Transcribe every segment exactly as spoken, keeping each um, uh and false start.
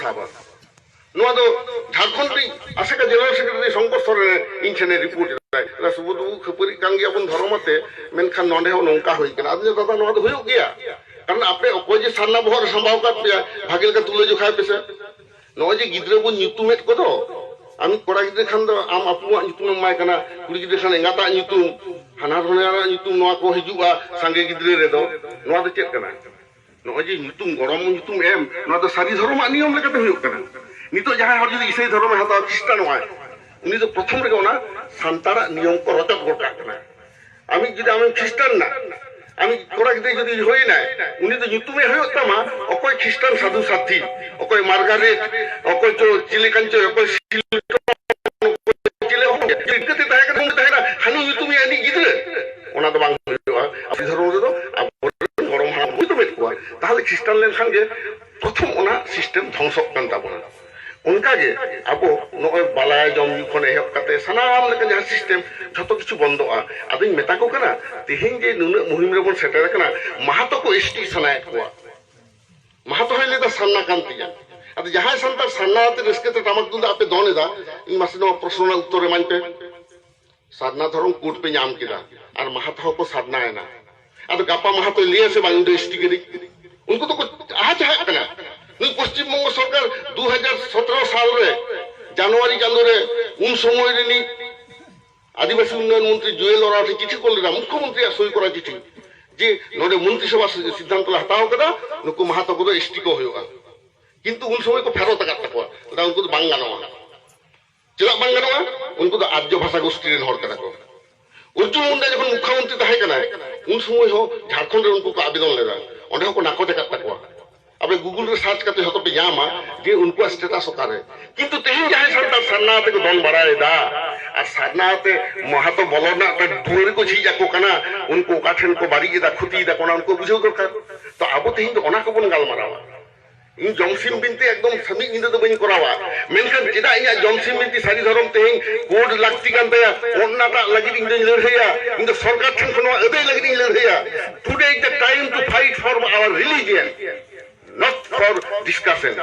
ᱥᱟᱵᱟ᱾ ᱱᱚᱣᱟ ᱫᱚ ᱡᱷᱟᱲᱠᱷᱚᱸᱰ ᱨᱤᱱ ᱟᱥᱮᱠᱟ ᱡᱮᱱᱟᱨᱮᱞ ᱥᱮᱠᱨᱮᱴᱟᱨᱤ ᱥᱚᱝᱠᱚᱨᱥᱚ ᱨᱮ ᱤᱧ ᱴᱷᱮᱱᱮ ᱨᱤᱯᱳᱨᱴ ᱮᱫᱟ, "ᱥᱩᱵᱳᱫᱷ ᱵᱟᱵᱩ, ᱠᱷᱟᱹᱯᱟᱹᱨᱤᱜ ᱠᱟᱱ ᱜᱮᱭᱟ ᱵᱚᱱ ᱫᱷᱚᱨᱚᱢ ᱟᱛᱮ, ᱢᱮᱱᱠᱷᱟᱱ ᱱᱚᱰᱮ ᱦᱚᱸ ᱱᱚᱝᱠᱟ ᱦᱩᱭ ᱠᱟᱱᱟ᱾" ᱟᱫᱚ ᱫᱟᱫᱟ, ᱱᱚᱣᱟ ᱫᱚ ᱦᱩᱭᱩᱜ ᱜᱮᱭᱟ, ᱠᱟᱨᱚᱱ ᱟᱯᱮ ᱚᱠᱚᱭ ᱡᱮ ᱥᱟᱨᱱᱟ ᱵᱚᱦᱚᱜ ᱨᱮ ᱥᱟᱢᱵᱟᱣ ᱠᱟᱫ ᱯᱮᱭᱟ, ᱵᱷᱟᱜᱮ ᱞᱮᱠᱟ ᱛᱩᱞᱟᱹ ᱡᱚᱠᱷᱟᱭ ᱯᱮᱥᱮ᱾ ᱱᱚᱜᱼᱚᱭ ᱡᱮ ᱜᱤᱫᱽᱨᱟᱹ ᱵᱚᱱ ᱧᱩᱛᱩᱢᱮᱫ ᱠᱚᱫᱚ, ᱟᱢ ᱠᱚᱲᱟ ᱜᱤᱫᱽᱨᱟᱹ ᱠᱷᱟᱱ ᱫᱚ ᱟᱢ ᱟᱯᱩᱣᱟᱜ ᱧᱩᱛᱩᱢ ᱮᱢ ᱮᱢᱟᱭ ᱠᱟᱱᱟ, ᱠᱩᱲᱤ ᱜᱤᱫᱽᱨᱟᱹ ᱠᱷᱟᱱ ᱮᱸᱜᱟᱛᱟᱜ ᱧᱩᱛᱩᱢ, ᱦᱟᱱᱦᱟᱨ ᱦᱚᱧᱦᱟᱨᱟᱜ ᱧᱩᱛᱩᱢ, ᱱᱚᱣᱟ ᱠᱚ ᱦᱤᱡᱩᱜᱼᱟ ᱥᱟᱸᱜᱮ ᱜᱤᱫᱽᱨᱟᱹ ᱨᱮᱫᱚ᱾ ᱱᱚᱣᱟ ᱫᱚ ᱪᱮᱫ ᱠᱟᱱᱟ? ᱱᱚᱜᱼᱚᱭ ᱡᱮ ᱧᱩᱛᱩᱢ, ᱜᱚᱲᱚᱢ ᱧᱩᱛᱩᱢ ᱮᱢ, ᱱᱚᱣᱟ ᱫᱚ ᱥᱟᱹᱨᱤ ᱫᱷᱚᱨᱚᱢᱟᱜ ᱱᱤᱭᱚᱢ ᱞᱮᱠᱟᱛᱮ ᱦᱩᱭᱩᱜ ᱠᱟᱱᱟ᱾ ᱱᱤᱛᱚᱜ ᱡᱟᱦᱟᱸᱭ ᱦᱚᱲ ᱡᱩᱫᱤ ᱤᱥᱟᱹᱭ ᱫᱷᱚᱨᱚᱢᱮ ᱦᱟᱛᱟᱣᱟ, ᱠᱷᱨᱤᱥᱴᱟᱱᱚᱜᱼᱟᱭ, ᱩᱱᱤ ᱫᱚ ᱯᱨᱚᱛᱷᱚᱢ ᱨᱮᱜᱮ ᱚᱱᱟ ᱥᱟᱱᱛᱟᱲᱟᱜ ᱱᱤᱭᱚᱢ ᱠᱚ ᱨᱚᱪᱚᱫ ᱜᱚᱫ ᱠᱟᱜ ᱠᱟᱱᱟ᱾ ᱟᱢᱤᱡ ᱡᱩᱫᱤ ᱟᱢᱮᱢ ᱠᱷᱨᱤᱥᱴᱟᱱ ᱮᱱᱟ, ᱟᱢᱤᱡ ᱠᱚᱲᱟ ᱜᱤᱫᱽᱨᱟᱹ ᱡᱩᱫᱤ ᱦᱩᱭᱮᱱᱟᱭ, ᱩᱱᱤ ᱫᱚ ᱧᱩᱛᱩᱢᱮ ᱦᱩᱭᱩᱜ ᱛᱟᱢᱟ ᱚᱠᱚᱭ ᱠᱷᱨᱤᱥᱴᱟᱱ ᱥᱟᱫᱷᱩ ᱥᱟᱛᱷᱤ, ᱚᱠᱚᱭ ᱢᱟᱨᱜᱟᱨᱮᱴ, ᱚᱠᱚᱭ ᱪᱚ ᱪᱤᱞᱤ ᱠᱟᱱ ᱪᱚᱭ, ᱚᱠᱚᱭ ᱥᱤᱞᱴᱚᱱ, ᱚᱠᱚᱭ ᱪᱤᱞᱤ ᱚᱦᱚᱢ ᱞᱟᱹᱭᱟ᱾ ᱪᱮᱫ ᱞᱮᱠᱟᱛᱮ ᱛᱟᱦᱮᱸ ᱠᱟᱱᱟ, ᱩᱱᱤ ᱛᱟᱦᱮᱸ ᱠᱟᱱᱟ ᱦᱟᱹᱱᱤ ᱧᱩᱛᱩᱢᱤᱡ ᱟᱹᱱᱤᱡ ᱜᱤᱫᱽᱨᱟᱹ᱾ ᱚᱱᱟ ᱫᱚ ᱵᱟᱝ ᱦᱩᱭᱩᱜᱼᱟ᱾ ᱟᱵᱚ ᱫᱷᱚᱨᱚᱢ ᱨᱮᱫᱚ ᱟᱵᱚᱨᱮᱱ ᱜᱚᱲᱚᱢ ᱦᱟᱲᱟᱢ ᱠᱚ ᱧᱩᱛᱩᱢᱮᱫ ᱠᱚᱣᱟ᱾ ᱛᱟᱦᱚᱞᱮ ᱠᱷᱨᱤᱥᱴᱟᱱ ᱞᱮᱱᱠᱷᱟᱱ ᱜᱮ ᱯᱨᱚᱛᱷᱚᱢ ᱚᱱᱟ ᱥᱤᱥᱴᱮᱢ ᱫᱷᱚᱝᱥᱚᱜ ᱠᱟᱱ ᱛᱟᱵᱚᱱᱟ᱾ ᱚᱱᱠᱟᱜᱮ ᱟᱵᱚ ᱱᱚᱜᱼᱚᱭ ᱵᱟᱞᱟᱭᱟ ᱡᱚᱢ ᱧᱩ ᱠᱷᱚᱱ ᱮᱦᱚᱵ ᱠᱟᱛᱮ ᱥᱟᱱᱟᱢ ᱞᱮᱠᱟᱱ ᱡᱟᱦᱟᱸ ᱥᱤᱥᱴᱮᱢ, ᱡᱷᱚᱛᱚ ᱠᱤᱪᱷᱩ ᱵᱚᱱᱫᱚᱜᱼᱟ᱾ ᱟᱫᱚᱧ ᱢᱮᱛᱟ ᱠᱚ ᱠᱟᱱᱟ, ᱛᱮᱦᱮᱧ ᱡᱮ ᱱᱩᱱᱟᱹᱜ ᱢᱩᱦᱤᱢ ᱨᱮᱵᱚᱱ ᱥᱮᱴᱮᱨ ᱟᱠᱟᱱᱟ, ᱢᱟᱦᱟᱛᱚ ᱠᱚ ᱮᱥᱴᱤ ᱥᱟᱱᱟᱭᱮᱫ ᱠᱚᱣᱟ᱾ ᱢᱟᱦᱟᱛᱚ ᱦᱚᱸᱭ ᱞᱟᱹᱭᱫᱟ ᱥᱟᱨᱱᱟ ᱠᱟᱱ ᱛᱤᱧᱟ᱾ ᱟᱫᱚ ᱡᱟᱦᱟᱸᱭ ᱥᱟᱱᱛᱟᱲ ᱥᱟᱨᱱᱟ ᱟᱛᱮ ᱨᱟᱹᱥᱠᱟᱹ ᱛᱮ ᱴᱟᱢᱟᱠ ᱛᱩᱢᱫᱟᱜ ᱟᱯᱮ ᱫᱚᱱ ᱮᱫᱟ, ᱤᱧ ᱢᱟᱥᱮ ᱱᱚᱣᱟ ᱯᱨᱚᱥᱱᱚ ᱨᱮᱱᱟᱜ ᱩᱛᱛᱚᱨ ᱮᱢᱟᱹᱧ ᱯᱮ᱾ ᱥᱟᱨᱱᱟ ᱫᱷᱚᱨᱚᱢ ᱠᱳᱰ ᱯᱮ ᱧᱟᱢ ᱠᱮᱫᱟ, ᱟᱨ ᱢᱟᱦᱟᱛᱚ ᱦᱚᱸᱠᱚ ᱥᱟᱨᱱᱟᱭᱮᱱᱟ᱾ ᱟᱫᱚ ᱜᱟᱯᱟ ᱢᱟᱦᱟᱛᱚᱭ ᱞᱟᱹᱭᱟ ᱥᱮ ᱵᱟᱝ, ᱤᱧ ᱫᱚ ᱮᱥᱴᱤ ᱠᱟᱹᱱᱟᱹᱧ? ᱩᱱᱠᱩ ᱫᱚᱠᱚ ᱟᱦᱟ ᱪᱟᱦᱟᱜ ᱠᱟᱱᱟ᱾ ᱱᱩᱭ ᱯᱚᱥᱪᱤᱢ ᱵᱚᱝᱜᱚ ᱥᱚᱨᱠᱟᱨ ᱫᱩ ᱦᱟᱡᱟᱨ ᱥᱚᱛᱨᱚ ᱥᱟᱞ ᱨᱮ ᱡᱟᱱᱩᱣᱟᱨᱤ ᱪᱟᱸᱫᱳ ᱨᱮ ᱩᱱ ᱥᱚᱢᱚᱭ ᱨᱤᱱᱤᱡ ᱟᱹᱫᱤᱵᱟᱹᱥᱤ ᱩᱱᱱᱚᱭᱚᱱ ᱢᱚᱱᱛᱨᱤ ᱡᱩᱭᱮᱞ ᱳᱨᱟᱶ ᱴᱷᱮᱱ ᱪᱤᱴᱷᱤ ᱠᱚ ᱞᱮᱫᱟ, ᱢᱩᱠᱠᱷᱚ ᱢᱚᱱᱛᱨᱤᱭᱟᱜ ᱥᱳᱭ ᱠᱚᱨᱟ ᱪᱤᱴᱷᱤ, ᱡᱮ ᱱᱚᱰᱮ ᱢᱚᱱᱛᱨᱤ ᱥᱚᱵᱷᱟ ᱥᱤᱫᱽᱫᱷᱟᱱᱛᱚ ᱞᱮ ᱦᱟᱛᱟᱣ ᱠᱟᱫᱟ, ᱱᱩᱠᱩ ᱢᱟᱦᱟᱛᱚ ᱠᱚᱫᱚ ᱮᱥᱴᱤ ᱠᱚ ᱦᱩᱭᱩᱜᱼᱟ᱾ ᱠᱤᱱᱛᱩ ᱩᱱ ᱥᱚᱢᱚᱭ ᱠᱚ ᱯᱷᱮᱨᱚᱛ ᱟᱠᱟᱫ ᱛᱟᱠᱚᱣᱟ, ᱞᱟᱹᱭᱫᱟ ᱩᱱᱠᱩ ᱫᱚ ᱵᱟᱝ ᱜᱟᱱᱚᱜᱼᱟ᱾ ᱪᱮᱫᱟᱜ ᱵᱟᱝ ᱜᱟᱱᱚᱜᱼᱟ? ᱩᱱᱠᱩ ᱫᱚ ᱟᱨᱡᱚ ᱵᱷᱟᱥᱟ ᱜᱳᱥᱴᱤ ᱨᱮᱱ ᱦᱚᱲ ᱠᱟᱱᱟ ᱠᱚ᱾ ᱚᱨᱡᱩᱱ ᱢᱩᱱᱰᱟ ᱡᱚᱠᱷᱚᱱ ᱢᱩᱠᱠᱷᱚ ᱢᱚᱱᱛᱨᱤ ᱛᱟᱦᱮᱸ ᱠᱟᱱᱟᱭ, ᱩᱱ ᱥᱚᱢᱚᱭ ᱦᱚᱸ ᱡᱷᱟᱲᱠᱷᱚᱸᱰ ᱨᱮ ᱩᱱᱠᱩ ᱠᱚ ᱟᱵᱮᱫᱚᱱ ᱞᱮᱫᱟ, ᱚᱸᱰᱮ ᱦᱚᱸᱠᱚ ᱱᱟᱠᱚᱪ ᱟᱠᱟᱫ ᱛᱟᱠᱚᱣᱟ᱾ ᱟᱯᱮ ᱜᱩᱜᱩᱞ ᱨᱮ ᱥᱟᱨᱪ ᱠᱟᱛᱮ ᱡᱷᱚᱛᱚ ᱯᱮ ᱧᱟᱢᱟ ᱡᱮ ᱩᱱᱠᱩᱣᱟᱜ ᱥᱴᱮᱴᱟᱥ ᱚᱠᱟᱨᱮ᱾ ᱠᱤᱱᱛᱩ ᱛᱮᱦᱮᱧ ᱡᱟᱦᱟᱸᱭ ᱥᱟᱱᱛᱟᱲ ᱥᱟᱨᱱᱟ ᱟᱛᱮ ᱠᱚ ᱫᱚᱱ ᱵᱟᱲᱟᱭᱮᱫᱟ, ᱟᱨ ᱥᱟᱨᱱᱟ ᱟᱛᱮ ᱢᱟᱦᱟᱛᱚ ᱵᱚᱞᱚ ᱨᱮᱱᱟᱜ ᱢᱤᱫᱴᱟᱝ ᱫᱩᱣᱟᱹᱨ ᱠᱚ ᱡᱷᱤᱡ ᱟᱠᱚ ᱠᱟᱱᱟ, ᱩᱱᱠᱩ ᱚᱠᱟ ᱴᱷᱮᱱ ᱠᱚ ᱵᱟᱹᱲᱤᱡ ᱮᱫᱟ, ᱠᱷᱚᱛᱤᱭᱮᱫᱟ ᱠᱚ, ᱚᱱᱟ ᱩᱱᱠᱩ ᱵᱩᱡᱷᱟᱹᱣ ᱫᱚᱨᱠᱟᱨ᱾ ᱛᱚ ᱟᱵᱚ ᱛᱮᱦᱮᱧ ᱫᱚ ᱚᱱᱟ ᱠᱚᱵᱚᱱ ᱜᱟᱞᱢᱟᱨᱟᱣᱟ᱾ ᱤᱧ ᱡᱚᱢᱥᱤᱢ ᱵᱤᱱᱛᱤ ᱮᱠᱫᱚᱢ ᱢᱤᱫ ᱧᱤᱫᱟᱹ ᱫᱚ ᱵᱟᱹᱧ ᱠᱚᱨᱟᱣᱟ, ᱢᱮᱱᱠᱷᱟᱱ ᱪᱮᱫᱟᱜ ᱤᱧᱟᱹᱜ ᱡᱚᱢᱥᱤᱢ ᱵᱤᱱᱛᱤ ᱥᱟᱹᱨᱤ ᱫᱷᱚᱨᱚᱢ ᱛᱮᱦᱮᱧ ᱠᱳᱰ ᱞᱟᱹᱠᱛᱤ ᱠᱟᱱ ᱛᱟᱭᱟ? ᱚᱱᱟᱴᱟᱜ ᱞᱟᱹᱜᱤᱫ ᱤᱧ ᱫᱚᱧ ᱞᱟᱹᱲᱦᱟᱹᱭᱟ᱾ ᱤᱧ ᱫᱚ ᱥᱚᱨᱠᱟᱨ ᱴᱷᱮᱱ ᱠᱷᱚᱱ ᱱᱚᱣᱟ ᱟᱹᱫᱟᱹᱭ ᱞᱟᱹᱜᱤᱫ ᱤᱧ ᱞᱟᱹᱲᱦᱟᱹᱭᱟ᱾ Today is the time to fight for our religion, not for discussion.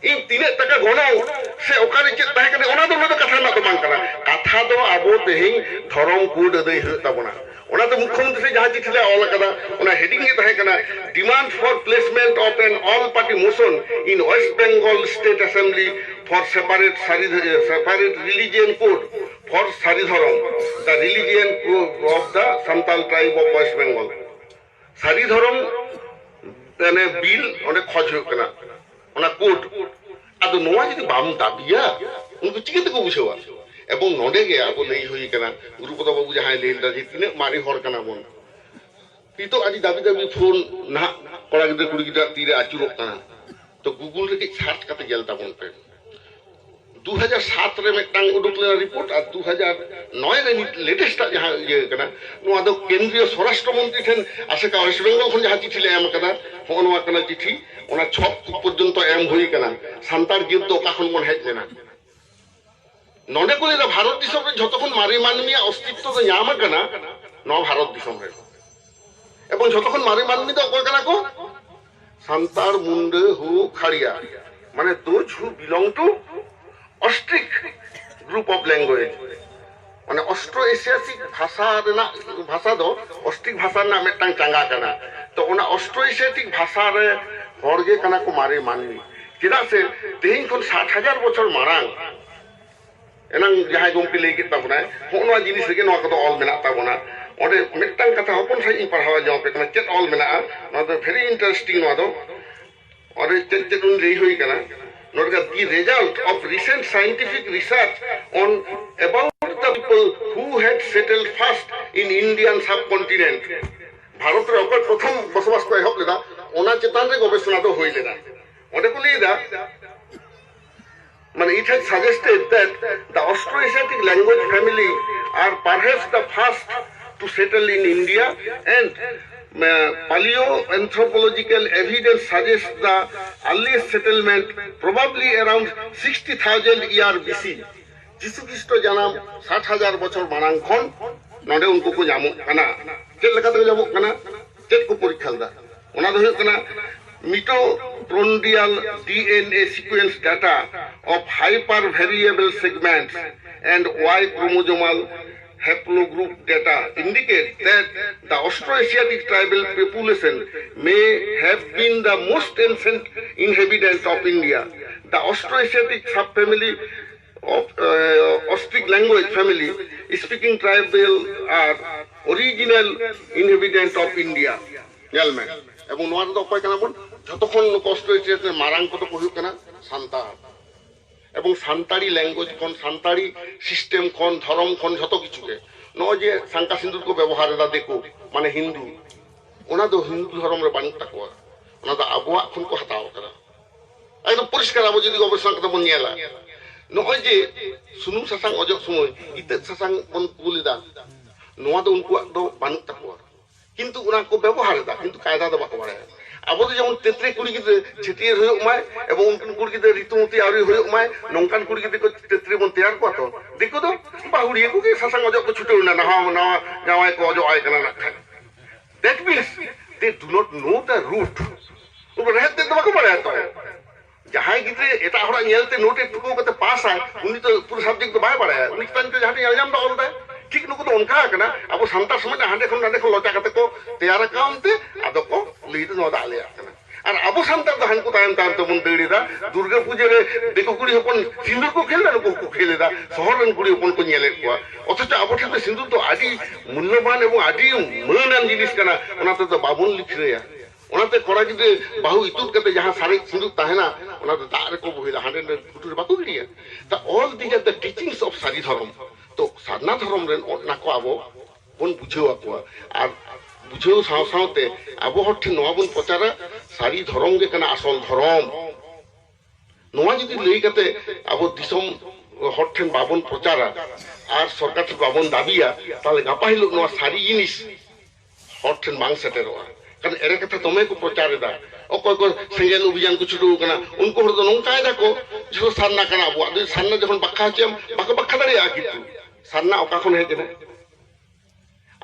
ᱤᱧ ᱛᱤᱱᱟᱹᱜ ᱴᱟᱠᱟ ᱜᱚᱱᱚᱝ ᱥᱮ ᱚᱠᱟᱨᱮ ᱪᱮᱫ ᱛᱟᱦᱮᱸ ᱠᱟᱱᱟ, ᱚᱱᱟ ᱫᱚ, ᱚᱱᱟ ᱫᱚ ᱠᱟᱛᱷᱟ ᱨᱮᱱᱟᱜ ᱫᱚ ᱵᱟᱝ ᱠᱟᱱᱟ᱾ ᱠᱟᱛᱷᱟ ᱫᱚ ᱟᱵᱚ ᱛᱮᱦᱮᱧ ᱫᱷᱚᱨᱚᱢ ᱠᱳᱰ ᱟᱹᱫᱟᱹᱭ ᱦᱩᱭᱩᱜ ᱛᱟᱵᱚᱱᱟ᱾ ᱚᱱᱟᱛᱮ ᱢᱩᱠᱠᱷᱚᱢᱚᱱᱛᱨᱤ ᱡᱟᱦᱟᱸ ᱪᱤᱴᱷᱤ ᱞᱮ ᱚᱞ ᱟᱠᱟᱫᱟ, ᱚᱱᱟ ᱦᱮᱰᱤᱝ ᱜᱮ ᱛᱟᱦᱮᱸ ᱠᱟᱱᱟ, "Demand for placement of an all party motion in West Bengal State Assembly for separate Sari, separate religion code for Sari Dhorom, the religion code of the Santal tribe of West Bengal." ᱥᱟᱹᱨᱤ ᱫᱷᱚᱨᱚᱢ ᱢᱟᱱᱮ bill ᱚᱸᱰᱮ ᱠᱷᱚᱡ ᱦᱩᱭᱩᱜ ᱠᱟᱱᱟ, ᱚᱱᱟ code. ᱟᱫᱚ ᱱᱚᱣᱟ ᱡᱩᱫᱤ ᱵᱟᱢ ᱫᱟᱵᱤᱭᱟ, ᱩᱱᱠᱩ ᱪᱤᱠᱟᱹ ᱛᱮᱠᱚ ᱵᱩᱡᱷᱟᱹᱣᱟ? ᱮᱵᱚᱝ ᱱᱚᱰᱮ ᱜᱮ ᱟᱵᱚ ᱞᱟᱹᱭ ᱦᱩᱭ ᱠᱟᱱᱟ, ᱜᱩᱨᱩᱯᱚᱫᱚ ᱵᱟᱵᱩ ᱡᱟᱦᱟᱸᱭ ᱞᱟᱹᱭ ᱞᱮᱫᱟ ᱡᱮ ᱛᱤᱱᱟᱹᱜ ᱢᱟᱨᱮ ᱦᱚᱲ ᱠᱟᱱᱟ ᱵᱚᱱ, ᱱᱤᱛᱚᱜ ᱟᱹᱰᱤ ᱫᱟᱹᱵᱤ ᱫᱟᱹᱵᱤ ᱯᱷᱳᱱ ᱱᱟᱦᱟᱜ ᱠᱚᱲᱟ ᱜᱤᱫᱽᱨᱟᱹ ᱠᱩᱲᱤ ᱜᱤᱫᱽᱨᱟᱹ ᱛᱤᱨᱮ ᱟᱹᱪᱩᱨᱚᱜ ᱠᱟᱱᱟ᱾ ᱛᱚ ᱜᱩᱜᱩᱞ ᱨᱮ ᱠᱟᱹᱡ ᱥᱟᱨᱪ ᱠᱟᱛᱮ ᱧᱮᱞ ᱛᱟᱵᱚᱱ ᱯᱮ᱾ ᱫᱩ ᱦᱟᱡᱟᱨ ᱥᱟᱛ ᱨᱮ ᱢᱤᱫᱴᱟᱝ ᱩᱰᱩᱠ ᱞᱮᱱᱟ ᱨᱤᱯᱳᱨᱴ, ᱟᱨ ᱫᱩ ᱦᱟᱡᱟᱨ ᱱᱚᱭ ᱨᱮ ᱱᱤᱛ ᱞᱮᱴᱮᱥᱴ ᱟᱜ ᱡᱟᱦᱟᱸ ᱤᱭᱟᱹ ᱠᱟᱱᱟ, ᱱᱚᱣᱟ ᱫᱚ ᱠᱮᱱᱫᱨᱤᱭᱚ ᱥᱚᱨᱟᱥᱴᱨᱚ ᱢᱚᱱᱛᱨᱤ ᱴᱷᱮᱱ ᱟᱥᱮᱠᱟ ᱳᱭᱮᱥᱴ ᱵᱮᱝᱜᱚᱞ ᱠᱷᱚᱱ ᱡᱟᱦᱟᱸ ᱪᱤᱴᱷᱤ ᱞᱮ ᱮᱢ ᱟᱠᱟᱫᱟ, ᱦᱚᱸᱜᱼᱚ ᱱᱚᱣᱟ ᱠᱟᱱᱟ ᱪᱤᱴᱷᱤ᱾ ᱚᱱᱟ ᱪᱷᱚᱯ ᱯᱚᱨᱡᱚᱱᱛᱚ ᱮᱢ ᱦᱩᱭ ᱟᱠᱟᱱᱟ, ᱥᱟᱱᱛᱟᱲ ᱡᱟᱹᱛ ᱫᱚ ᱚᱠᱟ ᱠᱷᱚᱱ ᱵᱚᱱ ᱦᱮᱡ ᱞᱮᱱᱟ᱾ ᱱᱚᱰᱮ ᱠᱚ ᱞᱟᱹᱭᱫᱟ ᱵᱷᱟᱨᱚᱛ ᱫᱤᱥᱚᱢ ᱨᱮ ᱡᱷᱚᱛᱚ ᱠᱷᱚᱱ ᱢᱟᱨᱮ ᱢᱟᱹᱱᱢᱤᱭᱟᱜ ᱚᱥᱛᱤᱛᱛᱚ ᱫᱚ ᱧᱟᱢ ᱟᱠᱟᱱᱟ ᱱᱚᱣᱟ ᱵᱷᱟᱨᱚᱛ ᱫᱤᱥᱚᱢ ᱨᱮ, ᱮᱵᱚᱝ ᱡᱷᱚᱛᱚ ᱠᱷᱚᱱ ᱢᱟᱨᱮ ᱢᱟᱹᱱᱢᱤ ᱫᱚ ᱚᱠᱚᱭ ᱠᱟᱱᱟ ᱠᱚ? ᱥᱟᱱᱛᱟᱲ, ᱢᱩᱱᱰᱟᱹ, ᱦᱳ, ᱠᱷᱟᱲᱤᱭᱟ, ᱢᱟᱱᱮ those who belong to Austric group of language᱾ ᱢᱟᱱᱮ ᱚᱥᱴᱨᱳ ᱮᱥᱤᱭᱟᱴᱤᱠ ᱵᱷᱟᱥᱟ ᱨᱮᱱᱟᱜ, ᱵᱷᱟᱥᱟ ᱫᱚ ᱚᱥᱴᱨᱤᱠ ᱵᱷᱟᱥᱟ ᱨᱮᱱᱟᱜ ᱢᱤᱫᱴᱟᱝ ᱪᱟᱸᱜᱟ ᱠᱟᱱᱟ᱾ ᱛᱚ ᱚᱱᱟ ᱚᱥᱴᱨᱳ ᱮᱥᱤᱭᱟᱴᱤᱠ ᱵᱷᱟᱥᱟ ᱨᱮ ᱦᱚᱲ ᱜᱮ ᱠᱟᱱᱟ ᱠᱚ ᱢᱟᱨᱮ ᱢᱟᱹᱱᱢᱤ᱾ ᱪᱮᱫᱟᱜ ᱥᱮ ᱛᱮᱦᱮᱧ ᱠᱷᱚᱱ ᱥᱟᱴ ᱦᱟᱡᱟᱨ ᱵᱚᱪᱷᱚᱨ ᱢᱟᱲᱟᱝ, ᱮᱱᱟᱝ ᱡᱟᱦᱟᱸᱭ ᱜᱚᱢᱠᱮ ᱞᱟᱹᱭ ᱠᱮᱫ ᱛᱟᱵᱚᱱᱟᱭ, ᱦᱚᱸᱜᱼᱚ ᱱᱚᱣᱟ ᱡᱤᱱᱤᱥ ᱨᱮᱜᱮ ᱱᱚᱣᱟ ᱠᱚᱫᱚ ᱚᱞ ᱢᱮᱱᱟᱜ ᱛᱟᱵᱚᱱᱟ᱾ ᱚᱸᱰᱮ ᱢᱤᱫᱴᱟᱝ ᱠᱟᱛᱷᱟ ᱦᱚᱯᱚᱱ ᱥᱟᱺᱦᱤᱡ ᱤᱧ ᱯᱟᱲᱦᱟᱣ ᱟᱸᱡᱚᱢ ᱟᱯᱮ ᱠᱟᱱᱟ, ᱪᱮᱫ ᱚᱞ ᱢᱮᱱᱟᱜᱼᱟ᱾ ᱱᱚᱣᱟ ᱫᱚ very interesting᱾ ᱱᱚᱣᱟ ᱫᱚ ᱚᱸᱰᱮ ᱪᱮᱫ ᱪᱮᱫ ᱩᱱᱤ ᱞᱟᱹᱭ ᱦᱩᱭ ᱠᱟᱱᱟ, ᱱᱚᱰᱮ, "The result of recent scientific research on about the people who had settled first in Indian subcontinent", Bharat ᱨᱮ ᱚᱠᱚᱭ ᱯᱨᱚᱛᱷᱚᱢ ᱵᱚᱥᱚᱵᱟᱥ ᱠᱚ ᱮᱦᱚᱵ ᱞᱮᱫᱟ, ᱚᱱᱟ ᱪᱮᱛᱟᱱ ᱨᱮ ᱜᱚᱵᱮᱥᱚᱱᱟ ᱫᱚ ᱦᱩᱭ ᱞᱮᱱᱟ᱾ ᱚᱸᱰᱮ ᱠᱚ ᱞᱟᱹᱭ ᱮᱫᱟ, ᱢᱟᱱᱮ, "It has suggested that the Austro-Asiatic language family are perhaps the first to settle in India, and uh, paleoanthropological evidence suggests the earliest settlement probably around sixty thousand year B C." ᱡᱤᱥᱩ ᱠᱷᱨᱤᱥᱴᱚ ᱡᱟᱱᱟᱢ ᱥᱟᱴ ᱦᱟᱡᱟᱨ ᱵᱚᱪᱷᱚᱨ ᱢᱟᱲᱟᱝ ᱠᱷᱚᱱ ᱱᱚᱰᱮ ᱩᱱᱠᱩ ᱠᱚ ᱧᱟᱢᱚᱜ ᱠᱟᱱᱟ᱾ ᱪᱮᱫ ᱞᱮᱠᱟ ᱛᱮᱠᱚ ᱧᱟᱢᱚᱜ ᱠᱟᱱᱟ? ᱪᱮᱫ ᱠᱚ ᱯᱚᱨᱤᱠᱠᱷᱟ ᱞᱮᱫᱟ? ᱚᱱᱟ ᱫᱚ ᱦᱩᱭᱩᱜ ᱠᱟᱱᱟ, ᱢᱤᱴᱳ Mitochondrial D N A sequence data of hypervariable segments and Y chromosomal haplogroup data indicate that the Austroasiatic tribal population may have been the most ancient inhabitant of India. The Austroasiatic subfamily of uh, Austric language family speaking tribal are original inhabitant of India. ᱧᱮᱞ ᱢᱮ, ᱮᱵᱚᱝ ᱱᱚᱣᱟ ᱨᱮᱫᱚ ᱚᱠᱚᱭ ᱠᱟᱱᱟ ᱵᱚᱱ? ᱡᱷᱚᱛᱚ ᱠᱷᱚᱱ ᱱᱩᱠᱩ ᱚᱥᱴᱨᱮᱞᱤᱭᱟ ᱨᱮ ᱢᱟᱨᱟᱝ ᱠᱚᱫᱚ ᱠᱚ ᱦᱩᱭᱩᱜ ᱠᱟᱱᱟ ᱥᱟᱱᱛᱟᱲ᱾ ᱮᱵᱚᱝ ᱥᱟᱱᱛᱟᱲᱤ ᱞᱮᱝᱜᱩᱭᱮᱡᱽ ᱠᱷᱚᱱ, ᱥᱟᱱᱛᱟᱲᱤ ᱥᱤᱥᱴᱮᱢ ᱠᱷᱚᱱ, ᱫᱷᱚᱨᱚᱢ ᱠᱷᱚᱱ, ᱡᱷᱚᱛᱚ ᱠᱤᱪᱷᱩ ᱜᱮ᱾ ᱱᱚᱜᱼᱚᱭ ᱡᱮ ᱥᱟᱝᱠᱟ ᱥᱤᱸᱫᱩᱨ ᱠᱚ ᱵᱮᱵᱚᱦᱟᱨ ᱮᱫᱟ ᱫᱤᱠᱩ, ᱢᱟᱱᱮ ᱦᱤᱱᱫᱩ, ᱚᱱᱟ ᱫᱚ ᱦᱤᱱᱫᱩ ᱫᱷᱚᱨᱚᱢ ᱨᱮ ᱵᱟᱹᱱᱩᱜ ᱛᱟᱠᱚᱣᱟ, ᱚᱱᱟ ᱫᱚ ᱟᱵᱚᱣᱟᱜ ᱠᱷᱚᱱ ᱠᱚ ᱦᱟᱛᱟᱣ ᱟᱠᱟᱫᱟ᱾ ᱮᱠᱫᱚᱢ ᱯᱚᱨᱤᱥᱠᱟᱨ ᱟᱵᱚ ᱡᱩᱫᱤ ᱜᱚᱵᱮᱥᱚᱱᱟ ᱠᱟᱛᱮ ᱵᱚᱱ ᱧᱮᱞᱟ, ᱱᱚᱜᱼᱚᱭ ᱡᱮ ᱥᱩᱱᱩᱢ ᱥᱟᱥᱟᱝ ᱚᱡᱚᱜ ᱥᱚᱢᱚᱭ ᱤᱛᱟᱹᱫ ᱥᱟᱥᱟᱝ ᱵᱚᱱ ᱫᱩᱞ ᱮᱫᱟ, ᱱᱚᱣᱟ ᱫᱚ ᱩᱱᱠᱩᱣᱟᱜ ᱫᱚ ᱵᱟᱹᱱᱩᱜ ᱛᱟᱠᱚᱣᱟ, ᱠᱤᱱᱛᱩ ᱚᱱᱟ ᱠᱚ ᱵᱮᱵᱚᱦᱟᱨ ᱮᱫᱟ, ᱠᱤᱱᱛᱩ ᱠᱟᱭᱫᱟ ᱫᱚ ᱵᱟᱠᱚ ᱵᱟᱲᱟᱭᱟ᱾ ᱟᱵᱚ ᱫᱚ ᱡᱮᱢᱚᱱ ᱛᱮᱛᱨᱮ ᱠᱩᱲᱤ ᱜᱤᱫᱽᱨᱟᱹ ᱪᱷᱟᱹᱴᱭᱟᱹᱨ ᱦᱩᱭᱩᱜ ᱢᱟᱭ ᱮᱵᱚᱝ ᱩᱱᱠᱤᱱ ᱠᱩᱲᱤ ᱜᱤᱫᱽᱨᱟᱹ ᱨᱤᱛᱩᱢᱚᱛᱤ ᱟᱹᱣᱨᱤ ᱦᱩᱭᱩᱜ ᱢᱟᱭ, ᱱᱚᱝᱠᱟᱱ ᱠᱩᱲᱤ ᱜᱤᱫᱽᱨᱟᱹ ᱠᱚ ᱛᱮᱛᱨᱮ ᱵᱚᱱ ᱛᱮᱭᱟᱨ ᱠᱚᱣᱟ ᱛᱚ᱾ ᱫᱤᱠᱩ ᱫᱚ ᱵᱟᱹᱦᱩᱲᱤᱭᱟᱹ ᱠᱚᱜᱮ ᱥᱟᱥᱟᱝ ᱚᱡᱚᱜ ᱠᱚ ᱪᱷᱩᱴᱟᱹᱣ ᱮᱱᱟ, ᱱᱟᱣᱟ ᱱᱟᱣᱟ ᱡᱟᱶᱟᱭ ᱠᱚ ᱚᱡᱚᱜ ᱟᱭ ᱠᱟᱱᱟ ᱱᱟᱜ ᱠᱷᱟᱱ᱾ That means they do not know the root. ᱩᱱᱠᱩ ᱨᱮᱦᱮᱫ ᱛᱮᱫ ᱫᱚ ᱵᱟᱠᱚ ᱵᱟᱲᱟᱭᱟ ᱛᱚ᱾ ᱡᱟᱦᱟᱸᱭ ᱜᱤᱫᱽᱨᱟᱹ ᱮᱴᱟᱜ ᱦᱚᱲᱟᱜ ᱧᱮᱞᱛᱮ ᱱᱳᱴ ᱮ ᱴᱩᱠᱟᱹᱣ ᱠᱟᱛᱮ ᱯᱟᱥᱟᱭ, ᱩᱱᱤ ᱫᱚ ᱯᱩᱨᱟᱹ ᱥᱟᱵᱡᱮᱠᱴ ᱫᱚ ᱵᱟᱭ ᱵᱟᱲᱟᱭᱟ, ᱩᱱᱤ ᱪᱮᱛᱟᱱ ᱨᱮ ᱡᱟᱦᱟᱸ ᱧᱮᱞ ᱧᱟᱢ ᱫᱟ ᱚᱞ ᱫᱟᱭ᱾ ᱴᱷᱤᱠ ᱱᱩᱠᱩ ᱫᱚ ᱚᱱᱠᱟ ᱠᱟᱱᱟ, ᱟᱵᱚ ᱥᱟᱱᱛᱟᱲ ᱥᱚᱢᱟᱡᱽ ᱨᱮ ᱦᱟᱸᱰᱮ ᱠᱷᱚᱱ ᱱᱟᱰᱮ ᱠᱷᱚᱱ ᱞᱚᱪᱟ ᱠᱟᱛᱮ ᱠᱚ ᱛᱮᱭᱟᱨ ᱟᱠᱟᱱ ᱛᱮ ᱟᱫᱚ ᱠᱚ ᱞᱟᱹᱭ ᱫᱟ ᱱᱚᱣᱟ ᱫᱚ ᱟᱞᱮᱭᱟᱜ ᱠᱟᱱᱟ᱾ ᱟᱨ ᱟᱵᱚ ᱥᱟᱱᱛᱟᱲ ᱫᱚ ᱦᱟᱱᱠᱩ ᱛᱟᱭᱚᱢ ᱛᱟᱭᱚᱢ ᱛᱮᱵᱚᱱ ᱫᱟᱹᱲ ᱮᱫᱟ᱾ ᱫᱩᱨᱜᱟᱹ ᱯᱩᱡᱟᱹ ᱨᱮ ᱫᱤᱠᱩ ᱠᱩᱲᱤ ᱦᱚᱯᱚᱱ ᱥᱤᱸᱫᱩᱨ ᱠᱚ ᱠᱷᱮᱞ ᱮᱫᱟ, ᱱᱩᱠᱩ ᱦᱚᱸᱠᱚ ᱠᱷᱮᱞ ᱮᱫᱟ, ᱥᱚᱦᱚᱨ ᱨᱮᱱ ᱠᱩᱲᱤ ᱦᱚᱯᱚᱱ ᱠᱚ ᱧᱮᱞᱮᱫ ᱠᱚᱣᱟ᱾ ᱚᱛᱷᱚᱪᱚ ᱟᱵᱚ ᱴᱷᱮᱱ ᱫᱚ ᱥᱤᱸᱫᱩᱨ ᱫᱚ ᱟᱹᱰᱤ ᱢᱩᱞᱞᱚᱵᱟᱱ ᱮᱵᱚᱝ ᱟᱹᱰᱤ ᱢᱟᱹᱱᱟᱱ ᱡᱤᱱᱤᱥ ᱠᱟᱱᱟ, ᱚᱱᱟ ᱛᱮᱫᱚ ᱵᱟᱵᱚᱱ ᱞᱤᱠᱷᱨᱟᱹᱭᱟ᱾ ᱚᱱᱟᱛᱮ ᱠᱚᱲᱟ ᱜᱤᱫᱽᱨᱟᱹ ᱵᱟᱹᱦᱩ ᱤᱛᱩᱫ ᱠᱟᱛᱮ ᱡᱟᱦᱟᱸ ᱥᱟᱨᱮᱡ ᱥᱤᱸᱫᱩᱨ ᱛᱟᱦᱮᱱᱟ, ᱚᱱᱟ ᱫᱚ ᱫᱟᱜ ᱨᱮᱠᱚ ᱵᱚᱦᱮᱞᱟ, ᱦᱟᱸᱰᱮ ᱱᱟᱰᱮ ᱜᱷᱩᱴᱩ ᱨᱮ ᱵᱟᱠᱚ ᱜᱤᱰᱤᱭᱟ᱾ ᱛᱟ all these are the teachings of ᱥᱟᱹᱨᱤ ᱫᱷᱚᱨᱚᱢ᱾ ᱛᱚ ᱥᱟᱨᱱᱟ ᱫᱷᱚᱨᱚᱢ ᱨᱮᱱ ᱚᱱᱟ ᱠᱚ ᱟᱵᱚ ᱵᱚᱱ ᱵᱩᱡᱷᱟᱹᱣ ᱟᱠᱚᱣᱟ᱾ ᱟᱨ ᱵᱩᱡᱷᱟᱹᱣ ᱥᱟᱶ ᱥᱟᱶᱛᱮ ᱟᱵᱚ ᱦᱚᱲ ᱴᱷᱮᱱ ᱱᱚᱣᱟ ᱵᱚᱱ ᱯᱨᱚᱪᱟᱨᱟ, ᱥᱟᱹᱨᱤ ᱫᱷᱚᱨᱚᱢ ᱜᱮ ᱠᱟᱱᱟ ᱟᱥᱚᱞ ᱫᱷᱚᱨᱚᱢ᱾ ᱱᱚᱣᱟ ᱡᱩᱫᱤ ᱞᱟᱹᱭ ᱠᱟᱛᱮ ᱟᱵᱚ ᱫᱤᱥᱚᱢ ᱦᱚᱲ ᱴᱷᱮᱱ ᱵᱟᱵᱚᱱ ᱯᱨᱚᱪᱟᱨᱟ ᱟᱨ ᱥᱚᱨᱠᱟᱨ ᱴᱷᱮᱱ ᱵᱟᱵᱚᱱ ᱫᱟᱹᱵᱤᱭᱟ, ᱛᱟᱦᱚᱞᱮ ᱜᱟᱯᱟ ᱦᱤᱞᱳᱜ ᱱᱚᱣᱟ ᱥᱟᱹᱨᱤ ᱡᱤᱱᱤᱥ ᱦᱚᱲ ᱴᱷᱮᱱ ᱵᱟᱝ ᱥᱮᱴᱮᱨᱚᱜᱼᱟ᱾ ᱠᱟᱨᱚᱱ ᱮᱲᱮ ᱠᱟᱛᱷᱟ ᱫᱚᱢᱮ ᱠᱚ ᱯᱨᱚᱪᱟᱨ ᱮᱫᱟ᱾ ᱚᱠᱚᱭ ᱠᱚ ᱥᱮᱸᱜᱮᱞ ᱚᱵᱷᱤᱡᱟᱱ ᱠᱚ ᱪᱷᱩᱴᱟᱹᱣ ᱠᱟᱱᱟ, ᱩᱱᱠᱩ ᱦᱚᱲ ᱫᱚ ᱱᱚᱝᱠᱟᱭ ᱫᱟᱠᱚ, ᱡᱷᱚᱛᱚ ᱥᱟᱨᱱᱟ ᱠᱟᱱᱟ ᱟᱵᱚᱣᱟᱜ᱾ ᱟᱫᱚ ᱥᱟᱨᱱᱟ ᱡᱚᱠᱷᱚᱱ ᱵᱟᱠᱷᱟ ᱦᱚᱪᱚᱭᱟᱢ, ᱵᱟᱠᱚ ᱵᱟᱠᱷᱟ ᱫᱟᱲᱮᱭᱟᱜᱼᱟ᱾ ᱠᱤᱱᱛᱩ ᱥᱟᱨᱱᱟ ᱚᱠᱟ ᱠᱷᱚᱱ ᱦᱮᱡ ᱮᱱᱟ?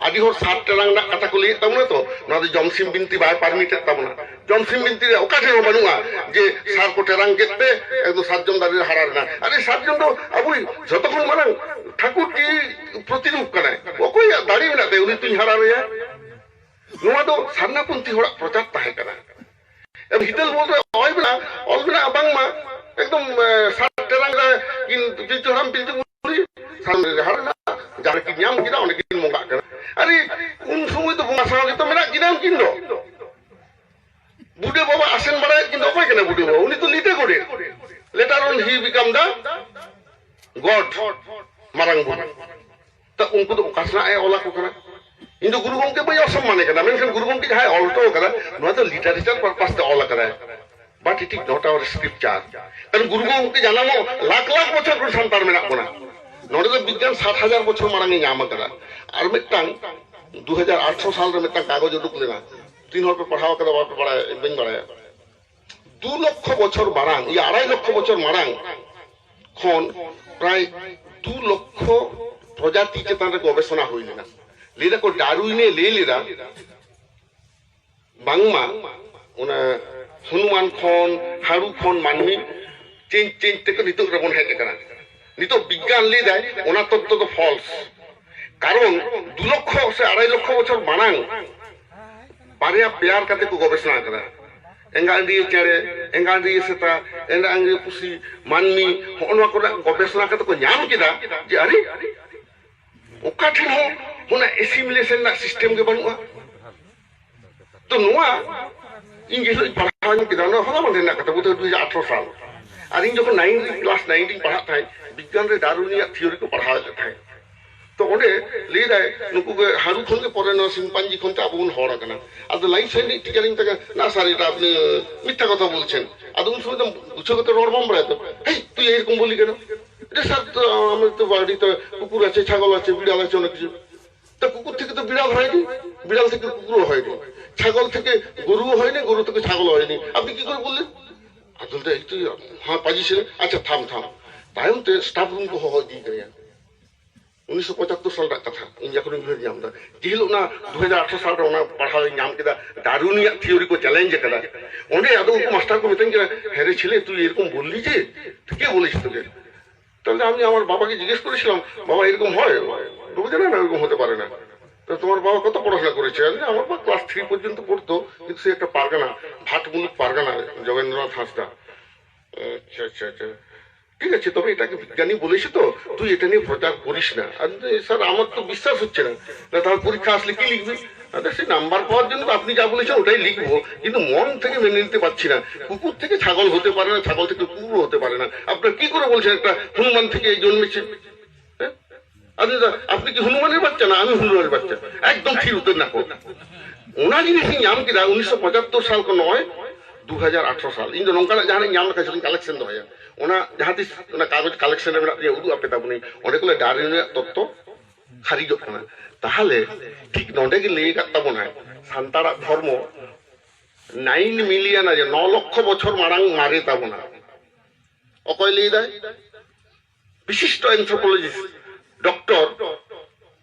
ᱟᱹᱰᱤ ᱦᱚᱲ ᱥᱟᱨ ᱴᱮᱨᱟᱝ ᱨᱮᱱᱟᱜ ᱠᱟᱛᱷᱟ ᱠᱚ ᱞᱟᱹᱭᱮᱫ ᱛᱟᱵᱚᱱᱟ ᱛᱚ, ᱱᱚᱣᱟ ᱫᱚ ᱡᱚᱢᱥᱤᱢ ᱵᱤᱱᱛᱤ ᱵᱟᱭ ᱯᱟᱨᱢᱤᱴᱮᱫ ᱛᱟᱵᱚᱱᱟ᱾ ᱡᱚᱢᱥᱤᱢ ᱵᱤᱱᱛᱤ ᱨᱮ ᱚᱠᱟ ᱴᱷᱮᱱ ᱦᱚᱸ ᱵᱟᱹᱱᱩᱜᱼᱟ ᱡᱮ ᱥᱟᱨ ᱠᱚ ᱴᱮᱨᱟᱝ ᱠᱮᱫ ᱛᱮ ᱮᱠᱫᱚᱢ ᱥᱟᱨᱡᱚᱢ ᱫᱟᱨᱮ ᱨᱮ ᱦᱟᱨᱟ ᱞᱮᱱᱟ᱾ ᱟᱨᱮ, ᱥᱟᱨᱡᱚᱢ ᱫᱚ ᱟᱵᱚᱭᱤᱡ ᱡᱷᱚᱛᱚ ᱠᱷᱚᱱ ᱢᱟᱨᱟᱝ ᱴᱷᱟᱹᱠᱩᱨ ᱠᱤ ᱯᱨᱚᱛᱤᱨᱩᱯ ᱠᱟᱱᱟᱭ, ᱚᱠᱚᱭᱟᱜ ᱫᱟᱲᱮ ᱢᱮᱱᱟᱜ ᱛᱟᱭᱟ ᱩᱱᱤ ᱛᱩᱧ ᱦᱟᱨᱟ ᱨᱮᱭᱟ? ᱱᱚᱣᱟ ᱫᱚ ᱥᱟᱨᱱᱟᱯᱚᱱᱛᱷᱤ ᱦᱚᱲᱟᱜ ᱯᱨᱚᱪᱟᱨ ᱛᱟᱦᱮᱸ ᱠᱟᱱᱟ᱾ ᱮᱢ ᱦᱤᱛᱟᱹᱞ ᱵᱚᱞ ᱨᱮ ᱚᱞ ᱢᱮᱱᱟᱜᱼᱟ, ᱚᱞ ᱢᱮᱱᱟᱜᱼᱟ ᱵᱟᱝᱢᱟ ᱮᱠᱫᱚᱢ, ᱮ, ᱥᱟᱨ ᱴᱮᱨᱟᱝ ᱨᱮ ᱠᱤᱱ ᱯᱤᱞᱪᱩ ᱦᱟᱲᱟᱢ ᱯᱤᱞᱪᱩ ᱵᱩᱲᱦᱤ ᱥᱟᱨ ᱨᱮ ᱦᱟᱨᱟ ᱞᱮᱱᱟ, ᱡᱟᱦᱟᱸ ᱨᱮᱠᱤᱱ ᱧᱟᱢ ᱠᱮᱫᱟ ᱚᱸᱰᱮ ᱠᱤᱱ ᱵᱚᱸᱜᱟᱜ ᱠᱟᱱᱟ᱾ ᱟᱨᱮ, ᱩᱱ ᱥᱚᱢᱚᱭ ᱫᱚ ᱵᱚᱸᱜᱟ ᱥᱟᱶ ᱜᱮᱛᱚ ᱢᱮᱱᱟᱜ ᱠᱤᱱᱟ ᱩᱱᱠᱤᱱ ᱫᱚ᱾ ᱵᱩᱰᱷᱟᱹ ᱵᱟᱵᱟ ᱟᱥᱮᱱ ᱵᱟᱲᱟᱭᱮᱫ ᱠᱤᱱ ᱫᱚ ᱚᱠᱚᱭ ᱠᱟᱱᱟ ᱵᱩᱰᱷᱟᱹ ᱵᱟᱵᱟ? ᱩᱱᱤ ᱫᱚ ᱞᱤᱴᱟᱹ ᱜᱚᱰᱮᱛ᱾ Later on he become the God, ᱢᱟᱨᱟᱝ ᱵᱩᱨᱩ᱾ ᱛᱚ ᱩᱱᱠᱩ ᱫᱚ ᱚᱠᱟ ᱥᱮᱱᱟᱜ ᱮ ᱚᱞ ᱟᱠᱚ ᱠᱟᱱᱟ? ᱤᱧ ᱫᱚ ᱜᱩᱨᱩ ᱜᱚᱢᱠᱮ ᱵᱟᱹᱧ ᱚᱥᱚᱢᱢᱟᱱᱮ ᱠᱟᱱᱟ, ᱢᱮᱱᱠᱷᱟᱱ ᱜᱩᱨᱩ ᱜᱚᱢᱠᱮ ᱡᱟᱦᱟᱸᱭ ᱚᱞ ᱦᱚᱴᱚ ᱠᱟᱫᱟ, ᱱᱚᱣᱟ ᱫᱚ literature purpose ᱛᱮ ᱚᱞ ᱟᱠᱟᱫᱟᱭ, but it is not our scripture. ᱠᱟᱨᱚᱱ ᱜᱩᱨᱩ ᱜᱚᱢᱠᱮ ᱡᱟᱱᱟᱢᱚᱜ ᱞᱟᱠᱷ ᱞᱟᱠᱷ ᱵᱚᱪᱷᱚᱨ ᱠᱷᱚᱱ ᱥᱟᱱᱛᱟᱲ ᱢᱮᱱᱟᱜ ᱵᱚᱱᱟ᱾ ᱱᱚᱰᱮ ᱫᱚ ᱵᱤᱜᱽᱜᱟᱱ ᱥᱟᱛ ᱦᱟᱡᱟᱨ ᱵᱚᱪᱷᱚᱨ ᱢᱟᱲᱟᱝ ᱮ ᱧᱟᱢ ᱟᱠᱟᱫᱟ᱾ ᱟᱨ ᱢᱤᱫᱴᱟᱝ ᱫᱩ ᱦᱟᱡᱟᱨ ᱟᱴᱷᱨᱚ ᱥᱟᱞ ᱨᱮ ᱢᱤᱫᱴᱟᱝ ᱠᱟᱜᱚᱡᱽ ᱩᱰᱩᱠ ᱞᱮᱱᱟ, ᱛᱤᱱ ᱦᱚᱲ ᱯᱮ ᱯᱟᱲᱦᱟᱣ ᱠᱟᱫᱟ ᱵᱟᱯᱮ ᱵᱟᱲᱟᱭᱟ, ᱤᱧ ᱵᱟᱹᱧ ᱵᱟᱲᱟᱭᱟ᱾ ᱫᱩ ᱞᱚᱠᱷᱚ ᱵᱚᱪᱷᱚᱨ ᱢᱟᱲᱟᱝ, ᱤᱭᱟᱹ, ᱟᱲᱟᱭ ᱞᱚᱠᱷᱚ ᱵᱚᱪᱷᱚᱨ ᱢᱟᱲᱟᱝ ᱠᱷᱚᱱ ᱯᱨᱟᱭ ᱫᱩ ᱞᱚᱠᱷᱚ ᱯᱨᱚᱡᱟᱛᱤ ᱪᱮᱛᱟᱱ ᱨᱮ ᱜᱚᱵᱮᱥᱚᱱᱟ ᱦᱩᱭ ᱞᱮᱱᱟ᱾ ᱞᱟᱹᱭ ᱫᱟᱠᱚ ᱰᱟᱨᱩᱭᱤᱱᱮ ᱞᱟᱹᱭ ᱞᱮᱫᱟ, ᱵᱟᱝᱢᱟ ᱚᱱᱟ ᱦᱚᱱᱩᱢᱟᱱ ᱠᱷᱚᱱ, ᱦᱟᱹᱲᱩ ᱠᱷᱚᱱ ᱢᱟᱹᱱᱢᱤ ᱪᱮᱧᱡᱽ ᱪᱮᱧᱡᱽ ᱛᱮᱠᱚ ᱱᱤᱛᱚᱜ ᱨᱮᱵᱚᱱ ᱦᱮᱡ ᱟᱠᱟᱱᱟ᱾ ᱱᱤᱛᱚᱜ ᱵᱤᱜᱽᱜᱟᱱ ᱞᱟᱹᱭ ᱫᱟᱭ ᱚᱱᱟ ᱛᱚᱛᱛᱚ ᱫᱚ false᱾ ᱠᱟᱨᱚᱱ ᱫᱩ ᱞᱚᱠᱷᱚ ᱥᱮ ᱟᱲᱟᱭ ᱞᱚᱠᱷᱚ ᱵᱚᱪᱷᱚᱨ ᱢᱟᱲᱟᱝ ᱵᱟᱨᱭᱟ ᱯᱮᱭᱟᱨ ᱠᱟᱛᱮ ᱠᱚ ᱜᱚᱵᱮᱥᱚᱱᱟ ᱟᱠᱟᱫᱟ᱾ ᱮᱸᱜᱟ ᱟᱹᱰᱤᱭᱟᱹ ᱪᱮᱬᱮ, ᱮᱸᱜᱟ ᱟᱹᱰᱤᱭᱟᱹ ᱥᱮᱛᱟ, ᱮᱸᱜᱟ ᱟᱹᱰᱤᱭᱟᱹ ᱯᱩᱥᱤ, ᱢᱟᱹᱱᱢᱤ, ᱦᱚᱸᱜᱼᱚ ᱱᱚᱣᱟ ᱠᱚᱨᱮᱱᱟᱜ ᱜᱚᱵᱮᱥᱚᱱᱟ ᱠᱟᱛᱮ ᱠᱚ ᱧᱟᱢ ᱠᱮᱫᱟ ᱡᱮ ᱟᱨᱮ, ᱚᱠᱟ ᱴᱷᱮᱱ ᱦᱚᱸ ᱚᱱᱟ assimilation ᱨᱮᱱᱟᱜ system ᱜᱮ ᱵᱟᱹᱱᱩᱜᱼᱟ᱾ ᱛᱚ ᱱᱚᱣᱟ ᱤᱧ ᱡᱮ ᱦᱤᱞᱳᱜ ᱤᱧ ᱯᱟᱲᱦᱟᱣ ᱧᱚᱜ ᱠᱮᱫᱟ, ᱚᱱᱟ ᱦᱚᱞᱟ ᱢᱟᱫᱷᱮᱨ ᱨᱮᱱᱟᱜ ᱠᱟᱛᱷᱟ, ᱵᱳᱫᱷᱚᱭ ᱫᱩ ᱦᱟᱡᱟᱨ ᱟᱴᱷᱨᱚ ᱥᱟᱞ᱾ ᱟᱨ ᱤᱧ ᱡᱚᱠᱷᱚᱱ ᱱᱟᱭᱤᱱ ᱨᱮ, class nine ᱨᱤᱧ ᱯᱟᱲᱦᱟᱜ ᱛᱟᱦᱮᱸᱫ, ᱵᱤᱜᱽᱜᱟᱱ ᱨᱮ ᱰᱟᱨᱩᱱᱤᱭᱟᱜ theory ᱠᱚ ᱯᱟᱲᱦᱟᱣ ᱞᱮᱫ ᱛᱟᱦᱮᱸᱫ᱾ ᱛᱚ ᱚᱸᱰᱮ ᱞᱟᱹᱭ ᱫᱟᱭ, ᱱᱩᱠᱩ ᱜᱮ ᱦᱟᱹᱲᱩ ᱠᱷᱚᱱ ᱜᱮ ᱯᱚᱨᱮ ᱱᱚᱣᱟ chimpanzee ᱠᱷᱚᱱ ᱛᱮ ᱟᱵᱚ ᱵᱚᱱ ᱦᱚᱲ ᱟᱠᱟᱱᱟ᱾ ᱟᱫᱚ life science ᱨᱤᱱᱤᱡ teacher ᱤᱧ ᱢᱮᱛᱟᱭ ᱠᱟᱱᱟ, "না স্যার, এটা আপনি মিথ্যা কথা বলছেন।" ᱟᱫᱚ ᱩᱱ ᱥᱚᱢᱚᱭ ᱫᱚ ᱵᱩᱡᱷᱟᱹᱣ ᱠᱟᱛᱮ ᱨᱚᱲ ᱵᱟᱢ ᱵᱟᱲᱟᱭᱟ ᱛᱚ, "ᱦᱮᱭ, ᱛᱩᱭ ᱮᱭᱨᱚᱠᱚᱢ ᱵᱚᱞᱤ কেন?" এটা স্যার তো, আমার তো বাড়িতে কুকুর আছে, ছাগল আছে, বিড়াল আছে, অনেক কিছু। তা কুকুর থেকে তো বিড়াল হয়নি, বিড়াল থেকে কুকুরও হয়নি, ছাগল থেকে গরুও হয়নি, গরু থেকে ছাগলও হয়নি। আপনি কি করে বললেন? ᱟᱫᱚ ᱞᱟᱹᱭᱫᱟ, "ᱮᱠᱴᱩ ᱦᱟᱸ ᱯᱟᱹᱡᱤ ᱥᱮ, ᱟᱪᱪᱷᱟ, ᱛᱷᱟᱢ, ᱛᱷᱟᱢ᱾" ᱛᱟᱭᱚᱢ ᱛᱮ staff room ᱠᱚ ᱦᱚᱦᱚ ᱤᱫᱤ ᱠᱟᱫᱮᱭᱟ᱾ ᱩᱱᱤᱥᱥᱚ ᱯᱚᱸᱪᱟᱛᱛᱳᱨ ᱥᱟᱞ ᱨᱮᱱᱟᱜ ᱠᱟᱛᱷᱟ, ᱤᱧ ᱡᱚᱠᱷᱚᱱᱤᱧ ᱩᱭᱦᱟᱹᱨ ᱧᱟᱢ ᱮᱫᱟ, ᱡᱮ ᱦᱤᱞᱳᱜ ᱚᱱᱟ ᱫᱩ ᱦᱟᱡᱟᱨ ᱟᱴᱷᱨᱚ ᱥᱟᱞ ᱨᱮ ᱚᱱᱟ ᱯᱟᱲᱦᱟᱣ ᱤᱧ ᱧᱟᱢ ᱠᱮᱫᱟ, ᱰᱟᱨᱣᱤᱱᱤᱭᱟᱜ ᱛᱷᱤᱭᱳᱨᱤ ᱠᱚ ᱪᱮᱞᱮᱧᱡᱽ ᱟᱠᱟᱫᱟ, ᱚᱸᱰᱮ ᱟᱫᱚ ᱩᱱᱠᱩ ᱢᱟᱥᱴᱟᱨ ᱠᱚ ᱢᱤᱛᱟᱹᱧ ᱠᱟᱱᱟ, "ᱦᱮᱸ ᱨᱮ ছেলে, তুই এরকম বললি যে, ঠিকই বলেছিস তোকে।" তাহলে আমি আমার বাবাকে জিজ্ঞেস করেছিলাম, "বাবা, এরকম হয়?" "বাবা জানে না, এরকম হতে পারে না।" "তো তোমার বাবা কত পড়াশোনা করেছে?" "আরে, আমার বাবা ক্লাস থ্রি পর্যন্ত পড়তো, কিন্তু সে একটা পারগানা, ভাটমুলুক পারগানা, যোগেন্দ্রনাথ হাঁসদা।" "আচ্ছা, আচ্ছা, আচ্ছা, ঠিক আছে, তবে এটাকে বিজ্ঞানী বলেছে তো, তুই এটা নিয়ে প্রচার করিস না।" "আরে স্যার, আমার তো বিশ্বাস হচ্ছে না।" "না, তাহলে পরীক্ষা আসলে কি লিখবি?" "আরে, সে নাম্বার পাওয়ার জন্য তো আপনি যা বলেছেন ওটাই লিখবো, কিন্তু মন থেকে মেনে নিতে পারছি না। কুকুর থেকে ছাগল হতে পারে না, ছাগল থেকে কুকুর হতে পারে না। আপনারা কি করে বলছেন একটা হনুমান থেকে এই জন্মেছে?" হ্যাঁ? আপনি তো, আপনি কি হনুমানের বাচ্চা না আমি হনুমানের বাচ্চা? একদম ᱛᱷᱤᱨ ᱩᱛᱟᱹᱨ ᱱᱟᱠᱚ᱾ ᱚᱱᱟ ᱡᱤᱱᱤᱥᱤᱧ ᱧᱟᱢ ᱠᱮᱫᱟ ᱩᱱᱤᱥᱥᱚ ᱯᱚᱸᱪᱟᱛᱛᱳᱨ ᱥᱟᱞ ᱠᱷᱚᱱ ᱱᱚᱜᱼᱚᱭ ᱫᱩ ᱦᱟᱡᱟᱨ ᱟᱴᱷᱨᱚ ᱥᱟᱞ᱾ ᱤᱧ ᱫᱚ ᱱᱚᱝᱠᱟᱱᱟᱜ ᱡᱟᱦᱟᱱᱟᱜ ᱤᱧ ᱧᱟᱢ ᱞᱮᱠᱷᱟᱱ ᱡᱷᱚᱛᱚᱧ ᱠᱟᱞᱮᱠᱥᱚᱱ ᱫᱚᱦᱚᱭᱟ᱾ ᱚᱱᱟ ᱡᱟᱦᱟᱸ ᱛᱤᱥ ᱚᱱᱟ ᱠᱟᱜᱚᱡᱽ ᱠᱟᱞᱮᱠᱥᱚᱱ ᱨᱮ ᱢᱮᱱᱟᱜ ᱛᱤᱧᱟ, ᱩᱫᱩᱜ ᱟᱯᱮ ᱛᱟᱵᱚᱱᱟᱹᱧ᱾ ᱚᱸᱰᱮ ᱠᱷᱚᱱ ᱰᱟᱨᱣᱤᱱ ᱨᱮᱭᱟᱜ ᱛᱚᱛᱛᱚ ᱠᱷᱟᱨᱤᱡᱚᱜ ᱠᱟᱱᱟ᱾ ᱛᱟᱦᱚᱞᱮ ᱴᱷᱤᱠ ᱱᱚᱰᱮ ᱜᱮ ᱞᱟᱹᱭ ᱟᱠᱟᱫ ᱛᱟᱵᱚᱱᱟᱭ, ᱥᱟᱱᱛᱟᱲᱟᱜ ᱫᱷᱚᱨᱢᱚ ᱱᱟᱭᱤᱱ ᱢᱤᱞᱤᱭᱚᱱ ᱟᱡᱮ ᱱᱚ ᱞᱚᱠᱠᱷᱚ ᱵᱚᱪᱷᱚᱨ ᱢᱟᱲᱟᱝ ᱢᱟᱨᱮ ᱛᱟᱵᱚᱱᱟ᱾ ᱚᱠᱚᱭ ᱞᱟᱹᱭ ᱫᱟᱭ? ᱵᱤᱥᱤᱥᱴᱚ ᱮᱱᱛᱷᱨᱳᱯᱳᱞᱚᱡᱤᱥᱴ ᱰᱚᱠᱴᱚᱨ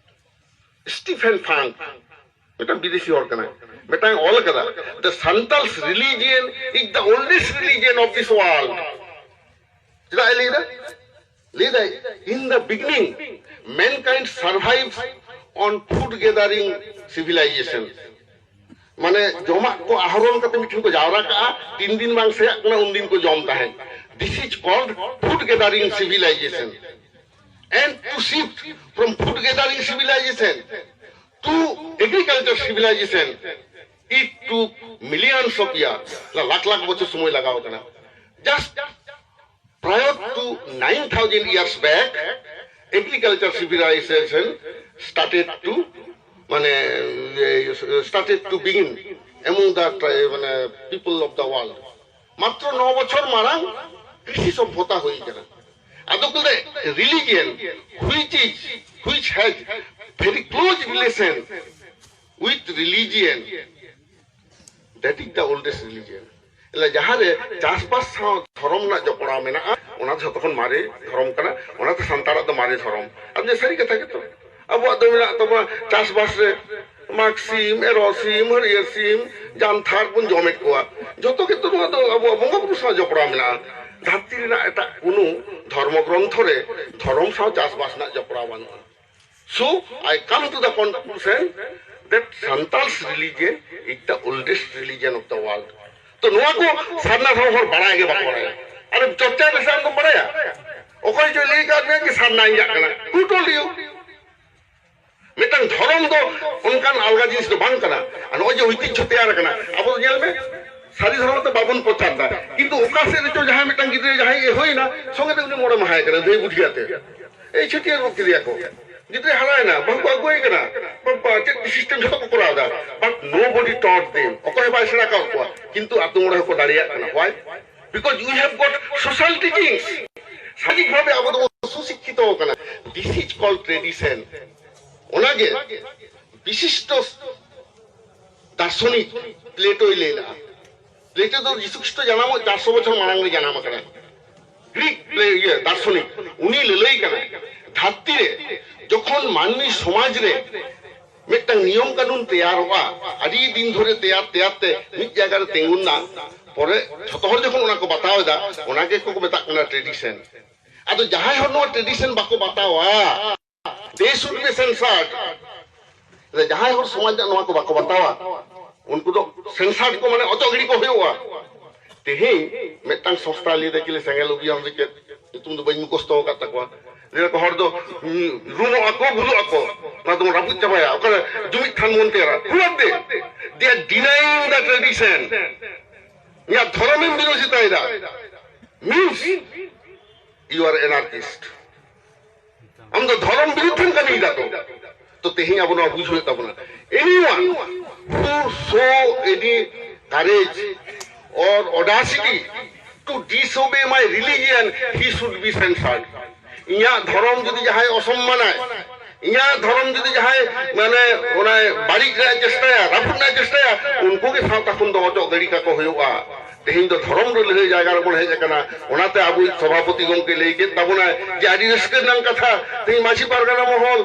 ᱥᱴᱤᱯᱷᱮᱱ ᱯᱷᱟᱝᱠ, ᱢᱤᱫᱴᱟᱝ ᱵᱤᱫᱮᱥᱤ ᱦᱚᱲ ᱠᱟᱱᱟᱭ, ᱢᱤᱫᱴᱟᱝ ᱚᱞ ᱠᱟᱫᱟ, "The Santal's religion is the oldest religion of this world." ᱪᱮᱫᱟᱜ ᱮ ᱞᱟᱹᱭ ᱫᱟ? ᱞᱟᱹᱭ ᱫᱟᱭ, "In the beginning, mankind survives on food gathering civilization." ᱢᱟᱱᱮ ᱡᱚᱢᱟᱜ ᱠᱚ ᱟᱦᱨᱚᱱ ᱠᱟᱛᱮ ᱢᱤᱫᱴᱷᱮᱱ ᱠᱚ ᱡᱟᱣᱨᱟ ᱠᱟᱜᱼᱟ, ᱛᱤᱱ ᱫᱤᱱ ᱵᱟᱝ ᱥᱮᱭᱟᱜ ᱠᱟᱱᱟ ᱩᱱ ᱫᱤᱱ ᱠᱚ ᱡᱚᱢ ᱛᱟᱦᱮᱸᱫ᱾ This is called food gathering civilization. And to shift from food gathering civilization to agriculture civilization, it took millions of years. Lakh lakh ᱵᱚᱪᱷᱚᱨ ᱥᱚᱢᱚᱭ ᱞᱟᱜᱟᱣ ᱠᱟᱱᱟ᱾ Just prior to nine thousand years back, agriculture civilization started to, ᱢᱟᱱᱮ, started to begin among the tri- ᱢᱟᱱᱮ, people of the world. ᱢᱟᱛᱨᱚ ᱱᱚ ᱵᱚᱪᱷᱚᱨ ᱢᱟᱲᱟᱝ ᱠᱨᱤᱥᱤ ᱥᱚᱵᱷᱚᱛᱟ ᱦᱩᱭ ᱠᱟᱱᱟ᱾ ᱟᱫᱚ ᱠᱚ ᱞᱟᱹᱭ religion, which is, which has very close relation with religion, that is the oldest religion. ᱮᱞᱮ ᱡᱟᱦᱟᱸ ᱨᱮ ᱪᱟᱥᱵᱟᱥ ᱥᱟᱶ ᱫᱷᱚᱨᱚᱢ ᱨᱮᱱᱟᱜ ᱡᱚᱯᱲᱟᱣ ᱢᱮᱱᱟᱜᱼᱟ, ᱚᱱᱟ ᱫᱚ ᱡᱷᱚᱛᱚ ᱠᱷᱚᱱ ᱢᱟᱨᱮ ᱫᱷᱚᱨᱚᱢ ᱠᱟᱱᱟ᱾ ᱚᱱᱟᱛᱮ ᱥᱟᱱᱛᱟᱲᱟᱜ ᱫᱚ ᱢᱟᱨᱮ ᱫᱷᱚᱨᱚᱢ᱾ ᱟᱨ ᱡᱮ ᱥᱟᱹᱨᱤ ᱠᱟᱛᱷᱟ ᱜᱮᱛᱚ, ᱟᱵᱚᱣᱟᱜ ᱫᱚ ᱢᱮᱱᱟᱜ ᱛᱟᱵᱚᱱᱟ ᱪᱟᱥᱵᱟᱥ ᱨᱮ ᱢᱟᱜᱽ ᱥᱤᱢ, ᱮᱨᱚᱜ ᱥᱤᱢ, ᱦᱟᱹᱨᱭᱟᱹᱲ ᱥᱤᱢ, ᱡᱟᱱᱛᱷᱟᱲ ᱵᱚᱱ ᱡᱚᱢᱮᱫ ᱠᱚᱣᱟ᱾ ᱡᱷᱚᱛᱚ ᱜᱮᱛᱚ ᱱᱚᱣᱟ ᱫᱚ ᱟᱵᱚᱣᱟᱜ ᱵᱚᱸᱜᱟ ᱵᱩᱨᱩ ᱥᱟᱶ ᱡᱚᱯᱲᱟᱣ ᱢᱮᱱᱟᱜᱼᱟ᱾ ᱫᱷᱟᱹᱨᱛᱤ ᱨᱮᱱᱟᱜ ᱮᱴᱟᱜ ᱠᱳᱱᱳ ᱫᱷᱚᱨᱢᱚ ᱜᱨᱚᱱᱛᱷᱚ ᱨᱮ ᱫᱷᱚᱨᱚᱢ ᱥᱟᱶ ᱪᱟᱥᱵᱟᱥ ᱨᱮᱱᱟᱜ ᱡᱚᱯᱲᱟᱣ ᱵᱟᱹᱱᱩᱜᱼᱟ᱾ So I come to the conclusion that Santal's religion is the oldest religion of the world. ᱛᱚ ᱱᱚᱣᱟ ᱠᱚ ᱥᱟᱨᱱᱟ ᱫᱷᱚᱨᱚᱢ ᱦᱚᱲ ᱵᱟᱲᱟᱭ ᱜᱮ ᱵᱟᱠᱚ ᱵᱟᱲᱟᱭᱟ᱾ ᱟᱨ ᱪᱚᱨᱪᱟᱭ ᱢᱮᱥᱮ, ᱟᱢ ᱫᱚᱢ ᱵᱟᱲᱟᱭᱟ? ᱚᱠᱚᱭ ᱪᱚᱭ ᱞᱟᱹᱭ ᱠᱟᱫ ᱢᱮᱭᱟ ᱡᱮ ᱥᱟᱨᱱᱟᱧ ᱪᱟᱜ ᱠᱟᱱᱟ? Who told you? ᱢᱤᱫᱴᱟᱝ ᱫᱷᱚᱨᱚᱢ ᱫᱚ ᱚᱱᱠᱟᱱ ᱟᱞᱜᱟ ᱡᱤᱱᱤᱥ ᱫᱚ ᱵᱟᱝ ᱠᱟᱱᱟ᱾ ᱟᱨ ᱱᱚᱜᱼᱚᱭ ᱡᱮ ᱳᱭᱛᱤᱡᱽᱡᱷᱚ ᱛᱮᱭᱟᱨ ᱟᱠᱟᱱᱟ, ᱟᱵᱚ ᱫᱚ ᱧᱮᱞ ᱢᱮ, ᱥᱟᱹᱨᱤ ᱫᱷᱚᱨᱚᱢ ᱫᱚ ᱵᱟᱵᱚᱱ ᱯᱨᱚᱪᱟᱨ ᱫᱟ, ᱠᱤᱱᱛᱩ ᱚᱠᱟ ᱥᱮᱫ ᱨᱮᱪᱚ ᱡᱟᱦᱟᱸᱭ ᱢᱤᱫᱴᱟᱝ ᱜᱤᱫᱽᱨᱟᱹ ᱡᱟᱦᱟᱸᱭ ᱮ ᱦᱩᱭᱱᱟ, ᱥᱚᱸᱜᱮ ᱛᱮ ᱩᱱᱤ ᱢᱚᱬᱮ ᱢᱟᱦᱟᱭ ᱠᱟᱱᱟ, ᱫᱟᱹᱭ ᱵᱩᱰᱷᱤ ᱟᱛᱮ᱾ ᱮᱭ ᱪᱷᱟᱹᱴᱭᱟᱹᱨ ᱜᱚᱫ ᱠᱮᱫᱮᱭᱟ ᱠᱚ, ᱜᱤᱫᱽᱨᱟᱹᱭ ᱦᱟᱨᱟᱭᱮᱱᱟ, ᱵᱟᱹᱦᱩ ᱠᱚ ᱟᱹᱜᱩᱭᱮ ᱠᱟᱱᱟ, ᱵᱟᱵᱟ ᱪᱮᱫ system ᱡᱷᱚᱛᱚ ᱠᱚ ᱠᱚᱨᱟᱣ ᱫᱟ, but nobody taught them, ᱚᱠᱚᱭ ᱦᱚᱸ ᱵᱟᱭ ᱥᱮᱬᱟ ᱠᱟᱣᱟᱫ ᱠᱚᱣᱟ, ᱠᱤᱱᱛᱩ ᱟᱛᱳ ᱢᱚᱬᱮ ᱦᱚᱸᱠᱚ ᱫᱟᱲᱮᱭᱟᱜ ᱠᱟᱱᱟ᱾ Why? Because we have got social teachings. ᱥᱟᱢᱟᱡᱤᱠ ᱵᱷᱟᱵᱮ ᱟᱵᱚ ᱫᱚᱵᱚᱱ ᱥᱩᱥᱤᱠᱠᱷᱤᱛᱚ ᱟᱠᱟᱱᱟ᱾ This is called tradition. ᱚᱱᱟᱜᱮ ᱵᱤᱥᱤᱥᱴᱚ ᱫᱟᱨᱥᱚᱱᱤᱠ ᱯᱞᱮᱴᱳᱭ ᱞᱟᱹᱭ ᱞᱮᱫᱼᱟ᱾ ᱯᱞᱮᱴᱳ ᱫᱚ ᱡᱤᱥᱩ ᱠᱷᱨᱤᱥᱴᱚ ᱡᱟᱱᱟᱢᱚᱜ ᱪᱟᱨᱥᱚ ᱵᱚᱪᱷᱚᱨ ᱢᱟᱲᱟᱝ ᱨᱮ ᱡᱟᱱᱟᱢ ᱟᱠᱟᱱᱟ᱾ ᱜᱨᱤᱠ ᱯᱞᱮ-, ᱤᱭᱟᱹ ᱫᱟᱨᱥᱚᱱᱤᱠ, ᱩᱱᱤ ᱞᱟᱹᱞᱟᱹᱭ ᱠᱟᱱᱟᱭ, ᱫᱷᱟᱹᱨᱛᱤ ᱨᱮ ᱡᱚᱠᱷᱚᱱ ᱢᱟᱹᱱᱢᱤ ᱥᱚᱢᱟᱡᱽ ᱨᱮ ᱢᱤᱫᱴᱟᱝ ᱱᱤᱭᱚᱢ ᱠᱟᱹᱱᱩᱱ ᱛᱮᱭᱟᱨᱚᱜᱼᱟ, ᱟᱹᱰᱤ ᱫᱤᱱ ᱫᱷᱚᱨᱮ ᱛᱮᱭᱟᱨ ᱛᱮᱭᱟᱨ ᱛᱮ ᱢᱤᱫ ᱡᱟᱭᱜᱟ ᱨᱮ ᱛᱤᱸᱜᱩᱱᱟ, ᱯᱚᱨᱮ ᱡᱷᱚᱛᱚ ᱦᱚᱲ ᱡᱚᱠᱷᱚᱱ ᱚᱱᱟ ᱠᱚ ᱵᱟᱛᱟᱣ ᱮᱫᱟ, ᱚᱱᱟ ᱜᱮᱠᱚ ᱢᱮᱛᱟᱜ ᱠᱟᱱᱟ tradition᱾ ᱟᱫᱚ ᱡᱟᱦᱟᱸᱭ ᱦᱚᱲ ᱱᱚᱣᱟ tradition ᱵᱟᱠᱚ ᱵᱟᱛᱟᱣᱟ, they should be censured. ᱡᱟᱦᱟᱸᱭ ᱦᱚᱲ ᱥᱚᱢᱟᱡᱽ ᱨᱮᱱᱟᱜ ᱱᱚᱣᱟ ᱠᱚ ᱵᱟᱠᱚ ᱵᱟᱛᱟᱣᱟ, ᱩᱱᱠᱩ ᱫᱚ censured ᱠᱚ, ᱢᱟᱱᱮ ᱚᱪᱚᱜ ᱜᱤᱰᱤ ᱠᱚ ᱦᱩᱭᱩᱜᱼᱟ᱾ ᱛᱮᱦᱮᱧ ᱢᱤᱫᱴᱟᱝ ᱥᱚᱝᱥᱛᱷᱟ ᱞᱟᱹᱭ ᱫᱟ, ᱪᱤᱞᱤ ᱥᱮᱸᱜᱮᱞ ᱚᱵᱷᱤᱭᱟᱱ ᱥᱮ ᱪᱮᱫ, ᱧᱩᱛᱩᱢ ᱫᱚ ᱵᱟᱹᱧ ᱢᱩᱠᱷᱚᱥᱛᱚ ᱟᱠᱟᱫ ᱛᱟᱠᱚᱣᱟ, ᱞᱟᱹᱭ ᱫᱟᱠᱚ ᱦᱚᱲ ᱫᱚ, ᱩᱸ, ᱨᱩᱢᱚᱜ ᱟᱠᱚ, ᱵᱷᱩᱞᱩᱜ ᱟᱠᱚ, ᱚᱱᱟ ᱫᱚᱵᱚᱱ ᱨᱟᱹᱯᱩᱫ ᱪᱟᱵᱟᱭᱟ, ᱚᱠᱟᱨᱮ ᱡᱩᱢᱤᱫ ᱛᱷᱟᱱ ᱵᱚᱱ ᱛᱮᱭᱟᱨᱟ᱾ Who are they? They are denying the tradition. ᱤᱧᱟᱹᱜ ᱫᱷᱚᱨᱚᱢᱮᱢ ᱵᱤᱨᱳᱫᱷᱤᱛᱟᱭᱮᱫᱟ, means you are anarchist. ᱟᱢ ᱫᱚ ᱫᱷᱚᱨᱚᱢ ᱵᱤᱨᱩᱫᱷ ᱮᱢ ᱠᱟᱹᱢᱤᱭᱮᱫᱟ ᱛᱚ᱾ ᱛᱚ ᱛᱮᱦᱮᱧ ᱟᱵᱚ ᱱᱚᱣᱟ ᱵᱩᱡᱽ ᱦᱩᱭᱩᱜ ᱛᱟᱵᱚᱱᱟ, anyone who show any courage or audacity to disobey my religion, he should be censured. ᱤᱧᱟᱹᱜ ᱫᱷᱚᱨᱚᱢ ᱡᱩᱫᱤ ᱡᱟᱦᱟᱸᱭ ᱚᱥᱚᱢᱢᱟᱱᱟᱭ, ᱤᱧᱟᱹᱜ ᱫᱷᱚᱨᱚᱢ ᱡᱩᱫᱤ ᱡᱟᱦᱟᱸᱭ, ᱢᱟᱱᱮ, ᱚᱱᱟᱭ ᱵᱟᱹᱲᱤᱡ ᱨᱮᱭᱟᱜ ᱪᱮᱥᱴᱟᱭᱟ, ᱨᱟᱹᱯᱩᱫ ᱨᱮᱭᱟᱜ ᱪᱮᱥᱴᱟᱭᱟ, ᱩᱱᱠᱩ ᱜᱮ ᱥᱟᱶᱛᱟ ᱠᱷᱚᱱ ᱫᱚ ᱚᱪᱚᱜ ᱜᱤᱰᱤ ᱠᱟᱠᱚ ᱦᱩᱭᱩᱜᱼᱟ᱾ ᱛᱮᱦᱮᱧ ᱫᱚ ᱫᱷᱚᱨᱚᱢ ᱞᱟᱹᱲᱦᱟᱹᱭ ᱡᱟᱭᱜᱟ ᱨᱮᱵᱚᱱ ᱦᱮᱡ ᱟᱠᱟᱱᱟ᱾ ᱚᱱᱟᱛᱮ ᱟᱵᱚᱭᱤᱡ ᱥᱚᱵᱷᱟᱯᱚᱛᱤ ᱜᱚᱢᱠᱮ ᱞᱟᱹᱭ ᱠᱮᱫ ᱛᱟᱵᱚᱱᱟᱭ ᱡᱮ ᱟᱹᱰᱤ ᱨᱟᱹᱥᱠᱟᱹ ᱨᱮᱱᱟᱜ ᱠᱟᱛᱷᱟ, ᱛᱮᱦᱮᱧ ᱢᱟᱹᱡᱷᱤ ᱯᱟᱨᱜᱟᱱᱟ ᱢᱚᱦᱚᱞ,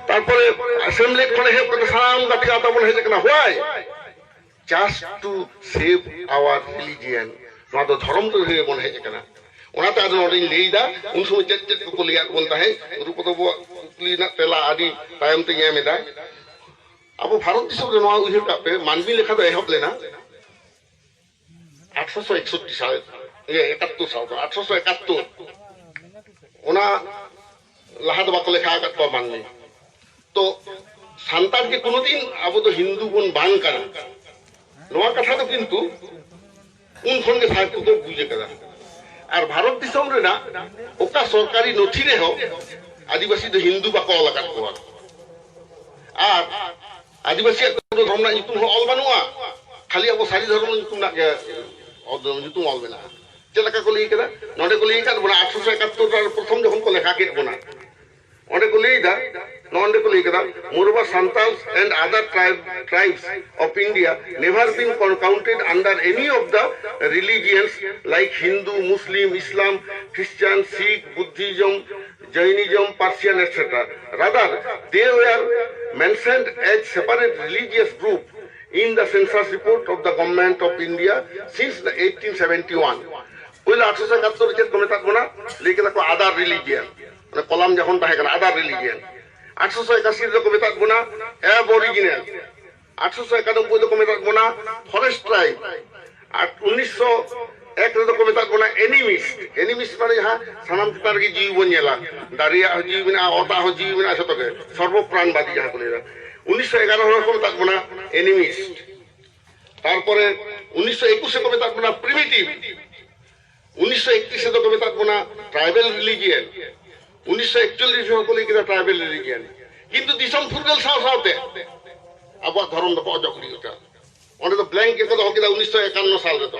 ᱛᱟᱨᱯᱚᱨᱮ ᱟᱥᱮᱢᱵᱞᱮ ᱠᱷᱚᱱ ᱮᱦᱚᱵ ᱠᱟᱛᱮ ᱥᱟᱱᱟᱢ ᱜᱟᱛᱮ ᱜᱟᱶᱛᱟ ᱵᱚᱱ ᱦᱮᱡ ᱟᱠᱟᱱᱟ᱾ Why? Just to save our religion. ᱱᱚᱣᱟ ᱫᱚ ᱫᱷᱚᱨᱚᱢ ᱞᱟᱹᱲᱦᱟᱹᱭ ᱵᱚᱱ ᱦᱮᱡ ᱟᱠᱟᱱᱟ᱾ ᱚᱱᱟᱛᱮ ᱟᱫᱚ ᱱᱚᱰᱮᱧ ᱞᱟᱹᱭᱫᱟ, ᱩᱱ ᱥᱚᱢᱚᱭ ᱪᱮᱫ ᱪᱮᱫ ᱠᱚᱠᱚ ᱞᱟᱹᱭᱟᱫ ᱵᱚᱱ ᱛᱟᱦᱮᱸᱫ᱾ ᱜᱩᱨᱩ ᱯᱚᱫᱚ ᱵᱟᱵᱩᱣᱟᱜ ᱠᱩᱠᱞᱤ ᱨᱮᱱᱟᱜ ᱛᱮᱞᱟ ᱟᱹᱰᱤ ᱛᱟᱭᱚᱢ ᱛᱮᱧ ᱮᱢ ᱮᱫᱟ᱾ ᱟᱵᱚ ᱵᱷᱟᱨᱚᱛ ᱫᱤᱥᱚᱢ ᱨᱮ ᱱᱚᱣᱟ ᱩᱭᱦᱟᱹᱨ ᱠᱟᱜ ᱯᱮ, ᱢᱟᱹᱱᱢᱤ ᱞᱮᱠᱷᱟ ᱫᱚ ᱮᱦᱚᱵ ᱞᱮᱱᱟ ᱟᱴᱷᱨᱚᱥᱚ ᱮᱠᱥᱚᱴᱴᱤ ᱥᱟᱞ, ᱤᱭᱟᱹ, ᱮᱠᱟᱛᱛᱳᱨ ᱥᱟᱞ ᱫᱚ, ᱟᱴᱷᱨᱚᱥᱚ ᱮᱠᱟᱛᱛᱳᱨ᱾ ᱚᱱᱟ ᱞᱟᱦᱟ ᱫᱚ ᱵᱟᱠᱚ ᱞᱮᱠᱷᱟ ᱟᱠᱟᱫ ᱠᱚᱣᱟ ᱢᱟᱹᱱᱢᱤ᱾ ᱛᱚ ᱥᱟᱱᱛᱟᱲ ᱡᱮ ᱠᱳᱱᱳ ᱫᱤᱱ ᱟᱵᱚ ᱫᱚ ᱦᱤᱱᱫᱩ ᱵᱚᱱ ᱵᱟᱝ ᱠᱟᱱᱟ, ᱱᱚᱣᱟ ᱠᱟᱛᱷᱟ ᱫᱚ ᱠᱤᱱᱛᱩ ᱩᱱ ᱠᱷᱚᱱ ᱜᱮ ᱥᱟᱭ ᱠᱚᱠᱚ ᱵᱩᱡᱽ ᱟᱠᱟᱫᱟ᱾ ᱟᱨ ᱵᱷᱟᱨᱚᱛ ᱫᱤᱥᱚᱢ ᱨᱮᱱᱟᱜ ᱚᱠᱟ ᱥᱚᱨᱠᱟᱨᱤ ᱱᱚᱛᱷᱤ ᱨᱮᱦᱚᱸ ᱟᱹᱫᱤᱵᱟᱹᱥᱤ ᱫᱚ ᱦᱤᱱᱫᱩ ᱵᱟᱠᱚ ᱚᱞ ᱟᱠᱟᱫ ᱠᱚᱣᱟ᱾ ᱟᱨ ᱟᱹᱫᱤᱵᱟᱹᱥᱤᱭᱟᱜ ᱫᱚ ᱫᱷᱚᱨᱚᱢ ᱨᱮᱱᱟᱜ ᱧᱩᱛᱩᱢ ᱦᱚᱸ ᱚᱞ ᱵᱟᱹᱱᱩᱜᱼᱟ, ᱠᱷᱟᱹᱞᱤ ᱟᱵᱚ ᱥᱟᱹᱨᱤ ᱫᱷᱚᱨᱚᱢ ᱧᱩᱛᱩᱢ ᱨᱮᱱᱟᱜ ᱜᱮ ᱚᱞ, ᱧᱩᱛᱩᱢ ᱚᱞ ᱢᱮᱱᱟᱜᱼᱟ᱾ ᱪᱮᱫ ᱞᱮᱠᱟ ᱠᱚ ᱞᱟᱹᱭ ᱠᱮᱫᱟ? ᱱᱚᱰᱮ ᱠᱚ ᱞᱟᱹᱭ ᱟᱠᱟᱫ ᱵᱚᱱᱟ ᱟᱴᱷᱨᱚᱥᱚ ᱮᱠᱟᱛᱛᱳᱨ ᱨᱮ ᱯᱨᱚᱛᱷᱚᱢ ᱡᱚᱠᱷᱚᱱ ᱠᱚ ᱞᱮᱠᱷᱟ ᱠᱮᱫ ᱵᱚᱱᱟ, ᱚᱸᱰᱮ ᱠᱚ ᱞᱟᱹᱭ ᱮᱫᱟ, ᱱᱚᱜᱼᱚ ᱱᱚᱰᱮ ᱠᱚ ᱞᱟᱹᱭ ᱠᱮᱫᱟ, Moreover, Santals and other tribe, tribes of India never been con- counted under any of the religions like Hindu, Muslim, Islam, Christian, Sikh, Buddhism, Jainism, Persian, et cetera. Rather, they were mentioned as separate religious group in the census report of the Government of India since the eighteen seventy-one. ᱯᱩᱭᱞᱩ ᱟᱴᱷᱨᱚᱥᱚ ᱮᱠᱟᱛᱛᱳᱨ ᱪᱮᱫ ᱠᱚ ᱢᱮᱛᱟᱫ ᱵᱚᱱᱟ? ᱞᱟᱹᱭ ᱠᱮᱫᱟ ᱠᱚ other religion, ᱢᱟᱱᱮ ᱠᱚᱞᱟᱢ ᱡᱚᱠᱷᱚᱱ ᱛᱟᱦᱮᱸ ᱠᱟᱱᱟ other religion᱾ ᱟᱴᱷᱨᱚᱥᱚ ᱮᱠᱟᱥᱤ ᱨᱮᱫᱚ ᱠᱚ ᱢᱮᱛᱟᱫ ᱵᱚᱱᱟ Aboriginal, ᱟᱴᱷᱨᱚᱥᱚ ᱮᱠᱟᱱᱚᱵᱵᱳᱭ ᱫᱚᱠᱚ ᱢᱮᱛᱟᱫ ᱵᱚᱱᱟ Forest Tribe, ᱟᱨ ᱩᱱᱤᱥᱥᱚ ᱮᱠ ᱨᱮᱫᱚ ᱠᱚ ᱢᱮᱛᱟᱫ ᱵᱚᱱᱟ Animist᱾ Animist ᱢᱟᱱᱮ ᱡᱟᱦᱟᱸ ᱥᱟᱱᱟᱢ ᱪᱮᱛᱟᱱ ᱨᱮᱜᱮ ᱡᱤᱣᱤ ᱵᱚᱱ ᱧᱮᱞᱟ, ᱫᱟᱨᱮᱭᱟᱜ ᱦᱚᱸ ᱡᱤᱣᱤ ᱢᱮᱱᱟᱜᱼᱟ, ᱚᱛᱟᱜ ᱦᱚᱸ ᱡᱤᱣᱤ ᱢᱮᱱᱟᱜᱼᱟ, ᱡᱷᱚᱛᱚ ᱜᱮ ᱥᱚᱨᱵᱚ ᱯᱨᱟᱱᱵᱟᱫᱤ ᱡᱟᱦᱟᱸ ᱠᱚ ᱞᱟᱹᱭᱫᱟ᱾ ᱩᱱᱤᱥᱥᱚ ᱮᱜᱟᱨᱚ ᱨᱮᱦᱚᱸ ᱠᱚ ᱢᱮᱛᱟᱫ ᱵᱚᱱᱟ Animist᱾ ᱛᱟᱨᱯᱚᱨᱮ ᱩᱱᱤᱥᱥᱚ ᱮᱠᱩᱥ ᱨᱮᱠᱚ ᱢᱮᱛᱟᱫ ᱵᱚᱱᱟ Primitive, ᱩᱱᱤᱥᱥᱚ ᱮᱠᱛᱨᱤᱥ ᱨᱮᱫᱚ ᱠᱚ ᱢᱮᱛᱟᱫ ᱵᱚᱱᱟ Tribal Religion, ᱩᱱᱤᱥᱥᱚ ᱮᱠᱪᱚᱞᱞᱤᱥ ᱨᱮᱦᱚᱸ ᱠᱚ ᱞᱟᱹᱭ ᱠᱮᱫᱟ Tribal Religion᱾ ᱠᱤᱱᱛᱩ ᱫᱤᱥᱚᱢ ᱯᱷᱩᱨᱜᱟᱹᱞ ᱥᱟᱶ ᱥᱟᱶᱛᱮ ᱟᱵᱚᱣᱟᱜ ᱫᱷᱚᱨᱚᱢ ᱫᱚᱠᱚ ᱚᱪᱚᱜ ᱜᱤᱰᱤ ᱠᱮᱫᱟ᱾ ᱚᱸᱰᱮ ᱫᱚ blank ᱜᱮᱠᱚ ᱫᱚᱦᱚ ᱠᱮᱫᱟ ᱩᱱᱤᱥᱥᱚ ᱮᱠᱟᱱᱱᱚ ᱥᱟᱞ ᱨᱮᱫᱚ᱾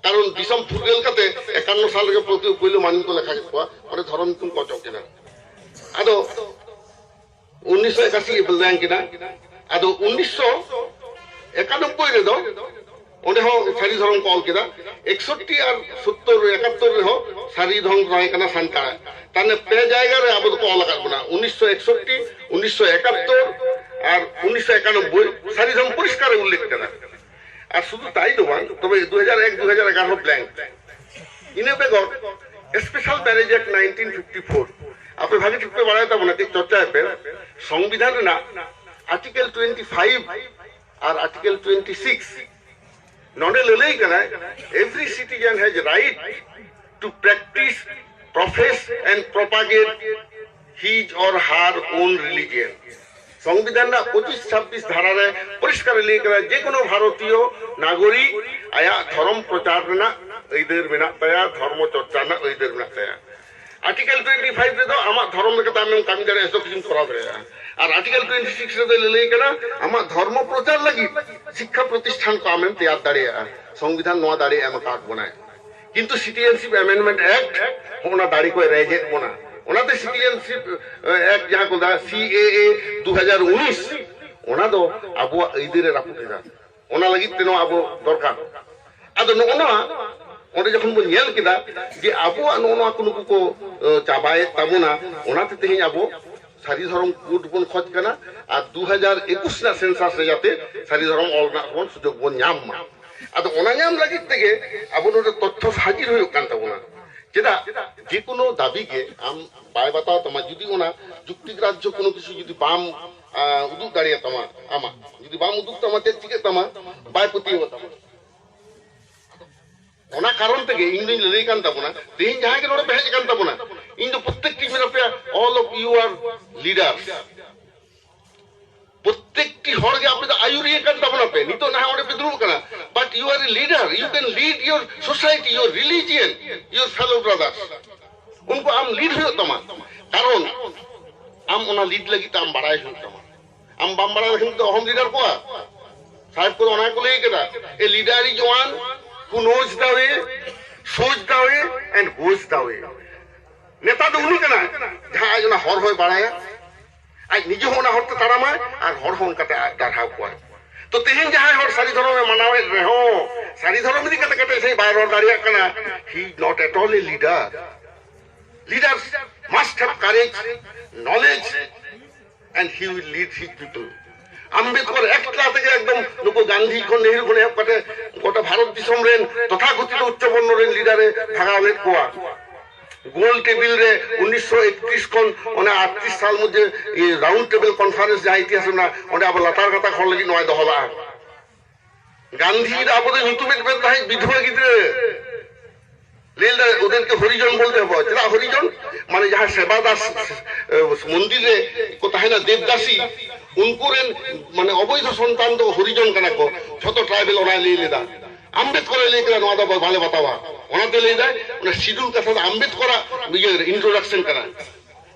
ᱠᱟᱨᱚᱱ ᱫᱤᱥᱚᱢ ᱯᱷᱩᱨᱜᱟᱹᱞ ᱠᱟᱛᱮ ᱮᱠᱟᱱᱱᱚ ᱥᱟᱞ ᱨᱮᱜᱮ ᱯᱩᱭᱞᱩ ᱢᱟᱹᱱᱢᱤ ᱠᱚ ᱞᱮᱠᱷᱟ ᱠᱮᱫ ᱠᱚᱣᱟ, ᱚᱸᱰᱮ ᱫᱷᱚᱨᱚᱢ ᱧᱩᱛᱩᱢ ᱠᱚ ᱚᱪᱚᱜ ᱠᱮᱫᱟ᱾ ᱟᱫᱚ ᱩᱱᱤᱥᱥᱚ ᱮᱠᱟᱥᱤ blank ᱮᱱᱟ᱾ ᱟᱫᱚ ᱩᱱᱤᱥᱥᱚ ᱮᱠᱟᱱᱚᱵᱵᱳᱭ ᱨᱮᱫᱚ ᱚᱸᱰᱮ ᱦᱚᱸ ᱥᱟᱹᱨᱤ ᱫᱷᱚᱨᱚᱢ ᱠᱚ ᱚᱞ ᱠᱮᱫᱟ᱾ ᱮᱠᱥᱚᱴᱴᱤ ᱟᱨ ᱥᱳᱛᱛᱳᱨ ᱮᱠᱟᱛᱛᱳᱨ ᱨᱮᱦᱚᱸ ᱥᱟᱹᱨᱤ ᱫᱷᱚᱨᱚᱢ ᱛᱟᱦᱮᱸ ᱠᱟᱱᱟ ᱥᱟᱱᱛᱟᱲᱟᱜ᱾ ᱛᱟᱦᱞᱮ ᱯᱮ ᱡᱟᱭᱜᱟ ᱨᱮ ᱟᱵᱚ ᱫᱚᱠᱚ ᱚᱞ ᱟᱠᱟᱫ ᱵᱚᱱᱟ, ᱩᱱᱤᱥᱥᱚ ᱮᱠᱥᱚᱴᱴᱤ, ᱩᱱᱤᱥᱥᱚ ᱮᱠᱟᱛᱛᱳᱨ ᱟᱨ ᱩᱱᱤᱥᱥᱚ ᱮᱠᱟᱱᱚᱵᱵᱳᱭ ᱥᱟᱹᱨᱤ ᱫᱷᱚᱨᱚᱢ ᱯᱚᱨᱤᱥᱠᱟᱨ ᱮ ᱩᱞᱞᱮᱠᱷ ᱠᱟᱫᱟ᱾ ᱟᱨ ᱥᱩᱫᱷᱩ ᱛᱟᱭ ᱫᱚ ᱵᱟᱝ, ᱛᱚᱵᱮ ᱫᱩ ᱦᱟᱡᱟᱨ ᱮᱠ ᱫᱩ ᱦᱟᱡᱟᱨ ᱮᱜᱟᱨᱚ ᱦᱚᱸ ᱵᱞᱮᱝᱠ᱾ ᱤᱱᱟᱹ ᱵᱮᱜᱚᱨ special marriage act nineteen fifty four, ᱟᱯᱮ ᱵᱷᱟᱜᱮ ᱴᱷᱤᱠ ᱯᱮ ᱵᱟᱲᱟᱭ ᱛᱟᱵᱚᱱᱟ, ᱠᱟᱹᱡ ᱪᱚᱨᱪᱟᱭ ᱯᱮ᱾ ᱥᱚᱝᱵᱤᱫᱷᱟᱱ ᱨᱮᱱᱟᱜ ᱟᱨᱴᱤᱠᱮᱞ ᱴᱩᱭᱮᱱᱴᱤ ᱯᱷᱟᱭᱤᱵᱷ ᱟᱨ ᱟᱨᱴᱤᱠᱮᱞ ᱴᱩᱭᱮᱱᱴᱤ ᱥᱤᱠᱥ, ᱱᱚᱰᱮ ᱞᱟᱹᱞᱟᱹᱭ ᱠᱟᱱᱟᱭ, every citizen has right to practice, profess and propagate his or her own religion. ᱥᱚᱝᱵᱤᱫᱷᱟᱱ ᱨᱮᱱᱟᱜ ᱯᱚᱸᱪᱤᱥ ᱪᱷᱟᱵᱵᱤᱥ ᱫᱷᱟᱨᱟ ᱨᱮ ᱯᱚᱨᱤᱥᱠᱟᱨ ᱮ ᱞᱟᱹᱭ ᱠᱟᱫᱟ, ᱡᱮ ᱠᱳᱱᱳ ᱵᱷᱟᱨᱚᱛᱤᱭᱚ ᱱᱟᱜᱚᱨᱤᱠ ᱟᱭᱟᱜ ᱫᱷᱚᱨᱚᱢ ᱯᱨᱚᱪᱟᱨ ᱨᱮᱱᱟᱜ ᱟᱹᱭᱫᱟᱹᱨ ᱢᱮᱱᱟᱜ ᱛᱟᱭᱟ, ᱫᱷᱚᱨᱢᱚ ᱪᱚᱨᱪᱟ ᱨᱮᱱᱟᱜ ᱟᱹᱭᱫᱟᱹᱨ ᱢᱮᱱᱟᱜ ᱛᱟᱭᱟ᱾ ᱟᱨᱴᱤᱠᱮᱞ ᱴᱩᱭᱮᱱᱴᱤ ᱯᱷᱟᱭᱤᱵᱷ ᱨᱮᱫᱚ ᱟᱢᱟᱜ ᱫᱷᱚᱨᱚᱢ ᱞᱮᱠᱟᱛᱮ ᱟᱢᱮᱢ ᱠᱟᱹᱢᱤ ᱫᱟᱲᱮᱭᱟᱜᱼᱟ, ᱡᱚᱛᱚ ᱠᱤᱪᱷᱩᱢ ᱠᱚᱨᱟᱣ ᱫᱟᱲᱮᱭᱟᱜᱼᱟ᱾ ᱟᱨ ᱟᱨᱴᱤᱠᱮᱞ ᱴᱩᱭᱮᱱᱴᱤ ᱥᱤᱠᱥ ᱨᱮᱫᱚ ᱞᱟᱹᱞᱟᱹᱭ ᱠᱟᱱᱟ, ᱟᱢᱟᱜ ᱫᱷᱚᱨᱢᱚ ᱯᱨᱚᱪᱟᱨ ᱞᱟᱹᱜᱤᱫ ᱥᱤᱠᱠᱷᱟ ᱯᱨᱚᱛᱤᱥᱴᱷᱟᱱ ᱠᱚ ᱟᱢᱮᱢ ᱛᱮᱭᱟᱨ ᱫᱟᱲᱮᱭᱟᱜᱼᱟ᱾ ᱥᱚᱝᱵᱤᱫᱷᱟᱱ ᱱᱚᱣᱟ ᱫᱟᱲᱮ ᱮᱢ ᱟᱠᱟᱫ ᱵᱚᱱᱟᱭ᱾ ᱠᱤᱱᱛᱩ ᱥᱤᱴᱤᱡᱮᱱᱥᱤᱯ ᱟᱢᱮᱱᱰᱢᱮᱱᱴ ᱮᱠᱴ ᱚᱱᱟ ᱫᱟᱲᱮ ᱠᱚᱭ ᱨᱮᱡᱮᱫ ᱵᱚᱱᱟ᱾ ᱚᱱᱟᱛᱮ ᱥᱤᱴᱤᱡᱮᱱᱥᱤᱯ ᱮᱠᱴ ᱡᱟᱦᱟᱸ ᱠᱚ ᱢᱮᱛᱟᱜᱼᱟ, ᱥᱤ ᱮ ᱮ ᱫᱩ ᱦᱟᱡᱟᱨ ᱩᱱᱤᱥ, ᱚᱱᱟ ᱫᱚ ᱟᱵᱚᱣᱟᱜ ᱟᱹᱭᱫᱟᱹᱨ ᱮ ᱨᱟᱹᱯᱩᱫ ᱮᱫᱟ᱾ ᱚᱱᱟ ᱞᱟᱹᱜᱤᱫ ᱛᱮ ᱱᱚᱣᱟ ᱟᱵᱚ ᱫᱚᱨᱠᱟᱨ᱾ ᱟᱫᱚ ᱱᱚᱜᱼᱚ ᱱᱚᱣᱟ ᱚᱸᱰᱮ ᱡᱚᱠᱷᱚᱱ ᱵᱚᱱ ᱧᱮᱞ ᱠᱮᱫᱟ ᱡᱮ ᱟᱵᱚᱣᱟᱜ ᱱᱚᱜᱼᱚ ᱱᱚᱣᱟ ᱠᱚ ᱱᱩᱠᱩ ᱠᱚ, ᱮ, ᱪᱟᱵᱟᱭᱮᱫ ᱛᱟᱵᱚᱱᱟ, ᱚᱱᱟᱛᱮ ᱛᱮᱦᱮᱧ ᱟᱵᱚ ᱥᱟᱹᱨᱤ ᱫᱷᱚᱨᱚᱢ ᱠᱳᱰ ᱵᱚᱱ ᱠᱷᱚᱡᱽ ᱠᱟᱱᱟ᱾ ᱟᱨ ᱫᱩ ᱦᱟᱡᱟᱨ ᱮᱠᱩᱥ ᱨᱮᱱᱟᱜ ᱥᱮᱱᱥᱟᱥ ᱨᱮ ᱡᱟᱛᱮ ᱥᱟᱹᱨᱤ ᱫᱷᱚᱨᱚᱢ ᱚᱞ ᱨᱮᱱᱟᱜ ᱵᱚᱱ ᱥᱩᱡᱳᱜᱽ ᱵᱚᱱ ᱧᱟᱢ ᱢᱟ᱾ ᱟᱫᱚ ᱚᱱᱟ ᱧᱟᱢ ᱞᱟᱹᱜᱤᱫ ᱛᱮᱜᱮ ᱟᱵᱚ ᱱᱚᱰᱮ ᱛᱚᱛᱛᱷᱚ ᱦᱟᱹᱡᱤᱨ ᱦᱩᱭᱩᱜ ᱠᱟᱱ ᱛᱟᱵᱚᱱᱟ᱾ ᱪᱮᱫᱟᱜ? ᱡᱮ ᱠᱳᱱᱳ ᱫᱟᱹᱵᱤ ᱜᱮ ᱟᱢ ᱵᱟᱭ ᱵᱟᱛᱟᱣ ᱛᱟᱢᱟ, ᱡᱩᱫᱤ ᱚᱱᱟ ᱡᱩᱠᱛᱤ ᱜᱨᱟᱡᱽᱡᱚ ᱠᱳᱱᱳ ᱠᱤᱪᱷᱩ ᱡᱩᱫᱤ ᱵᱟᱢ, ᱟ, ᱩᱫᱩᱜ ᱫᱟᱲᱮᱭᱟᱛᱟᱢᱟ, ᱟᱢᱟᱜ ᱡᱩᱫᱤ ᱵᱟᱢ ᱩᱫᱩᱜ ᱛᱟᱢᱟ, ᱪᱮᱫ ᱪᱤᱠᱟᱹᱜ ᱛᱟᱢᱟ? ᱵᱟᱭ ᱯᱟᱹᱛᱭᱟᱹᱣ ᱛᱟᱢᱟ᱾ ᱚᱱᱟ ᱠᱟᱨᱚᱱ ᱛᱮᱜᱮ ᱤᱧ ᱫᱩᱧ ᱞᱟᱹᱞᱟᱹᱭ ᱠᱟᱱ ᱛᱟᱵᱚᱱᱟ, ᱛᱮᱦᱮᱧ ᱡᱟᱦᱟᱸᱭ ᱜᱮ ᱱᱚᱰᱮ ᱯᱮ ᱦᱮᱡ ᱟᱠᱟᱱ ᱛᱟᱵᱚᱱᱟ, ᱤᱧ ᱫᱚ ᱯᱨᱚᱛᱛᱮᱠᱴᱤ ᱢᱮᱱᱟ ᱯᱮᱭᱟ, all of you are leaders. ᱯᱨᱚᱛᱛᱮᱠᱴᱤ ᱦᱚᱲ ᱜᱮ ᱟᱯᱮ ᱫᱚ ᱟᱹᱭᱩᱨᱤᱭᱟᱹ ᱠᱟᱱ ᱛᱟᱵᱚᱱᱟ ᱯᱮ᱾ ᱱᱤᱛᱚᱜ ᱱᱟᱦᱟᱜ ᱚᱸᱰᱮ ᱯᱮ ᱫᱩᱲᱩᱵ ᱠᱟᱱᱟ, but you are a leader, you can lead your society, your religion, your fellow brothers. ᱩᱱᱠᱩ ᱟᱢ ᱞᱤᱰ ᱦᱩᱭᱩᱜ ᱛᱟᱢᱟ, ᱠᱟᱨᱚᱱ ᱟᱢ ᱚᱱᱟ ᱞᱤᱰ ᱞᱟᱹᱜᱤᱫ ᱛᱮ ᱟᱢ ᱵᱟᱲᱟᱭ ᱦᱩᱭᱩᱜ ᱛᱟᱢᱟ᱾ ᱟᱢ ᱵᱟᱢ ᱵᱟᱲᱟᱭ ᱞᱮᱠᱷᱟᱱ ᱫᱚ ᱚᱦᱚᱢ ᱞᱤᱰᱟᱨ ᱠᱚᱣᱟ᱾ ᱥᱟᱦᱮᱵ ᱠᱚᱫᱚ ᱚᱱᱟ ᱠᱚ ᱞᱟᱹᱭ ᱠᱮᱫᱟ, "A leader is one who knows the way, shows the way and goes the way." ᱱᱮᱛᱟ ᱫᱚ ᱩᱱᱤ ᱠᱟᱱᱟᱭ ᱡᱟᱦᱟᱸ ᱟᱡ ᱚᱱᱟ ᱦᱚᱨ ᱦᱚᱸᱭ ᱵᱟᱲᱟᱭᱟ, ᱟᱡ ᱱᱤᱡᱮ ᱦᱚᱸ ᱚᱱᱟ ᱦᱚᱨ ᱛᱮ ᱛᱟᱲᱟᱢᱟᱭ ᱟᱨ ᱦᱚᱲ ᱦᱚᱸ ᱚᱱᱠᱟᱛᱮ ᱟᱡ ᱰᱟᱨᱦᱟᱣ ᱠᱚᱣᱟᱭ᱾ ᱛᱚ ᱛᱮᱦᱮᱧ ᱡᱟᱦᱟᱸᱭ ᱦᱚᱲ ᱥᱟᱹᱨᱤ ᱫᱷᱚᱨᱚᱢ ᱮ ᱢᱟᱱᱟᱣᱮᱫ ᱨᱮᱦᱚᱸ, ᱥᱟᱹᱨᱤ ᱫᱷᱚᱨᱚᱢ ᱤᱫᱤ ᱠᱟᱛᱮ ᱠᱟᱹᱴᱤᱡ ᱥᱟᱺᱦᱤᱡ ᱵᱟᱭ ᱨᱚᱲ ᱫᱟᱲᱮᱭᱟᱜ ᱠᱟᱱᱟ, he is not at all a leader. Leaders must have courage, knowledge, and he will lead his people. Ambedkar ᱮᱠᱞᱟ ᱛᱮᱜᱮ ᱮᱠᱫᱚᱢ ᱱᱩᱠᱩ ᱜᱟᱱᱫᱷᱤ ᱠᱷᱚᱱ ᱱᱮᱦᱨᱩ ᱠᱷᱚᱱ ᱮᱦᱚᱵ ᱠᱟᱛᱮ ᱜᱚᱴᱟ ᱵᱷᱟᱨᱚᱛ ᱫᱤᱥᱚᱢ ᱨᱮᱱ ᱛᱚᱛᱷᱟᱠᱚᱛᱷᱤᱛ ᱩᱪᱪᱚ ᱵᱚᱨᱱᱚ ᱨᱮᱱ ᱞᱤᱰᱟᱨ ᱮ ᱵᱷᱟᱜᱟᱣ ᱞᱮᱫ ᱠᱚᱣᱟ᱾ ᱜᱳᱞ ᱴᱮᱵᱤᱞ ᱨᱮ ᱩᱱᱤᱥᱥᱚ ᱮᱠᱛᱨᱤᱥ ᱠᱷᱚᱱ ᱚᱱᱟ ᱟᱴᱛᱨᱤᱥ ᱥᱟᱞ ᱢᱚᱫᱽᱫᱷᱮ ᱨᱟᱣᱩᱱᱰ ᱴᱮᱵᱤᱞ ᱠᱚᱱᱯᱷᱟᱨᱮᱱᱥ ᱡᱟᱦᱟᱸ ᱤᱛᱤᱦᱟᱥ ᱢᱮᱱᱟᱜᱼᱟ, ᱚᱸᱰᱮ ᱟᱵᱚ ᱞᱟᱛᱟᱨ ᱜᱟᱛᱟᱠ ᱦᱚᱲ ᱞᱟᱹᱜᱤᱫ ᱱᱚᱣᱟᱭ ᱫᱚᱦᱚ ᱞᱟᱜᱼᱟ᱾ ᱜᱟᱱᱫᱷᱤ ᱫᱚ ᱟᱵᱚ ᱫᱚ ᱧᱩᱛᱩᱢᱮᱫ ᱵᱚᱱ ᱛᱟᱦᱮᱸᱫ ᱵᱤᱫᱷᱚᱵᱟ ᱜᱤᱫᱽᱨᱟᱹ᱾ ᱞᱟᱹᱭ ᱞᱮᱫᱟ, "ᱳᱫᱮᱨᱠᱮ ᱦᱚᱨᱤᱡᱚᱱ ᱵᱚᱞᱛᱮ ᱦᱚᱵᱚ᱾" ᱪᱮᱫᱟᱜ ᱦᱚᱨᱤᱡᱚᱱ? ᱢᱟᱱᱮ ᱡᱟᱦᱟᱸ ᱥᱮᱵᱟ ᱫᱟᱥ, ᱮ, ᱢᱚᱱᱫᱤᱨ ᱨᱮ ᱠᱚ ᱛᱟᱦᱮᱱᱟ, ᱫᱮᱵᱫᱟᱥᱤ, ᱩᱱᱠᱩ ᱨᱮᱱ ᱢᱟᱱᱮ ᱚᱵᱚᱭᱫᱷᱚ ᱥᱚᱱᱛᱟᱱ ᱫᱚ ᱦᱚᱨᱤᱡᱚᱱ ᱠᱟᱱᱟ ᱠᱚ᱾ ᱡᱷᱚᱛᱚ ᱴᱨᱟᱭᱵᱮᱞ ᱚᱱᱟᱭ ᱞᱟᱹᱭ ᱞᱮᱫᱟ᱾ ᱟᱢᱵᱮᱫᱠᱚᱨ ᱮ ᱞᱟᱹᱭ ᱠᱮᱫᱟ, "ᱱᱚᱣᱟ ᱫᱚ ᱵᱟᱞᱮ ᱵᱟᱛᱟᱣᱟ᱾" ᱚᱱᱟᱛᱮ ᱞᱟᱹᱭ ᱫᱟᱭ, ᱚᱱᱟ ᱥᱤᱰᱩᱞ ᱠᱟᱛᱷᱟ ᱫᱚ ᱟᱢᱵᱮᱫᱠᱚᱨᱟᱜ ᱤᱭᱟᱹ ᱤᱱᱴᱨᱳᱰᱟᱠᱥᱚᱱ ᱠᱟᱱᱟ᱾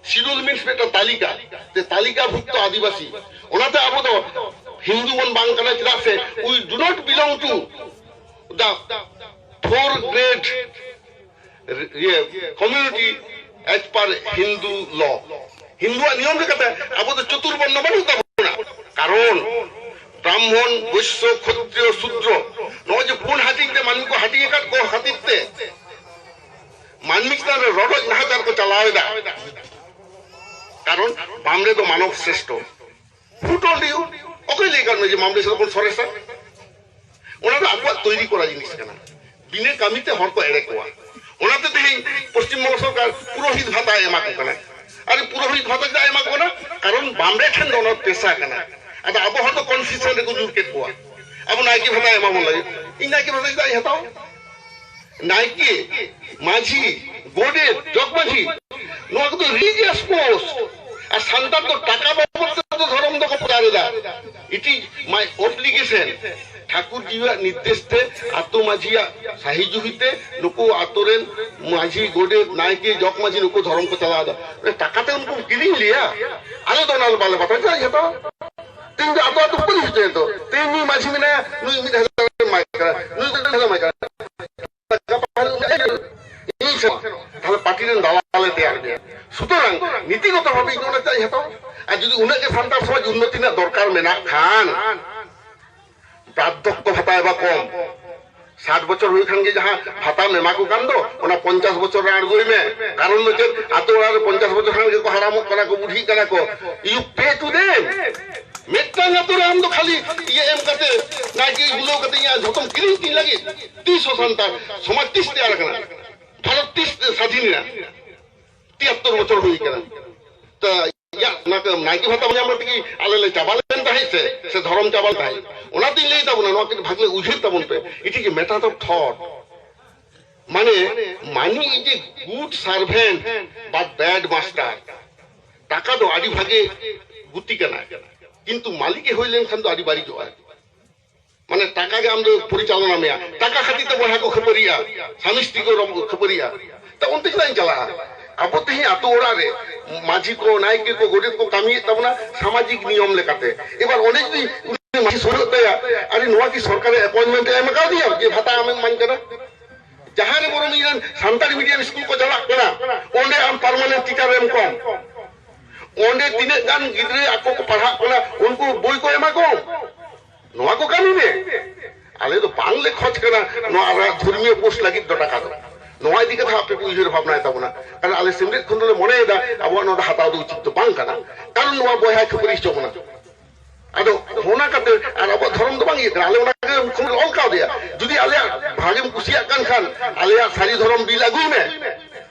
ᱥᱤᱰᱩᱞ ᱢᱤᱱᱥ ᱢᱤᱫᱴᱟᱝ ᱛᱟᱞᱤᱠᱟ, ᱛᱮ ᱛᱟᱞᱤᱠᱟᱵᱷᱩᱠᱛᱚ ᱟᱹᱫᱤᱵᱟᱹᱥᱤ᱾ ᱚᱱᱟᱛᱮ ᱟᱵᱚ ᱫᱚ ᱦᱤᱱᱫᱩ ᱵᱚᱱ ᱵᱟᱝ ᱠᱟᱱᱟ, ᱪᱮᱫᱟᱜ ᱥᱮ we do not belong to the four grade, ᱤᱭᱟᱹ, community as per Hindu law. ᱦᱤᱱᱫᱩᱣᱟᱜ ᱱᱤᱭᱚᱢ ᱞᱮᱠᱟᱛᱮ ᱟᱵᱚ ᱫᱚ ᱪᱚᱛᱩᱨᱵᱚᱨᱱᱚ ᱵᱟᱹᱱᱩᱜ ᱛᱟᱵᱚᱱᱟ᱾ ᱠᱟᱨᱚᱱ ᱵᱨᱟᱦᱢᱚᱱ, ᱵᱳᱭᱥᱭᱚ, ᱠᱷᱚᱛᱨᱤᱭᱚ, ᱥᱩᱫᱨᱚ, ᱱᱚᱜᱼᱚᱭ ᱡᱮ ᱯᱩᱱ ᱦᱟᱹᱴᱤᱧ ᱛᱮ ᱢᱟᱹᱱᱢᱤ ᱠᱚ ᱦᱟᱹᱴᱤᱧ ᱟᱠᱟᱫ ᱠᱚ ᱠᱷᱟᱹᱛᱤᱨ ᱛᱮ ᱢᱟᱹᱱᱢᱤ ᱪᱮᱛᱟᱱ ᱨᱮ ᱨᱚᱰᱚᱡ ᱱᱟᱦᱟᱪᱟᱨ ᱠᱚ ᱪᱟᱞᱟᱣ ᱮᱫᱟ᱾ ᱠᱟᱨᱚᱱ ᱵᱟᱢᱲᱮ ᱫᱚ ᱢᱟᱱᱚᱵ ᱥᱨᱮᱥᱴᱷᱚ᱾ Who told you? ᱚᱠᱚᱭ ᱞᱟᱹᱭ ᱟᱠᱟᱫ ᱢᱮᱭᱟ ᱡᱮ ᱵᱟᱢᱲᱮ ᱥᱮᱫ ᱵᱚᱱ ᱥᱚᱨᱮᱥᱟ? ᱚᱱᱟ ᱫᱚ ᱟᱠᱚᱣᱟᱜ ᱛᱳᱭᱨᱤ ᱠᱚᱨᱟ ᱡᱤᱱᱤᱥ ᱠᱟᱱᱟ᱾ ᱵᱤᱱᱟᱹ ᱠᱟᱹᱢᱤ ᱛᱮ ᱦᱚᱲ ᱠᱚ ᱮᱲᱮ ᱠᱚᱣᱟ᱾ ᱚᱱᱟᱛᱮ ᱛᱮᱦᱮᱧ ᱯᱚᱥᱪᱤᱢ ᱵᱚᱝᱜᱚ ᱥᱚᱨᱠᱟᱨ ᱯᱩᱨᱳᱦᱤᱛ ᱵᱷᱟᱛᱟᱭ ᱮᱢᱟ ᱠᱚ ᱠᱟᱱᱟ᱾ ᱟᱨ ᱯᱩᱨᱳᱦᱤᱛ ᱵᱷᱟᱛᱟ ᱪᱮᱫᱟᱜ ᱮᱢᱟ ᱠᱚ ᱠᱟᱱᱟ? ᱠᱟᱨᱚᱱ ᱵᱟᱢᱲᱮ ᱴᱷᱮᱱ ᱫᱚ ᱚᱱᱟ ᱯᱮᱥᱟ ᱠᱟᱱᱟ᱾ ᱟᱫᱚ ᱟᱵᱚ ᱦᱚᱲ ᱫᱚ ᱠᱚᱱᱥᱮᱥᱚᱱ ᱨᱮᱠᱚ ᱧᱩᱨ ᱠᱮᱫ ᱠᱚᱣᱟ᱾ ᱟᱵᱚ ᱱᱟᱭᱠᱮ ᱵᱷᱟᱛᱟ ᱮᱢᱟ ᱵᱚᱱ ᱞᱟᱹᱜᱤᱫ, ᱤᱧ ᱱᱟᱭᱠᱮ ᱵᱷᱟᱛᱟ ᱪᱮᱫᱟᱜ ᱤᱧ ᱦᱟᱛᱟᱣᱟ? ᱱᱟᱭᱠᱮ, ᱢᱟᱹᱡᱷᱤ, ᱜᱚᱰᱮᱛ, ᱡᱚᱜᱽ ᱢᱟᱹᱡᱷᱤ, ᱱᱚᱣᱟ ᱠᱚᱫᱚ ᱨᱤᱞᱤᱡᱤᱭᱟᱥ ᱯᱳᱥᱴ᱾ ᱟᱨ ᱥᱟᱱᱛᱟᱲ ᱫᱚ ᱴᱟᱠᱟ ᱵᱟᱵᱚᱫ ᱛᱮᱫᱚ ᱫᱷᱚᱨᱚᱢ ᱫᱚᱠᱚ ᱯᱨᱚᱪᱟᱨ ᱮᱫᱟ᱾ It is my obligation. ᱴᱷᱟᱹᱠᱩᱨ ᱡᱤᱣᱤᱭᱟᱜ ᱱᱤᱨᱫᱮᱥ ᱛᱮ, ᱟᱛᱳ ᱢᱟᱹᱡᱷᱤᱭᱟᱜ ᱥᱟᱹᱦᱤ ᱡᱩᱦᱤ ᱛᱮ ᱱᱩᱠᱩ ᱟᱛᱳ ᱨᱮᱱ ᱢᱟᱹᱡᱷᱤ, ᱜᱚᱰᱮᱛ, ᱱᱟᱭᱠᱮ, ᱡᱚᱜᱽ ᱢᱟᱹᱡᱷᱤ ᱱᱩᱠᱩ ᱫᱷᱚᱨᱚᱢ ᱠᱚ ᱪᱟᱞᱟᱣ ᱮᱫᱟ᱾ ᱴᱟᱠᱟ ᱛᱮ ᱩᱱᱠᱩ ᱠᱤᱨᱤᱧ ᱞᱮᱭᱟ? ᱟᱞᱮ ᱫᱚ ᱚᱱᱟ ᱵᱟᱞᱮ ᱵᱟᱛᱟᱣᱟ᱾ ᱪᱮᱫᱟᱜ ᱤᱧ ᱦᱟᱛᱟᱣᱟ? ᱛᱮᱦᱮᱧ ᱫᱚ ᱟᱛᱳ ᱟᱛᱳ ᱠᱚ ᱦᱤᱡᱩᱜ ᱛᱮ, ᱛᱮᱦᱮᱧ ᱱᱩᱭ ᱢᱟᱹᱡᱷᱤ ᱢᱮᱱᱟᱭᱟ, ᱱᱩᱭ ᱢᱤᱫ ᱦᱟᱡᱟᱨ ᱮᱢᱟᱭ ᱠᱟᱱᱟ, ᱱᱩᱭ ᱫᱚ ᱰᱮᱲ ᱦᱟᱡᱟᱨ ᱮᱢᱟᱭ ᱠᱟᱱᱟ᱾ ᱤᱧ ᱥᱮᱱᱚᱜᱼᱟ, ᱛᱟᱦᱞᱮ ᱯᱟᱨᱴᱤ ᱨᱮᱱ ᱫᱟᱞᱟᱞ ᱮ ᱛᱮᱭᱟᱨ ᱢᱮᱭᱟ᱾ ᱥᱩᱛᱚᱨᱟᱝ ᱱᱤᱛᱤᱜᱚᱛᱚ ᱵᱷᱟᱵᱮ ᱤᱧ ᱚᱱᱟ ᱪᱮᱫᱟᱜ ᱤᱧ ᱦᱟᱛᱟᱣᱟ? ᱟᱨ ᱡᱩᱫᱤ ᱩᱱᱟᱹᱜ ᱜᱮ ᱥᱟᱱᱛᱟᱲ ᱥᱚᱢᱟᱡᱽ ᱩᱱᱱᱚᱛᱤ ᱨᱮᱱᱟᱜ ᱫᱚᱨᱠᱟᱨ ᱢᱮᱱᱟᱜ ᱠᱷᱟᱱ, ᱵᱟᱨᱫᱷᱚᱠᱠᱚ ᱵᱷᱟᱛᱟ ᱮᱢᱟ ᱠᱚᱢ᱾ ᱥᱟᱴ ᱵᱚᱪᱷᱚᱨ ᱦᱩᱭ ᱠᱷᱟᱱ ᱜᱮ ᱡᱟᱦᱟᱸ ᱵᱷᱟᱛᱟᱢ ᱮᱢᱟ ᱠᱚ ᱠᱟᱱ ᱫᱚ, ᱚᱱᱟ ᱯᱚᱧᱪᱟᱥ ᱵᱚᱪᱷᱚᱨ ᱨᱮ ᱟᱬᱜᱚᱭ ᱢᱮ᱾ ᱠᱟᱨᱚᱱ ᱫᱚ ᱪᱮᱫ? ᱟᱛᱳ ᱚᱲᱟᱜ ᱨᱮ ᱯᱚᱧᱪᱟᱥ ᱵᱚᱪᱷᱚᱨ ᱠᱷᱟᱱ ᱜᱮᱠᱚ ᱦᱟᱲᱟᱢᱚᱜ ᱠᱟᱱᱟ ᱠᱚ, ᱵᱩᱰᱷᱤᱜ ᱠᱟᱱᱟ ᱠᱚ᱾ You pay to them. ᱢᱤᱫᱴᱟᱝ ᱟᱛᱳ ᱨᱮ ᱟᱢ ᱫᱚ ᱠᱷᱟᱹᱞᱤ ᱤᱭᱟᱹ ᱮᱢ ᱠᱟᱛᱮ, ᱱᱟᱭᱠᱮ ᱵᱩᱞᱟᱹᱣ ᱠᱟᱛᱮ ᱤᱧᱟᱹᱜ ᱡᱷᱚᱛᱚᱢ ᱠᱤᱨᱤᱧ ᱛᱤᱧ ᱞᱟᱹᱜᱤᱫ? ᱛᱤᱥ ᱦᱚᱸ ᱥᱟᱱᱛᱟᱲ ᱥᱚᱢᱟᱡᱽ ᱛᱤᱥ ᱛᱮᱭᱟᱨ ᱟᱠᱟᱱᱟ? ᱵᱷᱟᱨᱚᱛ ᱛᱤᱥ ᱥᱟᱫᱷᱤᱱ ᱮᱱᱟ? ᱛᱤᱭᱟᱛᱛᱚᱨ ᱵᱚᱪᱷᱚᱨ ᱦᱩᱭ ᱠᱟᱱᱟ᱾ ᱛᱚ, ᱭᱟ, ᱚᱱᱟ ᱠᱚ ᱱᱟᱭᱠᱮ ᱵᱷᱟᱛᱟ ᱧᱟᱢ ᱠᱟᱛᱮ ᱜᱮ ᱟᱞᱮ ᱞᱮ ᱪᱟᱵᱟ ᱞᱮᱱ ᱛᱟᱦᱮᱸᱫ ᱥᱮ, ᱥᱮ ᱫᱷᱚᱨᱚᱢ ᱪᱟᱵᱟ ᱞᱮᱱ ᱛᱟᱦᱮᱸᱫ? ᱚᱱᱟᱛᱤᱧ ᱞᱟᱹᱭ ᱛᱟᱵᱚᱱᱟ, ᱱᱚᱣᱟ ᱠᱟᱹᱴᱤᱡ ᱵᱷᱟᱜᱮ ᱩᱭᱦᱟᱹᱨ ᱛᱟᱵᱚᱱ ᱯᱮ᱾ It is a matter of thought. ᱢᱟᱱᱮ, money is a good servant but bad master. ᱴᱟᱠᱟ ᱫᱚ ᱟᱹᱰᱤ ᱵᱷᱟᱜᱮ ᱜᱩᱛᱤ ᱠᱟᱱᱟ, ᱠᱤᱱᱛᱩ ᱢᱟᱹᱞᱤᱠ ᱮ ᱦᱩᱭ ᱞᱮᱱᱠᱷᱟᱱ ᱫᱚ ᱟᱹᱰᱤ ᱵᱟᱹᱲᱤᱡᱚᱜᱼᱟ᱾ ᱢᱟᱱᱮ, ᱴᱟᱠᱟ ᱜᱮ ᱟᱢ ᱫᱚ ᱯᱚᱨᱤᱪᱟᱞᱚᱱᱟ ᱢᱮᱭᱟ᱾ ᱴᱟᱠᱟ ᱠᱷᱟᱹᱛᱤᱨ ᱛᱮ ᱵᱚᱭᱦᱟ ᱠᱚ ᱠᱷᱟᱹᱯᱟᱹᱨᱤᱜᱼᱟ, ᱥᱟᱢᱤ ᱥᱛᱨᱤ ᱠᱚ ᱨᱚ-, ᱠᱷᱟᱹᱯᱟᱹᱨᱤᱜᱼᱟ᱾ ᱛᱚ, ᱚᱱᱛᱮ ᱪᱮᱫᱟᱜ ᱤᱧ ᱪᱟᱞᱟᱜᱼᱟ? ᱟᱵᱚ ᱛᱮᱦᱮᱧ ᱟᱛᱳ ᱚᱲᱟᱜ ᱨᱮ ᱢᱟᱹᱡᱷᱤ ᱠᱚ, ᱱᱟᱭᱠᱮ ᱠᱚ, ᱜᱚᱰᱮᱛ ᱠᱚ ᱠᱟᱹᱢᱤᱭᱮᱫ ᱛᱟᱵᱚᱱᱟ ᱥᱟᱢᱟᱡᱤᱠ ᱱᱤᱭᱚᱢ ᱞᱮᱠᱟᱛᱮ᱾ ᱮᱵᱟᱨ ᱚᱸᱰᱮ ᱡᱩᱫᱤ ᱩᱱᱤ ᱢᱟᱹᱡᱷᱤ ᱥᱩᱨᱩᱜ ᱛᱟᱭᱟ, "ᱟᱨᱮ, ᱱᱚᱣᱟ ᱠᱤ ᱥᱚᱨᱠᱟᱨᱮ ᱮᱯᱚᱭᱮᱱᱴᱢᱮᱱᱴ ᱮ ᱮᱢ ᱟᱠᱟᱫᱤᱧᱟ ᱡᱮ ᱵᱷᱟᱛᱟ ᱟᱢᱮᱢ ᱤᱢᱟᱹᱧ ᱠᱟᱱᱟ?" ᱡᱟᱦᱟᱸ ᱨᱮ ᱵᱚᱨᱚᱝ ᱤᱧ ᱨᱮᱱ ᱥᱟᱱᱛᱟᱲᱤ ᱢᱤᱰᱤᱭᱟᱢ ᱥᱠᱩᱞ ᱠᱚ ᱪᱟᱞᱟᱜ ᱠᱟᱱᱟ, ᱚᱸᱰᱮ ᱟᱢ ᱯᱟᱨᱢᱟᱱᱮᱱᱴ ᱴᱤᱪᱟᱨ ᱮᱢ ᱠᱚᱢ᱾ ᱚᱸᱰᱮ ᱛᱤᱱᱟᱹᱜ ᱜᱟᱱ ᱜᱤᱫᱽᱨᱟᱹ ᱟᱠᱚ ᱠᱚ ᱯᱟᱲᱦᱟᱜ ᱠᱟᱱᱟ, ᱩᱱᱠᱩ ᱵᱳᱭ ᱠᱚ ᱮᱢᱟ ᱠᱚ᱾ ᱱᱚᱣᱟ ᱠᱚ ᱠᱟᱹᱢᱤ ᱢᱮ᱾ ᱟᱞᱮ ᱫᱚ ᱵᱟᱝᱞᱮ ᱠᱷᱚᱡᱽ ᱠᱟᱱᱟ ᱱᱚᱣᱟ ᱟᱨ ᱫᱷᱚᱨᱢᱤᱭᱚ ᱯᱳᱥᱴ ᱞᱟᱹᱜᱤᱫ ᱫᱚ ᱴᱟᱠᱟ ᱫᱚ᱾ ᱱᱚᱣᱟ ᱤᱫᱤ ᱠᱟᱛᱮ ᱟᱯᱮ ᱠᱚ ᱩᱭᱦᱟᱹᱨ ᱵᱷᱟᱵᱽᱱᱟᱭ ᱛᱟᱵᱚᱱᱟ᱾ ᱠᱟᱨᱚᱱ ᱟᱞᱮ ᱥᱤᱢᱨᱮᱫ ᱠᱷᱚᱱ ᱫᱚᱞᱮ ᱢᱚᱱᱮᱭᱮᱫᱟ ᱟᱵᱚᱣᱟᱜ ᱱᱚᱣᱟ ᱫᱚ ᱦᱟᱛᱟᱣ ᱫᱚ ᱩᱪᱤᱛ ᱫᱚ ᱵᱟᱝ ᱠᱟᱱᱟ᱾ ᱠᱟᱨᱚᱱ ᱱᱚᱣᱟ ᱵᱚᱭᱦᱟᱭ ᱠᱷᱟᱹᱯᱟᱹᱨᱤ ᱦᱚᱪᱚ ᱵᱚᱱᱟ᱾ ᱟᱫᱚ ᱚᱱᱟ ᱠᱟᱛᱮ ᱟᱨ ᱟᱵᱚᱣᱟᱜ ᱫᱷᱚᱨᱚᱢ ᱫᱚ ᱵᱟᱝ ᱤᱭᱟᱹ ᱠᱟᱱᱟ, ᱟᱞᱮ ᱚᱱᱟ ᱜᱮ ᱠᱷᱚᱱ ᱞᱮ ᱚᱞ ᱠᱟᱣᱫᱮᱭᱟ᱾ ᱡᱩᱫᱤ ᱟᱞᱮᱭᱟᱜ ᱵᱷᱟᱜᱮᱢ ᱠᱩᱥᱤᱭᱟᱜ ᱠᱟᱱ ᱠᱷᱟᱱ, ᱟᱞᱮᱭᱟᱜ ᱥᱟᱹᱨᱤ ᱫᱷᱚᱨᱚᱢ ᱵᱤᱞ ᱟᱹᱜᱩᱭ ᱢᱮ,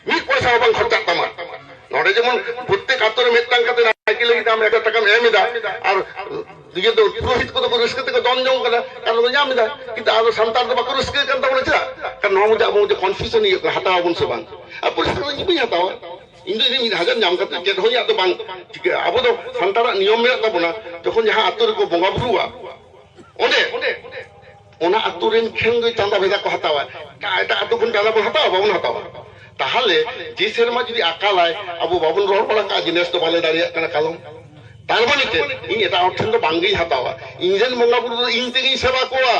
ᱢᱤᱫ ᱯᱚᱭᱥᱟ ᱦᱚᱸ ᱵᱟᱝ ᱠᱷᱚᱨᱪᱟᱜ ᱛᱟᱢᱟ᱾ ᱱᱚᱰᱮ ᱡᱮᱢᱚᱱ ᱯᱨᱚᱛᱛᱮᱠ ᱟᱛᱳ ᱨᱮ ᱢᱤᱫᱴᱟᱝ ᱠᱟᱛᱮ ᱱᱟᱭᱠᱮ ᱞᱟᱹᱜᱤᱫ ᱟᱢ ᱮᱠ ᱦᱟᱡᱟᱨ ᱴᱟᱠᱟᱢ ᱮᱢ ᱮᱫᱟ, ᱟᱨ ᱤᱭᱟᱹ ᱫᱚ ᱯᱩᱨᱳᱦᱤᱛ ᱠᱚᱫᱚ ᱠᱚ ᱨᱟᱹᱥᱠᱟᱹ ᱛᱮᱠᱚ ᱫᱚᱱ ᱡᱚᱝ ᱠᱟᱱᱟ, ᱠᱟᱨᱚᱱ ᱠᱚ ᱧᱟᱢ ᱮᱫᱟ᱾ ᱠᱤᱱᱛᱩ ᱟᱵᱚ ᱥᱟᱱᱛᱟᱲ ᱫᱚ ᱵᱟᱠᱚ ᱨᱟᱹᱥᱠᱟᱹ ᱠᱟᱱ ᱛᱟᱵᱚᱱᱟ᱾ ᱪᱮᱫᱟᱜ? ᱠᱟᱨᱚᱱ ᱱᱚᱣᱟ ᱢᱚᱫᱽᱫᱷᱮ ᱟᱵᱚ ᱢᱚᱫᱽᱫᱷᱮ ᱠᱚᱱᱯᱷᱤᱭᱩᱡᱚᱱ ᱤᱭᱟᱹᱜ ᱠᱟᱱᱟ, ᱦᱟᱛᱟᱣ ᱟᱵᱚᱱ ᱥᱮ ᱵᱟᱝ? ᱟᱨ ᱯᱚᱨᱤᱥᱠᱟᱨ ᱤᱧ ᱵᱟᱹᱧ ᱦᱟᱛᱟᱣᱟ᱾ ᱤᱧ ᱫᱚ ᱤᱧ ᱢᱤᱫ ᱦᱟᱡᱟᱨ ᱧᱟᱢ ᱠᱟᱛᱮ ᱪᱮᱫ ᱦᱚᱸ ᱤᱧᱟᱹᱜ ᱫᱚ ᱵᱟᱝ ᱪᱤᱠᱟᱹᱜᱼᱟ᱾ ᱟᱵᱚ ᱫᱚ ᱥᱟᱱᱛᱟᱲᱟᱜ ᱱᱤᱭᱚᱢ ᱢᱮᱱᱟᱜ ᱛᱟᱵᱚᱱᱟ, ᱡᱚᱠᱷᱚᱱ ᱡᱟᱦᱟᱸ ᱟᱛᱳ ᱨᱮᱠᱚ ᱵᱚᱸᱜᱟ ᱵᱩᱨᱩᱣᱟ, ᱚᱸᱰᱮ ᱚᱱᱟ ᱟᱛᱳ ᱨᱮᱱ ᱴᱷᱮᱱ ᱜᱮ ᱪᱟᱸᱫᱟ ᱵᱷᱮᱫᱟ ᱠᱚ ᱦᱟᱛᱟᱣᱟ᱾ ᱮᱴᱟᱜ, ᱮᱴᱟᱜ ᱟᱛᱳ ᱠᱷᱚᱱ ᱪᱟᱸᱫᱟ ᱵᱚᱱ ᱦᱟᱛᱟᱣᱟ? ᱵᱟᱵᱚᱱ ᱦᱟᱛᱟᱣᱟ᱾ ᱛᱟᱦᱚᱞᱮ ᱡᱮ ᱥᱮᱨᱢᱟ ᱡᱩᱫᱤ ᱟᱠᱟᱞᱟᱭ, ᱟᱵᱚ ᱵᱟᱵᱚᱱ ᱨᱚᱲ ᱵᱟᱲᱟ ᱠᱟᱜᱼᱟ ᱡᱮ ᱱᱮᱥ ᱫᱚ ᱵᱟᱞᱮ ᱫᱟᱲᱮᱭᱟᱜ ᱠᱟᱱᱟ ᱠᱟᱞᱚᱢ, ᱛᱟᱨ ᱢᱟᱱᱮ ᱪᱮᱫ? ᱤᱧ ᱮᱴᱟᱜ ᱦᱚᱲ ᱴᱷᱮᱱ ᱫᱚ ᱵᱟᱝᱜᱤᱧ ᱦᱟᱛᱟᱣᱟ, ᱤᱧ ᱨᱮᱱ ᱵᱚᱸᱜᱟ ᱵᱩᱨᱩ ᱫᱚ ᱤᱧ ᱛᱮᱜᱤᱧ ᱥᱮᱵᱟ ᱠᱚᱣᱟ᱾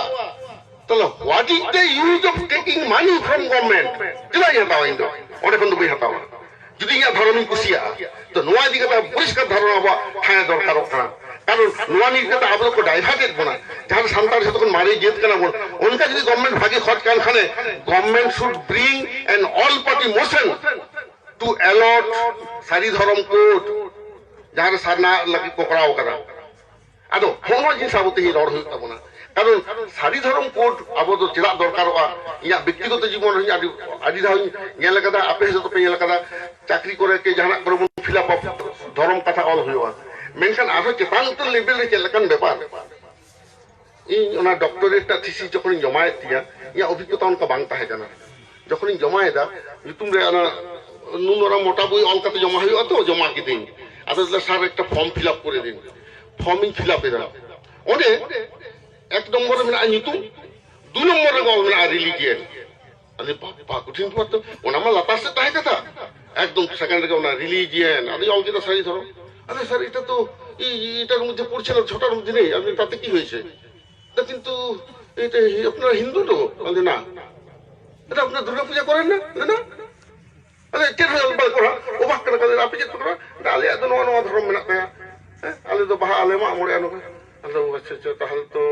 ᱛᱟᱦᱚᱞᱮ what is the use of taking money from government? ᱪᱮᱫᱟᱜ ᱤᱧ ᱦᱟᱛᱟᱣᱟ? ᱤᱧ ᱫᱚ ᱚᱸᱰᱮ ᱠᱷᱚᱱ ᱫᱚ ᱵᱟᱹᱧ ᱦᱟᱛᱟᱣᱟ᱾ ᱡᱩᱫᱤ ᱤᱧᱟᱹᱜ ᱫᱷᱚᱨᱚᱢᱤᱧ ᱠᱩᱥᱤᱭᱟᱜᱼᱟ, ᱛᱚ ᱱᱚᱣᱟ ᱤᱫᱤ ᱠᱟᱛᱮ ᱯᱚᱨᱤᱥᱠᱟᱨ ᱫᱷᱟᱨᱚᱱᱟ ᱟᱵᱚᱣᱟᱜ ᱛᱟᱦᱮᱸ ᱫᱚᱨᱠᱟᱨᱚᱜ ᱠᱟᱱᱟ᱾ ᱠᱟᱨᱚᱱ ᱱᱚᱣᱟ ᱱᱤᱭᱮ ᱠᱟᱛᱮ ᱟᱵᱚ ᱠᱚ ᱰᱟᱭᱵᱷᱟᱨᱴᱮᱰ ᱵᱚᱱᱟ᱾ ᱡᱟᱦᱟᱸ ᱨᱮ ᱥᱟᱱᱛᱟᱲ ᱡᱚᱛᱚ ᱠᱷᱚᱱ ᱢᱟᱨᱮ ᱡᱟᱹᱛ ᱠᱟᱱᱟ ᱵᱚᱱ, ᱚᱱᱠᱟ ᱡᱩᱫᱤ ᱜᱚᱵᱷᱚᱨᱱᱢᱮᱱᱴ ᱵᱷᱟᱜᱮ ᱠᱷᱚᱡᱽ ᱠᱟᱱ ᱠᱷᱟᱱᱮ, government should bring an all party motion to allot ᱥᱟᱹᱨᱤ ᱫᱷᱚᱨᱚᱢ ᱠᱳᱰ, ᱡᱟᱦᱟᱸ ᱨᱮ ᱥᱟᱨᱱᱟ ᱞᱟᱹᱜᱤᱫ ᱠᱚ ᱠᱚᱨᱟᱣ ᱠᱟᱫᱟ᱾ ᱟᱫᱚ ᱦᱚᱸᱜᱼᱚ ᱱᱚᱣᱟ ᱡᱤᱱᱤᱥ ᱟᱵᱚ ᱛᱮᱦᱮᱧ ᱨᱚᱲ ᱦᱩᱭᱩᱜ ᱛᱟᱵᱚᱱᱟ᱾ ᱠᱟᱨᱚᱱ ᱥᱟᱹᱨᱤ ᱫᱷᱚᱨᱚᱢ ᱠᱳᱰ ᱟᱵᱚ ᱫᱚ ᱪᱮᱫᱟᱜ ᱫᱚᱨᱠᱟᱨᱚᱜᱼᱟ? ᱤᱧᱟᱹᱜ ᱵᱮᱠᱛᱤᱜᱚᱛᱚ ᱡᱤᱵᱚᱱ ᱨᱮ ᱟᱹᱰᱤ, ᱟᱹᱰᱤ ᱫᱷᱟᱣ ᱤᱧ ᱧᱮᱞ ᱟᱠᱟᱫᱟ, ᱟᱯᱮ ᱦᱚᱸ ᱡᱚᱛᱚ ᱯᱮ ᱧᱮᱞ ᱟᱠᱟᱫᱟ, ᱪᱟᱹᱠᱨᱤ ᱠᱚᱨᱮ ᱠᱤ ᱡᱟᱦᱟᱱᱟᱜ ᱠᱚᱨᱮ ᱵᱚᱱ ᱯᱷᱤᱞᱟᱯᱟ, ᱫᱷᱚᱨᱚᱢ ᱠᱟᱛᱷᱟ ᱚᱞ ᱦᱩᱭᱩᱜᱼᱟ᱾ ᱢᱮᱱᱠᱷᱟᱱ ᱟᱨᱦᱚᱸ ᱪᱮᱛᱟᱱ ᱩᱛᱟᱹᱨ ᱞᱮᱵᱮᱞ ᱨᱮ ᱪᱮᱫ ᱞᱮᱠᱟᱱ ᱵᱮᱯᱟᱨ? ᱤᱧ ᱚᱱᱟ ᱰᱚᱠᱴᱚᱨᱮᱴ ᱨᱮᱱᱟᱜ ᱛᱷᱤᱥᱤᱥ ᱡᱚᱠᱷᱚᱱᱤᱧ ᱡᱚᱢᱟᱭᱮᱫ ᱛᱤᱧᱟ, ᱤᱧᱟᱹᱜ ᱚᱵᱷᱤᱜᱽᱜᱚᱛᱟ ᱚᱱᱠᱟ ᱵᱟᱝ ᱛᱟᱦᱮᱸ ᱠᱟᱱᱟ᱾ ᱡᱚᱠᱷᱚᱱᱤᱧ ᱡᱚᱢᱟᱭᱮᱫᱟ, ᱧᱩᱛᱩᱢ ᱨᱮ ᱚᱱᱟ ᱱᱩᱱ ᱚᱱᱟ ᱢᱚᱴᱟ ᱵᱳᱭ ᱚᱞ ᱠᱟᱛᱮ ᱡᱚᱢᱟ ᱦᱩᱭᱩᱜᱼᱟ ᱛᱚ, ᱡᱚᱢᱟ ᱠᱤᱫᱟᱹᱧ᱾ ᱟᱫᱚ ᱞᱟᱹᱭᱫᱟ, "ᱥᱟᱨ, ᱮᱠᱴᱟ ᱯᱷᱚᱨᱢ ᱯᱷᱤᱞᱟᱯ ᱠᱚᱨᱮ ᱫᱤᱱ᱾" ᱯᱷᱚᱨᱢ ᱤᱧ ᱯᱷᱤᱞᱟᱯ ᱮᱫᱟ᱾ ᱚᱸᱰᱮ ᱮᱠ ᱱᱚᱢᱵᱚᱨ ᱨᱮ ᱢᱮᱱᱟᱜᱼᱟ ᱧᱩᱛᱩᱢ, ᱫᱩ ᱱᱚᱢᱵᱚᱨ ᱨᱮᱜᱮ ᱚᱞ ᱢᱮᱱᱟᱜᱼᱟ ᱨᱤᱞᱤᱡᱤᱭᱟᱱ᱾ ᱟᱫᱚ ᱵᱟᱵᱟ, ᱠᱚᱴᱷᱤᱱ ᱵᱮᱯᱟᱨ ᱛᱚ, ᱚᱱᱟ ᱢᱟ ᱞᱟᱛᱟᱨ ᱥᱮᱫ ᱛᱟᱦᱮᱸ ᱠᱟᱛᱷᱟ᱾ ᱮᱠᱫᱚᱢ ᱥᱮᱠᱮᱱᱰ ᱨᱮᱜᱮ ᱚᱱᱟ ᱨᱤᱞᱤᱡᱤᱭᱟᱱ, ᱟᱫᱚᱧ ᱚᱞ ᱠᱮᱫᱟ ᱥᱟᱹᱨᱤ ᱫᱷᱚᱨᱚᱢ᱾ ᱟᱫᱚ ᱥᱟᱹᱨᱤ, ᱮᱴᱟ ᱛᱚ, ᱤ-, ᱤ-, এটার মধ্যে পড়ছে না, ছটার মধ্যে নেই, আপনি তাতে কি হয়েছে? না, কিন্তু এটা আপনারা হিন্দু তো? বলে, "না।" "এটা আপনারা দুর্গা পূজা করেন না?" বলে, "না।" আরে, ᱪᱮᱫ ᱦᱚᱸ ᱵᱟᱭ ᱠᱚᱨᱟᱣ, ᱚᱵᱟᱠ ᱠᱟᱱᱟ ᱠᱚ, "ᱟᱯᱮ ᱪᱮᱫ ᱯᱮ ᱠᱚᱨᱟᱣ?" "ᱟᱞᱮᱭᱟᱜ ᱫᱚ ᱱᱚᱣᱟ, ᱱᱚᱣᱟ ᱫᱷᱚᱨᱚᱢ ᱢᱮᱱᱟᱜ ᱛᱟᱭᱟ, ᱦᱮᱸ, ᱟᱞᱮ ᱫᱚ ᱵᱟᱦᱟ ᱟᱞᱮ ᱢᱟᱜ ᱢᱚᱬᱮ ᱟᱞᱮ ᱠᱚ᱾" ᱟᱫᱚ, "ᱟᱪᱪᱷᱟ, ᱟᱪᱪᱷᱟ, ᱛᱟᱦᱚᱞᱮ ᱛᱚ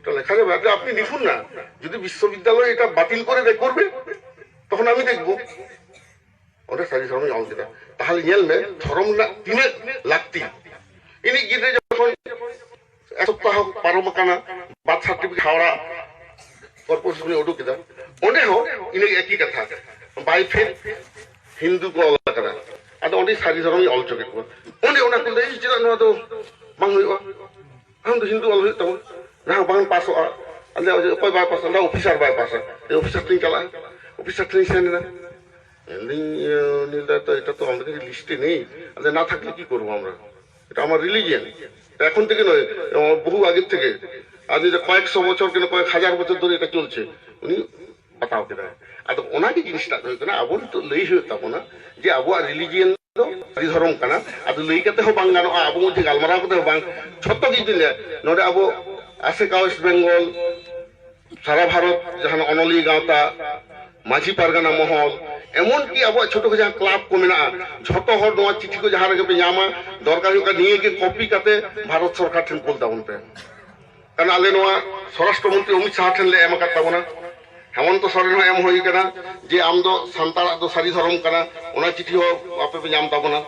ᱮᱴᱟ ᱞᱮᱠᱷᱟ ᱡᱟᱵᱮ, ᱟᱫᱚ ᱟᱯᱮ ᱞᱤᱠᱷᱩᱱ ᱱᱟ, ᱡᱩᱫᱤ ᱵᱤᱥᱥᱚᱵᱤᱫᱽᱫᱟᱞᱚᱭ ᱮᱴᱟ ᱵᱟᱛᱤᱞ ᱠᱚᱨᱮ ᱫᱮ ᱠᱚᱨᱵᱮ, ᱛᱚᱠᱷᱚᱱ ᱟᱢᱤ ᱫᱮᱠᱷᱵᱚ᱾" ᱚᱸᱰᱮ ᱥᱟᱹᱨᱤ ᱫᱷᱚᱨᱚᱢᱤᱧ ᱚᱞ ᱠᱮᱫᱟ᱾ ᱛᱟᱦᱚᱞᱮ ᱧᱮᱞ ᱢᱮ, ᱫᱷᱚᱨᱚᱢ ᱨᱮᱱᱟᱜ ᱛᱤᱱᱟᱹᱜ ᱞᱟᱹᱠᱛᱤ᱾ ᱤᱧᱤᱡ ᱜᱤᱫᱽᱨᱟᱹ ᱡᱚᱠᱷᱚᱱ ᱮᱠ ᱥᱚᱯᱛᱟᱦᱚ ᱯᱟᱨᱚᱢ ᱟᱠᱟᱱᱟ, ᱵᱟᱨᱛᱷ ᱥᱟᱨᱴᱤᱯᱷᱤᱠᱮᱴ ᱦᱟᱣᱲᱟ ᱠᱚᱨᱯᱳᱨᱮᱥᱚᱱ ᱠᱷᱚᱱᱤᱧ ᱩᱰᱩᱠ ᱠᱮᱫᱟ, ᱚᱸᱰᱮ ᱦᱚᱸ ᱤᱱᱟᱹ ᱮᱠᱤ ᱠᱟᱛᱷᱟ, by faith ᱦᱤᱱᱫᱩ ᱠᱚ ᱚᱞ ᱟᱠᱟᱫᱟ᱾ ᱟᱫᱚ ᱚᱸᱰᱮ ᱥᱟᱹᱨᱤ ᱫᱷᱚᱨᱚᱢᱤᱧ ᱚᱞ ᱦᱚᱪᱚ ᱠᱮᱫ ᱠᱚᱣᱟ᱾ ᱚᱸᱰᱮ ᱚᱱᱟ ᱠᱚ ᱞᱟᱹᱭ, "ᱪᱮᱫᱟᱜ ᱱᱚᱣᱟ ᱫᱚ ᱵᱟᱝ ᱦᱩᱭᱩᱜᱼᱟ? ᱟᱢ ᱫᱚ ᱦᱤᱱᱫᱩ ᱚᱞ ᱦᱩᱭᱩᱜ ᱛᱟᱢᱟ, ᱡᱟᱦᱟᱸ ᱵᱟᱝ ᱯᱟᱥᱚᱜᱼᱟ᱾" ᱟᱫᱚ ᱚᱠᱚᱭ ᱵᱟᱭ ᱯᱟᱥᱟ? ᱚᱸᱰᱮ ᱚᱯᱷᱤᱥᱟᱨ ᱵᱟᱭ ᱯᱟᱥᱟ᱾ ᱚᱯᱷᱤᱥᱟᱨ ᱴᱷᱮᱱᱤᱧ ᱪᱟᱞᱟᱜᱼᱟ, ᱚᱯᱷᱤᱥᱟᱨ ᱴᱷᱮᱱᱤᱧ ᱥᱮᱱ ᱮᱱᱟ, ᱧᱮᱞᱫᱟᱹᱧ, ᱤᱭᱟᱹ, ᱩᱱᱤ ᱞᱟᱹᱭᱫᱟ, "ᱛᱚ, ᱮᱴᱟ ᱛᱚ ᱟᱢᱫᱟ ᱠᱤᱪᱷᱩ ᱞᱤᱥᱴᱮ ᱱᱮᱭ, ᱟᱫᱚ ᱱᱟ ᱛᱷᱟᱠᱞᱮ ᱠᱤ ᱠᱚᱨᱵᱚ ᱟᱢᱨᱟ? ᱮᱴᱟ ᱟᱢᱟᱨ ᱨᱤᱞᱤᱡᱤᱭᱟᱱ, ᱮᱠᱷᱚᱱ ᱛᱷᱮᱠᱮ ᱱᱚᱭ, ᱵᱚᱦᱩ ᱟᱜᱮ ᱛᱷᱮᱠᱮ, ᱟᱨ ᱡᱩᱫᱤ ᱠᱚᱭᱮᱠ ᱥᱚ ᱵᱚᱪᱷᱚᱨ ᱠᱤᱱᱟ ᱠᱚᱭᱮᱠ ᱦᱟᱡᱟᱨ ᱵᱚᱪᱷᱚᱨ ᱫᱷᱚᱨᱮ ᱮᱴᱟ ᱪᱚᱞᱪᱷᱮ᱾" ᱩᱱᱤ ᱵᱟᱛᱟᱣ ᱠᱮᱫᱟᱭ᱾ ᱟᱫᱚ ᱚᱱᱟᱜᱮ ᱡᱤᱱᱤᱥᱴᱟᱜ ᱫᱚ ᱦᱩᱭᱩᱜ ᱠᱟᱱᱟ, ᱟᱵᱚ ᱱᱤᱛᱚᱜ ᱞᱟᱹᱭ ᱦᱩᱭᱩᱜ ᱛᱟᱵᱚᱱᱟ ᱡᱮ ᱟᱵᱚᱣᱟᱜ ᱨᱤᱞᱤᱡᱤᱭᱟᱱ ᱫᱚ ᱥᱟᱹᱨᱤ ᱫᱷᱚᱨᱚᱢ ᱠᱟᱱᱟ᱾ ᱟᱫᱚ ᱞᱟᱹᱭ ᱠᱟᱛᱮ ᱦᱚᱸ ᱵᱟᱝ ᱜᱟᱱᱚᱜᱼᱟ, ᱟᱵᱚ ᱢᱚᱫᱽᱫᱷᱮ ᱜᱟᱞᱢᱟᱨᱟᱣ ᱠᱟᱛᱮ ᱦᱚᱸ ᱵᱟᱝ, ᱡᱷᱚᱛᱚ ᱜᱮ ᱡᱩᱫᱤ ᱞᱮ, ᱱᱚᱰᱮ ᱟᱵᱚ ᱟᱥᱮᱠᱟ ᱳᱭᱮᱥᱴ ᱵᱮᱝᱜᱚᱞ, ᱥᱟᱨᱟ ᱵᱷᱟᱨᱚᱛ ᱡᱟᱦᱟᱸ ᱚᱱᱚᱞᱤᱭᱟᱹ ᱜᱟᱶᱛᱟ, ᱢᱟᱹᱡᱷᱤ ᱯᱟᱨᱜᱟᱱᱟ ᱢᱚᱦᱚᱞ, ᱮᱢᱚᱱ ᱠᱤ ᱟᱵᱚᱣᱟᱜ ᱪᱷᱳᱴᱳ ᱡᱟᱦᱟᱸ ᱠᱞᱟᱵᱽ ᱠᱚ ᱢᱮᱱᱟᱜᱼᱟ, ᱡᱷᱚᱛᱚ ᱦᱚᱲ ᱱᱚᱣᱟ ᱪᱤᱴᱷᱤ ᱠᱚ ᱡᱟᱦᱟᱸ ᱨᱮᱜᱮ ᱯᱮ ᱧᱟᱢᱟ, ᱫᱚᱨᱠᱟᱨ ᱦᱩᱭᱩᱜ ᱠᱟᱱᱟ ᱱᱤᱭᱟᱹ ᱜᱮ ᱠᱚᱯᱤ ᱠᱟᱛᱮ ᱵᱷᱟᱨᱚᱛ ᱥᱚᱨᱠᱟᱨ ᱴᱷᱮᱱ ᱠᱩᱞ ᱛᱟᱵᱚᱱ ᱯᱮ᱾ ᱠᱟᱨᱚᱱ ᱟᱞᱮ ᱱᱚᱣᱟ ᱥᱚᱨᱟᱥᱴᱨᱚ ᱢᱚᱱᱛᱨᱤ ᱚᱢᱤᱛ ᱥᱟᱦᱟ ᱴᱷᱮᱱ ᱞᱮ ᱮᱢ ᱟᱠᱟᱫ ᱛᱟᱵᱚᱱᱟ, ᱦᱮᱢᱚᱱᱛᱚ ᱥᱚᱨᱮᱱ ᱦᱚᱸ ᱮᱢ ᱦᱩᱭ ᱟᱠᱟᱱᱟ ᱡᱮ ᱟᱢ ᱫᱚ ᱥᱟᱱᱛᱟᱲᱟᱜ ᱫᱚ ᱥᱟᱹᱨᱤ ᱫᱷᱚᱨᱚᱢ ᱠᱟᱱᱟ, ᱚᱱᱟ ᱪᱤᱴᱷᱤ ᱦᱚᱸ ᱟᱯᱮ ᱯᱮ ᱧᱟᱢ ᱛᱟᱵᱚᱱᱟ᱾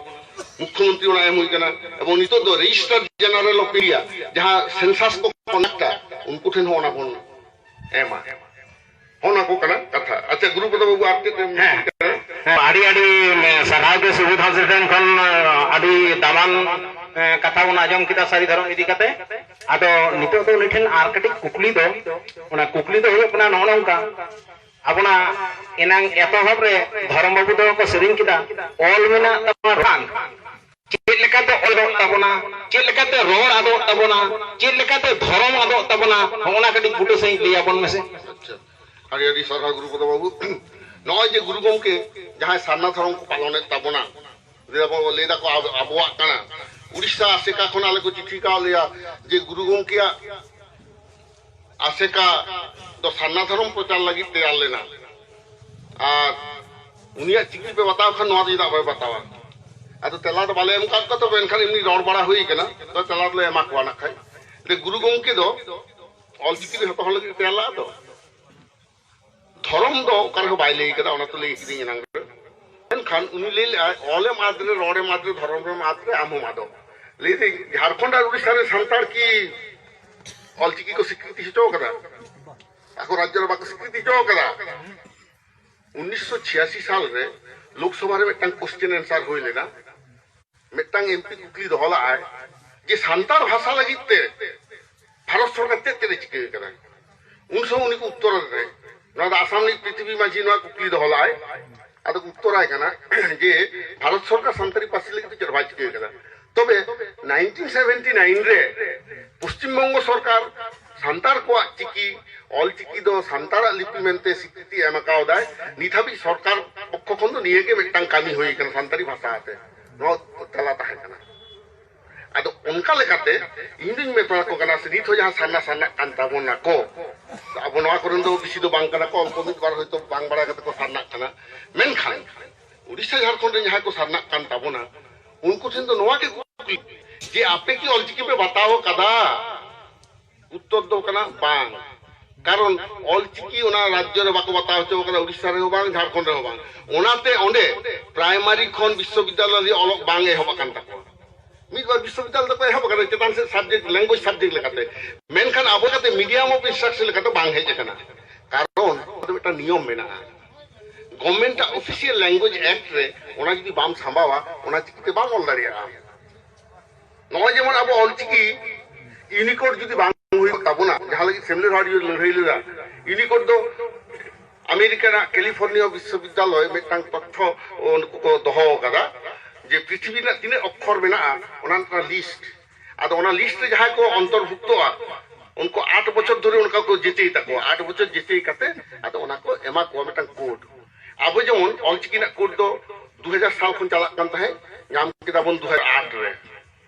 ᱢᱩᱠᱷᱭᱚᱢᱚᱱᱛᱨᱤ ᱚᱱᱟ ᱮᱢ ᱦᱩᱭ ᱟᱠᱟᱱᱟ᱾ ᱮᱵᱚᱝ ᱱᱤᱛᱚᱜ ᱫᱚ ᱨᱮᱡᱤᱥᱴᱟᱨ ᱡᱮᱱᱟᱨᱟᱞ ᱚᱯᱷ ᱤᱱᱰᱤᱭᱟ, ᱡᱟᱦᱟᱸ ᱥᱮᱱᱥᱟᱥ ᱠᱚ ᱠᱚᱱᱰᱟᱠᱴᱟ, ᱩᱱᱠᱩ ᱴᱷᱮᱱ ᱦᱚᱸ ᱚᱱᱟ ᱵᱚᱱ ᱮᱢᱟ᱾ ᱚᱱᱟ ᱠᱚ ᱠᱟᱱᱟ ᱠᱟᱛᱷᱟ᱾ ᱟᱪᱪᱷᱟ, ᱜᱩᱨᱩᱯᱚᱫᱚ ᱵᱟᱹᱵᱩ, ᱟᱨ ᱪᱮᱫ ᱮᱢ ᱦᱮᱸ᱾ ᱦᱮᱸ, ᱟᱹᱰᱤ ᱟᱹᱰᱤ, ᱮ, ᱥᱟᱨᱦᱟᱣ ᱜᱮ ᱥᱩᱵᱳᱫᱷ ᱦᱟᱸᱥᱫᱟ ᱴᱷᱮᱱ ᱠᱷᱚᱱ, ᱮ, ᱟᱹᱰᱤ ᱫᱟᱢᱟᱱ, ᱮ, ᱠᱟᱛᱷᱟ ᱵᱚᱱ ᱟᱸᱡᱚᱢ ᱠᱮᱫᱟ ᱥᱟᱹᱨᱤ ᱫᱷᱚᱨᱚᱢ ᱤᱫᱤ ᱠᱟᱛᱮ᱾ ᱟᱫᱚ ᱱᱤᱛᱚᱜ ᱫᱚ ᱩᱱᱤ ᱴᱷᱮᱱ ᱟᱨ ᱠᱟᱹᱴᱤᱡ ᱠᱩᱠᱞᱤ ᱫᱚ, ᱚᱱᱟ ᱠᱩᱠᱞᱤ ᱫᱚ ᱦᱩᱭᱩᱜ ᱠᱟᱱᱟ ᱱᱚᱜᱼᱚ ᱱᱚᱝᱠᱟ, ᱟᱵᱚᱱᱟᱜ ᱮᱱᱟᱝ ᱮᱛᱚᱦᱚᱵ ᱨᱮ ᱫᱷᱚᱨᱚᱢ ᱵᱟᱹᱵᱩ ᱛᱟᱠᱚ ᱠᱚ ᱥᱮᱨᱮᱧ ᱠᱮᱫᱟ, "ᱚᱞ ᱢᱮᱱᱟᱜ ᱛᱟᱢᱟ ᱨᱟᱱ, ᱪᱮᱫ ᱞᱮᱠᱟᱛᱮ ᱚᱞᱚᱜ ᱛᱟᱵᱚᱱᱟ, ᱪᱮᱫ ᱞᱮᱠᱟᱛᱮ ᱨᱚᱲ ᱟᱫᱚᱜ ᱛᱟᱵᱚᱱᱟ, ᱪᱮᱫ ᱞᱮᱠᱟᱛᱮ ᱫᱷᱚᱨᱚᱢ ᱟᱫᱚᱜ ᱛᱟᱵᱚᱱᱟ, ᱦᱚᱸᱜᱼᱚ ᱱᱟ ᱠᱟᱹᱴᱤᱡ ᱵᱩᱴᱟᱹ ᱥᱟᱺᱦᱤᱡ ᱞᱟᱹᱭ ᱟᱵᱚᱱ ᱢᱮᱥᱮ?" ᱟᱪᱪᱷᱟ, ᱟᱹᱰᱤ ᱟᱹᱰᱤ ᱥᱟᱨᱦᱟᱣ ᱜᱩᱨᱩᱯᱚᱫᱚ ᱵᱟᱹᱵᱩ᱾ ᱱᱚᱜᱼᱚᱭ ᱡᱮ ᱜᱩᱨᱩ ᱜᱚᱢᱠᱮ ᱡᱟᱦᱟᱸᱭ ᱥᱟᱨᱱᱟ ᱫᱷᱚᱨᱚᱢ ᱠᱚ ᱯᱟᱞᱚᱱᱮᱫ ᱛᱟᱵᱚᱱᱟ, ᱞᱟᱹᱭ ᱫᱟᱠᱚ, ᱞᱟᱹᱭ ᱫᱟᱠᱚ ᱟᱵᱚ, ᱟᱵᱚᱣᱟᱜ ᱠᱟᱱᱟ᱾ ᱩᱲᱤᱥᱥᱟ ᱟᱥᱮᱠᱟ ᱠᱷᱚᱱ ᱟᱞᱮ ᱠᱚ ᱪᱤᱴᱷᱤ ᱠᱟᱣ ᱞᱮᱭᱟ ᱡᱮ ᱜᱩᱨᱩ ᱜᱚᱢᱠᱮᱭᱟᱜ ᱟᱥᱮᱠᱟ ᱫᱚ ᱥᱟᱨᱱᱟ ᱫᱷᱚᱨᱚᱢ ᱯᱨᱚᱪᱟᱨ ᱞᱟᱹᱜᱤᱫ ᱛᱮᱭᱟᱨ ᱞᱮᱱᱟ, ᱟᱨ ᱩᱱᱤᱭᱟᱜ ᱪᱤᱠᱤ ᱯᱮ ᱵᱟᱛᱟᱣ ᱠᱷᱟᱱ ᱱᱚᱣᱟ ᱫᱚ ᱪᱮᱫᱟᱜ ᱵᱟᱭ ᱵᱟᱛᱟᱣᱟ? ᱟᱫᱚ ᱛᱮᱞᱟ ᱫᱚ ᱵᱟᱞᱮ ᱮᱢ ᱠᱟᱫ ᱠᱚᱣᱟ, ᱛᱚᱵᱮ ᱮᱱᱠᱷᱟᱱ ᱮᱢᱱᱤ ᱨᱚᱲ ᱵᱟᱲᱟ ᱦᱩᱭ ᱠᱟᱱᱟ, ᱛᱚ ᱛᱮᱞᱟ ᱫᱚᱞᱮ ᱮᱢᱟ ᱠᱚᱣᱟ ᱱᱟᱜ ᱠᱷᱟᱡ᱾ ᱡᱮ ᱜᱩᱨᱩ ᱜᱚᱢᱠᱮ ᱫᱚ ᱚᱞᱪᱤᱠᱤ ᱫᱚ ᱡᱷᱚᱛᱚ ᱦᱚᱲ ᱞᱟᱹᱜᱤᱫ ᱛᱮᱭᱟᱨ ᱞᱟᱜᱼᱟ ᱛᱚ, ᱫᱷᱚᱨᱚᱢ ᱫᱚ ᱚᱠᱟ ᱨᱮᱦᱚᱸ ᱵᱟᱭ ᱞᱟᱹᱭ ᱠᱟᱫᱟ, ᱚᱱᱟ ᱛᱚ ᱞᱟᱹᱭ ᱠᱤᱫᱟᱹᱧ ᱮᱱᱟᱝ ᱨᱮ᱾ ᱢᱮᱱᱠᱷᱟᱱ ᱩᱱᱤ ᱞᱟᱹᱭ ᱞᱮᱜᱼᱟᱭ, "ᱚᱞᱮᱢ ᱟᱫ ᱨᱮ, ᱨᱚᱲᱮᱢ ᱟᱫ ᱨᱮ, ᱫᱷᱚᱨᱚᱢ ᱨᱮᱢ ᱟᱫ ᱨᱮ, ᱟᱢ ᱦᱚᱸᱢ ᱟᱫᱚᱜ᱾" ᱞᱟᱹᱭ ᱫᱟᱹᱧ, ᱡᱷᱟᱲᱠᱷᱚᱸᱰ ᱟᱨ ᱩᱲᱤᱥᱥᱟ ᱨᱮ ᱥᱟᱱᱛᱟᱲ ᱠᱤ ᱚᱞᱪᱤᱠᱤ ᱠᱚ ᱥᱤᱠᱨᱤᱛᱤ ᱦᱚᱪᱚ ᱠᱟᱫᱟ? ᱟᱠᱚ ᱨᱟᱡᱽᱡᱚ ᱨᱮ ᱵᱟᱠᱚ ᱥᱤᱠᱨᱤᱛᱤ ᱦᱚᱪᱚ ᱠᱟᱫᱟ᱾ ᱩᱱᱤᱥᱥᱚ ᱪᱷᱤᱭᱟᱥᱤ ᱥᱟᱞ ᱨᱮ ᱞᱳᱠᱥᱚᱵᱷᱟ ᱨᱮ ᱢᱤᱫᱴᱟᱝ ᱠᱚᱥᱪᱮᱱ ᱮᱱᱥᱟᱨ ᱦᱩᱭ ᱞᱮᱱᱟ᱾ ᱢᱤᱫᱴᱟᱝ ᱮᱢᱯᱤ ᱠᱩᱠᱞᱤ ᱫᱚᱦᱚ ᱞᱟᱜᱼᱟᱭ ᱡᱮ ᱥᱟᱱᱛᱟᱲ ᱵᱷᱟᱥᱟ ᱞᱟᱹᱜᱤᱫ ᱛᱮ ᱵᱷᱟᱨᱚᱛ ᱥᱚᱨᱠᱟᱨ ᱪᱮᱫ ᱪᱮᱫ ᱮ ᱪᱤᱠᱟᱹ ᱠᱟᱫᱟ? ᱩᱱ ᱥᱚᱢᱚᱭ ᱩᱱᱤ ᱠᱚ ᱩᱛᱛᱚᱨ ᱟᱫᱮ ᱛᱟᱦᱮᱸᱫ᱾ ᱱᱚᱣᱟ ᱫᱚ ᱟᱥᱟᱢ ᱨᱤᱱᱤᱡ ᱯᱨᱤᱛᱷᱤᱵᱤ ᱢᱟᱹᱡᱷᱤ ᱱᱚᱣᱟ ᱠᱩᱠᱞᱤ ᱫᱚᱦᱚ ᱞᱟᱜᱼᱟᱭ᱾ ᱟᱫᱚ ᱠᱚ ᱩᱛᱛᱚᱨᱟᱭ ᱠᱟᱱᱟ ᱡᱮ ᱵᱷᱟᱨᱚᱛ ᱥᱚᱨᱠᱟᱨ ᱥᱟᱱᱛᱟᱲᱤ ᱯᱟᱹᱨᱥᱤ ᱞᱟᱹᱜᱤᱫ ᱛᱮ ᱪᱮᱫ ᱦᱚᱸ ᱵᱟᱭ ᱪᱤᱠᱟᱹ ᱠᱟᱫᱟ᱾ ᱛᱚᱵᱮ ᱱᱟᱭᱤᱱᱴᱤᱱ ᱥᱮᱵᱷᱮᱱᱴᱤ ᱱᱟᱭᱤᱱ ᱨᱮ ᱯᱚᱥᱪᱤᱢ ᱵᱚᱝᱜᱚ ᱥᱚᱨᱠᱟᱨ ᱥᱟᱱᱛᱟᱲ ᱠᱚᱣᱟᱜ ᱪᱤᱠᱤ, ᱚᱞ ᱪᱤᱠᱤ ᱫᱚ ᱥᱟᱱᱛᱟᱲᱟᱜ ᱞᱤᱯᱤ ᱢᱮᱱᱛᱮ ᱥᱤᱠᱨᱤᱛᱤ ᱮᱢ ᱠᱟᱣᱫᱟᱭ᱾ ᱱᱤᱛ ᱦᱟᱹᱵᱤᱡ ᱥᱚᱨᱠᱟᱨ ᱯᱚᱠᱠᱷᱚ ᱠᱷᱚᱱ ᱫᱚ ᱱᱤᱭᱟᱹ ᱜᱮ ᱢᱤᱫᱴᱟᱝ ᱠᱟᱹᱢᱤ ᱦᱩᱭ ᱠᱟᱱᱟ ᱥᱟᱱᱛᱟᱲᱤ ᱵᱷᱟᱥᱟ ᱟᱛᱮ᱾ ᱱᱚᱣᱟ ᱛᱮᱞᱟ ᱛᱟᱦᱮᱸ ᱠᱟᱱᱟ᱾ ᱟᱫᱚ ᱚᱱᱠᱟ ᱞᱮᱠᱟᱛᱮ ᱤᱧ ᱫᱩᱧ ᱢᱮᱛᱟ ᱠᱚ ᱠᱟᱱᱟ, ᱥᱮ ᱱᱤᱛ ᱦᱚᱸ ᱡᱟᱦᱟᱸ ᱥᱟᱨᱱᱟ ᱥᱟᱨᱱᱟᱜ ᱠᱟᱱ ᱛᱟᱵᱚᱱᱟ ᱠᱚ, ᱟᱵᱚ ᱱᱚᱣᱟ ᱠᱚᱨᱮᱱ ᱫᱚ ᱵᱮᱥᱤ ᱫᱚ ᱵᱟᱝ ᱠᱟᱱᱟ ᱠᱚ, ᱚᱞᱯᱚ ᱢᱤᱫ ᱵᱟᱨ ᱦᱚᱭᱛᱳ ᱵᱟᱝ ᱵᱟᱲᱟᱭ ᱠᱟᱛᱮ ᱠᱚ ᱥᱟᱨᱱᱟᱜ ᱠᱟᱱᱟ, ᱢᱮᱱᱠᱷᱟᱱ ᱩᱲᱤᱥᱥᱟ ᱡᱷᱟᱲᱠᱷᱚᱸᱰ ᱨᱮ ᱡᱟᱦᱟᱸᱭ ᱠᱚ ᱥᱟᱨᱱᱟᱜ ᱠᱟᱱ ᱛᱟᱵᱚᱱᱟ, ᱩᱱᱠᱩ ᱴᱷᱮᱱ ᱫᱚ ᱱᱚᱣᱟ ᱜᱮ ᱠᱩᱠᱞᱤ, ᱡᱮ ᱟᱯᱮ ᱠᱤ ᱚᱞᱪᱤᱠᱤ ᱯᱮ ᱵᱟᱛᱟᱣ ᱠᱟᱫᱟ? ᱩᱛᱛᱚᱨ ᱫᱚ ᱠᱟᱱᱟ ᱵᱟᱝ᱾ ᱠᱟᱨᱚᱱ ᱚᱞᱪᱤᱠᱤ ᱚᱱᱟ ᱨᱟᱡᱽᱡᱚ ᱨᱮ ᱵᱟᱠᱚ ᱵᱟᱛᱟᱣ ᱦᱚᱪᱚ ᱠᱟᱫᱟ, ᱩᱲᱤᱥᱥᱟ ᱨᱮᱦᱚᱸ ᱵᱟᱝ, ᱡᱷᱟᱲᱠᱷᱚᱸᱰ ᱨᱮᱦᱚᱸ ᱵᱟᱝ᱾ ᱚᱱᱟᱛᱮ ᱚᱸᱰᱮ ᱯᱨᱟᱭᱢᱟᱨᱤ ᱠᱷᱚᱱ ᱵᱤᱥᱥᱚᱵᱤᱫᱽᱫᱟᱞᱚᱭ ᱫᱷᱟᱹᱵᱤᱡ ᱚᱞᱚᱜ ᱵᱟᱝ ᱮᱦᱚᱵ ᱟᱠᱟᱱ ᱛᱟᱠᱚᱣᱟ᱾ ᱢᱤᱫ ᱵᱟᱨ ᱵᱤᱥᱥᱚᱵᱤᱫᱽᱫᱟᱞᱚᱭ ᱫᱚᱠᱚ ᱮᱦᱚᱵ ᱟᱠᱟᱫᱟ ᱪᱮᱛᱟᱱ ᱥᱮᱫ subject, language subject ᱞᱮᱠᱟᱛᱮ, ᱢᱮᱱᱠᱷᱟᱱ ᱟᱵᱚ ᱠᱟᱛᱮ medium of instruction ᱞᱮᱠᱟᱛᱮ ᱵᱟᱝ ᱦᱮᱡ ᱟᱠᱟᱱᱟ᱾ ᱠᱟᱨᱚᱱ ᱚᱱᱟ ᱫᱚ ᱢᱤᱫᱴᱟᱝ ᱱᱤᱭᱚᱢ ᱢᱮᱱᱟᱜᱼᱟ, ᱜᱚᱵᱷᱢᱮᱱᱴ ᱟᱜ official language act ᱨᱮ ᱚᱱᱟ ᱡᱩᱫᱤ ᱵᱟᱢ ᱥᱟᱢᱵᱟᱣᱟ, ᱚᱱᱟ ᱪᱤᱠᱟᱹᱛᱮ ᱵᱟᱢ ᱚᱞ ᱫᱟᱲᱮᱭᱟᱜᱼᱟ? ᱱᱚᱜᱼᱚᱭ ᱡᱮᱢᱚᱱ ᱟᱵᱚ ᱚᱞᱪᱤᱠᱤ Unicode ᱡᱩᱫᱤ ᱵᱟᱝ ᱦᱩᱭᱩᱜ ᱛᱟᱵᱚᱱᱟ, ᱡᱟᱦᱟᱸ ᱞᱟᱹᱜᱤᱫ ᱥᱮᱢᱞᱮ ᱦᱟᱣᱟᱨᱰ ᱞᱟᱹᱲᱦᱟᱹᱭ ᱞᱮᱫᱟ, Unicode ᱫᱚ ᱟᱢᱮᱨᱤᱠᱟ ᱨᱮᱱᱟᱜ ᱠᱮᱞᱤᱯᱷᱳᱨᱱᱤᱭᱟ ᱵᱤᱥᱥᱚᱵᱤᱫᱽᱫᱟᱞᱚᱭ ᱢᱤᱫᱴᱟᱝ ᱛᱚᱛᱛᱷᱚ ᱩᱱᱠᱩ ᱠᱚ ᱫᱚᱦᱚ ᱟᱠᱟᱫᱟ, ᱡᱮ ᱯᱨᱤᱛᱷᱤᱵᱤ ᱨᱮᱱᱟᱜ ᱛᱤᱱᱟᱹᱜ ᱚᱠᱠᱷᱚᱨ ᱢᱮᱱᱟᱜᱼᱟ, ᱚᱱᱟ ᱨᱮᱱᱟᱜ ᱞᱤᱥᱴ᱾ ᱟᱫᱚ ᱚᱱᱟ ᱞᱤᱥᱴ ᱨᱮ ᱡᱟᱦᱟᱸᱭ ᱠᱚ ᱚᱱᱛᱚᱨᱵᱷᱩᱠᱛᱚᱜᱼᱟ, ᱩᱱᱠᱩ ᱟᱴ ᱵᱚᱪᱷᱚᱨ ᱫᱷᱚᱨᱮ ᱚᱱᱠᱟ ᱠᱚ ᱡᱮᱪᱮᱭ ᱛᱟᱠᱚᱣᱟ, ᱟᱴ ᱵᱚᱪᱷᱚᱨ ᱡᱮᱪᱮᱭ ᱠᱟᱛᱮ ᱟᱫᱚ ᱚᱱᱟ ᱠᱚ ᱮᱢᱟ ᱠᱚᱣᱟ ᱢᱤᱫᱴᱟᱝ ᱠᱳᱰ᱾ ᱟᱵᱚ ᱡᱮᱢᱚᱱ ᱚᱞᱪᱤᱠᱤ ᱨᱮᱱᱟᱜ ᱠᱳᱰ ᱫᱚ ᱫᱩ ᱦᱟᱡᱟᱨ ᱥᱟᱞ ᱠᱷᱚᱱ ᱪᱟᱞᱟᱜ ᱠᱟᱱ ᱛᱟᱦᱮᱸᱫ, ᱧᱟᱢ ᱠᱮᱫᱟ ᱵᱚᱱ ᱫᱩ ᱦᱟᱡᱟᱨ ᱟᱴ ᱨᱮ᱾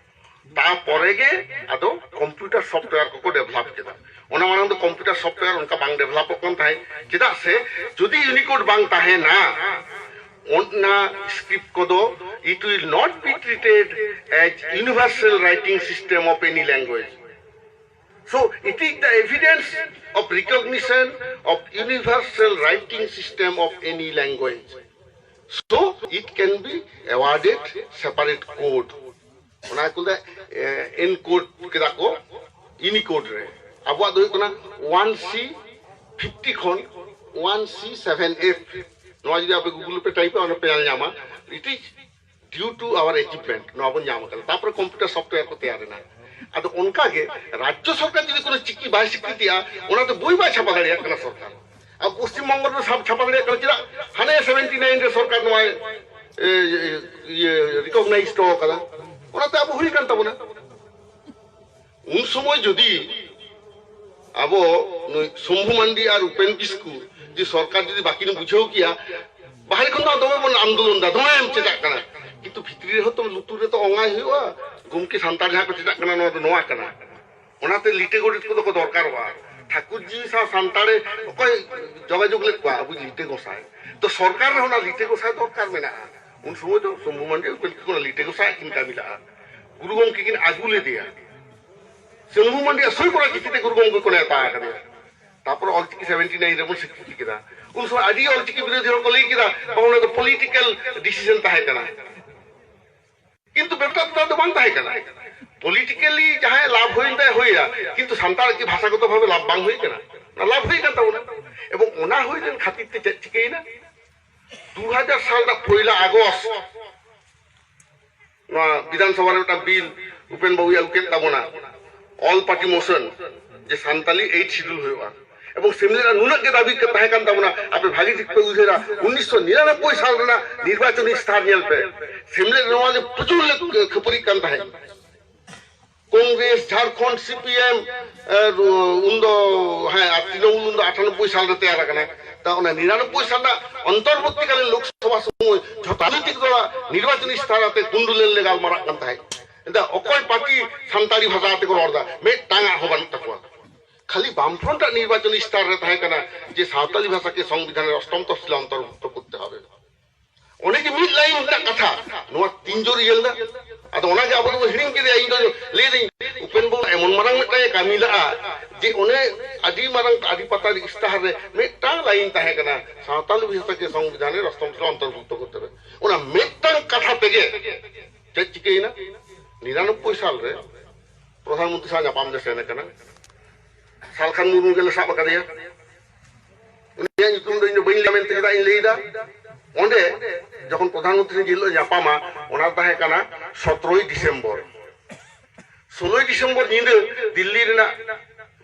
ᱛᱟᱨᱯᱚᱨᱮ ᱜᱮ ᱟᱫᱚ ᱠᱚᱢᱯᱤᱭᱩᱴᱟᱨ ᱥᱚᱯᱷᱴᱣᱮᱭᱟᱨ ᱠᱚᱠᱚ ᱰᱮᱵᱷᱞᱚᱯ ᱠᱮᱫᱟ᱾ ᱚᱱᱟ ᱢᱟᱲᱟᱝ ᱫᱚ ᱠᱚᱢᱯᱤᱭᱩᱴᱟᱨ ᱥᱚᱯᱷᱴᱣᱮᱭᱟᱨ ᱚᱱᱠᱟ ᱵᱟᱝ ᱰᱮᱵᱷᱞᱚᱯᱚᱜ ᱠᱟᱱ ᱛᱟᱦᱮᱸᱫ, ᱪᱮᱫᱟᱜ ᱥᱮ ᱡᱩᱫᱤ ᱤᱭᱩᱱᱤᱠᱳᱰ ᱵᱟᱝ ᱛᱟᱦᱮᱱᱟ, ᱚᱱᱟ ᱥᱠᱨᱤᱯᱴ ᱠᱚᱫᱚ, it will not be treated as universal writing system of any language. So it is the evidence of recognition of universal writing system of any language. So it can be awarded separate code. ᱚᱱᱟ ᱠᱚ ᱮᱱᱠᱳᱰ ᱠᱮᱫᱟ ᱠᱚ Unicode ᱨᱮ᱾ ᱟᱵᱚᱣᱟᱜ ᱫᱚ ᱦᱩᱭᱩᱜ ᱠᱟᱱᱟ one ᱥᱤ fifty ᱠᱷᱚᱱ ᱳᱣᱟᱱ ᱥᱤ ᱥᱮᱵᱷᱮᱱ ᱮᱯᱷ᱾ ᱱᱚᱣᱟ ᱡᱩᱫᱤ ᱟᱯᱮ ᱜᱩᱜᱩᱞ ᱨᱮᱯᱮ ᱴᱟᱭᱤᱯᱟ, ᱚᱱᱟ ᱯᱮ ᱧᱮᱞ ᱧᱟᱢᱟ, it is due to our achievement, ᱱᱚᱣᱟ ᱵᱚᱱ ᱧᱟᱢ ᱟᱠᱟᱫᱟ᱾ ᱛᱟᱨᱯᱚᱨᱮ ᱠᱚᱢᱯᱤᱭᱩᱴᱟᱨ ᱥᱚᱯᱷᱴᱣᱮᱭᱟᱨ ᱠᱚ ᱛᱮᱭᱟᱨ ᱮᱱᱟ᱾ ᱟᱫᱚ ᱚᱱᱠᱟᱜᱮ ᱨᱟᱡᱽᱡᱚ ᱥᱚᱨᱠᱟᱨ ᱡᱩᱫᱤ ᱠᱳᱱᱳ ᱪᱤᱠᱤ ᱵᱟᱭ ᱥᱤᱠᱨᱤᱛᱤᱭᱟ, ᱚᱱᱟ ᱫᱚ ᱵᱳᱭ ᱵᱟᱭ ᱪᱷᱟᱯᱟ ᱫᱟᱲᱮᱭᱟᱜ ᱠᱟᱱᱟ ᱥᱚᱨᱠᱟᱨ᱾ ᱟᱵᱚ ᱯᱚᱥᱪᱤᱢ ᱵᱚᱝᱜᱚ ᱨᱮᱫᱚ ᱥᱟᱵ ᱪᱷᱟᱯᱟ ᱫᱟᱲᱮᱭᱟᱜ ᱠᱟᱱᱟ, ᱪᱮᱫᱟᱜ? ᱦᱟᱱᱮ ᱥᱮᱵᱷᱮᱱᱴᱤ ᱱᱟᱭᱤᱱ ᱨᱮ ᱥᱚᱨᱠᱟᱨ ᱱᱚᱣᱟ ᱤᱭᱟᱹ ᱨᱤᱠᱚᱜᱱᱟᱭᱤᱡᱽ ᱦᱚᱴᱚ ᱠᱟᱫᱟ, ᱚᱱᱟᱛᱮ ᱟᱵᱚ ᱦᱩᱭ ᱠᱟᱱ ᱛᱟᱵᱚᱱᱟ᱾ ᱩᱱ ᱥᱚᱢᱚᱭ ᱡᱩᱫᱤ ᱟᱵᱚ ᱱᱩᱭ ᱥᱚᱢᱵᱷᱩ ᱢᱟᱱᱰᱤ ᱟᱨ ᱩᱯᱮᱱ ᱠᱤᱥᱠᱩ ᱡᱩᱫᱤ ᱥᱚᱨᱠᱟᱨ ᱡᱩᱫᱤ ᱵᱟᱹᱠᱤᱱ ᱵᱩᱡᱷᱟᱹᱣ ᱠᱮᱭᱟ, ᱵᱟᱦᱨᱮ ᱠᱷᱚᱱ ᱫᱚ ᱫᱚᱢᱮ ᱵᱚᱱ ᱟᱱᱫᱳᱞᱚᱱ ᱫᱟ, ᱫᱚᱢᱮᱢ ᱪᱮᱫᱟᱜ ᱠᱟᱱᱟ, ᱠᱤᱱᱛᱩ ᱵᱷᱤᱛᱨᱤ ᱨᱮᱦᱚᱸ ᱛᱚ ᱞᱩᱛᱩᱨ ᱨᱮᱛᱚ ᱚᱝᱟᱭ ᱦᱩᱭᱩᱜᱼᱟ, ᱜᱚᱢᱠᱮ ᱥᱟᱱᱛᱟᱲ ᱡᱟᱦᱟᱸ ᱠᱚ ᱪᱮᱫᱟᱜ ᱠᱟᱱᱟ, ᱱᱚᱣᱟ ᱫᱚ ᱱᱚᱣᱟ ᱠᱟᱱᱟ᱾ ᱚᱱᱟᱛᱮ ᱞᱤᱴᱟᱹ ᱜᱚᱰᱮᱛ ᱠᱚᱫᱚ ᱠᱚ ᱫᱚᱨᱠᱟᱨᱚᱜᱼᱟ᱾ ᱴᱷᱟᱹᱠᱩᱨᱡᱤ ᱥᱟᱶ ᱥᱟᱱᱛᱟᱲᱮ ᱚᱠᱚᱭ ᱡᱳᱜᱟᱡᱳᱜᱽ ᱞᱮᱫ ᱠᱚᱣᱟ? ᱟᱵᱚ ᱞᱤᱴᱟᱹ ᱜᱚᱸᱥᱟᱭ᱾ ᱛᱚ ᱥᱚᱨᱠᱟᱨ ᱨᱮᱦᱚᱸ ᱚᱱᱟ ᱞᱤᱴᱟᱹ ᱜᱚᱸᱥᱟᱭ ᱫᱚᱨᱠᱟᱨ ᱢᱮᱱᱟᱜᱼᱟ᱾ ᱩᱱ ᱥᱚᱢᱚᱭ ᱫᱚ ᱥᱚᱢᱵᱷᱩ ᱢᱟᱱᱰᱤ ᱩᱯᱮᱱ ᱠᱤᱱ ᱞᱤᱴᱟᱹ ᱜᱚᱸᱥᱟᱭ ᱠᱤᱱ ᱠᱟᱹᱢᱤ ᱞᱟᱜᱼᱟ᱾ ᱜᱩᱨᱩ ᱜᱚᱢᱠᱮ ᱠᱤᱱ ᱟᱹᱜᱩ ᱞᱮᱫᱮᱭᱟ᱾ ᱥᱚᱢᱵᱷᱩ ᱢᱟᱱᱰᱤᱭᱟᱜ ᱥᱳᱭ ᱠᱚᱨᱟ ᱪᱤᱴᱷᱤ ᱛᱮ ᱜᱩᱨᱩ ᱜᱚᱢᱠᱮ ᱠᱚ ᱱᱮᱣᱛᱟ ᱟᱠᱟᱫᱮᱭᱟ᱾ ᱛᱟᱨᱯᱚᱨ ᱚᱞᱪᱤᱠᱤ ᱥᱮᱵᱷᱮᱱᱴᱤ ᱱᱟᱭᱤᱱ ᱨᱮᱵᱚᱱ ᱥᱤᱠᱨᱤᱛᱤ ᱠᱮᱫᱟ᱾ ᱩᱱ ᱥᱚᱢᱚᱭ ᱟᱹᱰᱤ ᱚᱞᱪᱤᱠᱤ ᱵᱤᱨᱳᱫᱷᱤ ᱦᱚᱲ ᱠᱚ ᱞᱟᱹᱭ ᱠᱮᱫᱟ, ᱵᱟᱝ, ᱚᱱᱟ ᱫᱚ ᱯᱚᱞᱤᱴᱤᱠᱟᱞ ᱰᱤᱥᱤᱡᱚᱱ ᱛᱟᱦᱮᱸ ᱠᱟᱱᱟ᱾ ᱠᱤᱱᱛᱩ ᱵᱮᱯᱟᱨ ᱫᱚ ᱵᱟᱝ ᱛᱟᱦᱮᱸ ᱠᱟᱱᱟ᱾ ᱯᱚᱞᱤᱴᱤᱠᱟᱞᱤ ᱡᱟᱦᱟᱸᱭ ᱞᱟᱵᱷ ᱦᱩᱭᱮᱱ ᱛᱟᱭ ᱦᱩᱭᱟ, ᱠᱤᱱᱛᱩ ᱥᱟᱱᱛᱟᱲ ᱠᱤ ᱵᱷᱟᱥᱟᱜᱚᱛᱚ ᱵᱷᱟᱵᱮ ᱞᱟᱵᱷ ᱵᱟᱝ ᱦᱩᱭ ᱠᱟᱱᱟ? ᱚᱱᱟ ᱞᱟᱵᱷ ᱦᱩᱭ ᱠᱟᱱ ᱛᱟᱵᱚᱱᱟ᱾ ᱮᱵᱚᱝ ᱚᱱᱟ ᱦᱩᱭ ᱞᱮᱱ ᱠᱷᱟᱹᱛᱤᱨ ᱛᱮ ᱪᱮᱫ ᱪᱤᱠᱟᱹᱭᱮᱱᱟ? ᱫᱩ ᱦᱟᱡᱟᱨ ᱥᱟᱞ ᱨᱮᱱᱟᱜ ᱯᱚᱭᱞᱟ ᱟᱜᱚᱥᱴ ᱱᱚᱣᱟ ᱵᱤᱫᱷᱟᱱ ᱥᱚᱵᱷᱟ ᱨᱮ ᱢᱤᱫᱴᱟᱝ ᱵᱤᱞ ᱩᱯᱮᱱ ᱵᱟᱵᱩᱭ ᱟᱹᱜᱩ ᱠᱮᱫ ᱛᱟᱵᱚᱱᱟ, ᱚᱞ ᱯᱟᱨᱴᱤ ᱢᱳᱥᱚᱱ, ᱡᱮ ᱥᱟᱱᱛᱟᱞᱤ ᱮᱭᱤᱴ ᱥᱤᱰᱩᱞ ᱦᱩᱭᱩᱜᱼᱟ᱾ ᱮᱵᱚᱝ ᱥᱮᱢᱞᱮᱫ ᱨᱮᱱᱟᱜ ᱱᱩᱱᱟᱹᱜ ᱜᱮ ᱫᱟᱹᱵᱤ ᱛᱟᱦᱮᱸ ᱠᱟᱱ ᱛᱟᱵᱚᱱᱟ, ᱟᱯᱮ ᱵᱷᱟᱹᱜᱤ ᱴᱷᱤᱠ ᱯᱮ ᱩᱭᱦᱟᱹᱨᱟ, ᱩᱱᱤᱥᱥᱚ ᱱᱤᱨᱟᱱᱚᱵᱵᱳᱭ ᱥᱟᱞ ᱨᱮᱱᱟᱜ ᱱᱤᱨᱵᱟᱪᱚᱱᱤ ᱤᱥᱛᱟᱦᱟᱨ ᱧᱮᱞ ᱯᱮ᱾ ᱥᱮᱢᱞᱮᱫ ᱨᱮ ᱱᱚᱣᱟ ᱞᱮ ᱯᱨᱚᱪᱩᱨ ᱞᱮ ᱠᱷᱟᱹᱯᱟᱹᱨᱤᱜ ᱠᱟᱱ ᱛᱟᱦᱮᱸᱫ᱾ Congress, Jharkhand, C P M, ᱮ, ᱩᱱᱫᱚ, ᱦᱮᱸ, ᱟᱨ ᱛᱨᱤᱱᱚᱢᱩᱞ ᱩᱱᱫᱚ ᱟᱴᱷᱟᱱᱚᱵᱵᱳᱭ ᱥᱟᱞ ᱨᱮ ᱛᱮᱭᱟᱨ ᱟᱠᱟᱱᱟ᱾ ᱛᱟ ᱚᱱᱟ ᱱᱤᱨᱟᱱᱚᱵᱵᱳᱭ ᱥᱟᱞ ᱨᱮᱱᱟᱜ ᱚᱱᱛᱚᱨᱵᱚᱨᱛᱤᱠᱟᱞᱤᱱ ᱞᱳᱠᱥᱚᱵᱷᱟ ᱥᱚᱢᱚᱭ ᱡᱷᱚᱛᱚ ᱨᱟᱡᱽᱱᱤᱛᱤᱠ ᱫᱚᱞᱟᱜ ᱱᱤᱨᱵᱟᱪᱚᱱᱤ ᱤᱥᱛᱟᱦᱟᱨ ᱟᱛᱮ ᱠᱩᱱᱰᱩᱞᱮᱱ ᱞᱮ ᱜᱟᱞᱢᱟᱨᱟᱜ ᱠᱟᱱ ᱛᱟᱦᱮᱸᱫ᱾ ᱮᱱᱛᱮ ᱚᱠᱚᱭ ᱯᱟᱨᱴᱤ ᱥᱟᱱᱛᱟᱲᱤ ᱵᱷᱟᱥᱟ ᱛᱮᱠᱚ ᱨᱚᱲ ᱮᱫᱟ? ᱢᱤᱫᱴᱟᱝ ᱟᱜ ᱦᱚᱸ ᱵᱟᱹᱱᱩᱜ ᱛᱟᱠᱚᱣᱟ᱾ ᱠᱷᱟᱹᱞᱤ ᱵᱟᱢᱯᱷᱨᱚᱱᱴ ᱟᱜ ᱱᱤᱨᱵᱟᱪᱚᱱᱤ ᱤᱥᱛᱟᱦᱟᱨ ᱨᱮ ᱛᱟᱦᱮᱸ ᱠᱟᱱᱟ ᱡᱮ ᱥᱟᱶᱛᱟᱞᱤ ᱵᱷᱟᱥᱟ ᱠᱮ ᱥᱚᱝᱵᱤᱫᱷᱟᱱ ᱨᱮ ᱚᱥᱴᱚᱢ ᱛᱚᱯᱥᱤᱞ ᱚᱱᱛᱚᱨᱵᱷᱩᱠᱛᱚ ᱠᱚᱨᱛᱮ ᱦᱚᱵᱮ᱾ ᱚᱱᱮ ᱡᱮ ᱢᱤᱫ ᱞᱟᱭᱤᱱ ᱨᱮᱱᱟᱜ ᱠᱟᱛᱷᱟ, ᱱᱚᱣᱟ ᱛᱤᱱ ᱡᱳᱨ ᱤᱭᱟᱹ ᱞᱮᱱᱟ᱾ ᱟᱫᱚ ᱚᱱᱟᱜᱮ ᱟᱵᱚ ᱫᱚᱵᱚᱱ ᱦᱤᱲᱤᱧ ᱠᱮᱫᱟ᱾ ᱤᱧ ᱫᱚ ᱞᱟᱹᱭ ᱫᱟᱹᱧ, ᱩᱯᱮᱱ ᱵᱟᱵᱩ ᱮᱢᱚᱱ ᱢᱟᱨᱟᱝ ᱢᱤᱫᱴᱟᱝ ᱮ ᱠᱟᱹᱢᱤ ᱞᱟᱜᱼᱟ ᱡᱮ ᱚᱱᱮ ᱟᱹᱰᱤ ᱢᱟᱨᱟᱝ, ᱟᱹᱰᱤ ᱯᱟᱛᱟ ᱤᱥᱛᱟᱦᱟᱨ ᱨᱮ ᱢᱤᱫᱴᱟᱝ ᱞᱟᱭᱤᱱ ᱛᱟᱦᱮᱸ ᱠᱟᱱᱟ, ᱥᱟᱶᱛᱟᱞᱤ ᱵᱷᱟᱥᱟ ᱠᱮ ᱥᱚᱝᱵᱤᱫᱷᱟᱱ ᱨᱮ ᱚᱥᱴᱚᱢ ᱛᱚᱯᱥᱤᱞ ᱚᱱᱛᱚᱨᱵᱷᱩᱠᱛᱚ ᱠᱚᱨᱛᱮ ᱦᱚᱵᱮ᱾ ᱚᱱᱟ ᱢᱤᱫᱴᱟᱝ ᱠᱟᱛᱷᱟ ᱛᱮᱜᱮ ᱪᱮᱫ ᱪᱤᱠᱟᱹᱭᱮᱱᱟ? ᱱᱤᱨᱟᱱᱚᱵᱵᱳᱭ ᱥᱟᱞ ᱨᱮ ᱯᱨᱚᱫᱷᱟᱱ ᱢᱚᱱᱛᱨᱤ ᱥᱟᱶ ᱧᱟᱯᱟᱢ ᱞᱮ ᱥᱮᱱ ᱟᱠᱟᱱᱟ᱾ ᱥᱟᱞᱠᱷᱟᱱ ᱢᱩᱨᱢᱩ ᱜᱮᱞᱮ ᱥᱟᱵ ᱟᱠᱟᱫᱮᱭᱟ᱾ ᱩᱱᱤᱭᱟᱜ ᱧᱩᱛᱩᱢ ᱫᱚ ᱤᱧ ᱫᱚ ᱵᱟᱹᱧ ᱞᱟᱹᱭᱟ ᱢᱮᱱᱛᱮ ᱪᱮᱫᱟᱜ ᱤᱧ ᱞᱟᱹᱭ ᱮᱫᱟ? ᱚᱸᱰᱮ ᱡᱚᱠᱷᱚᱱ ᱯᱨᱚᱫᱷᱟᱱ ᱢᱚᱱᱛᱨᱤ ᱡᱮ ᱦᱤᱞᱳᱜ ᱧᱟᱯᱟᱢᱟ, ᱚᱱᱟ ᱛᱟᱦᱮᱸ ᱠᱟᱱᱟ ᱥᱚᱛᱨᱚᱭ ᱰᱤᱥᱮᱢᱵᱚᱨ᱾ ᱥᱳᱞᱳᱭ ᱰᱤᱥᱮᱢᱵᱚᱨ ᱧᱤᱫᱟᱹ ᱫᱤᱞᱞᱤ ᱨᱮᱱᱟᱜ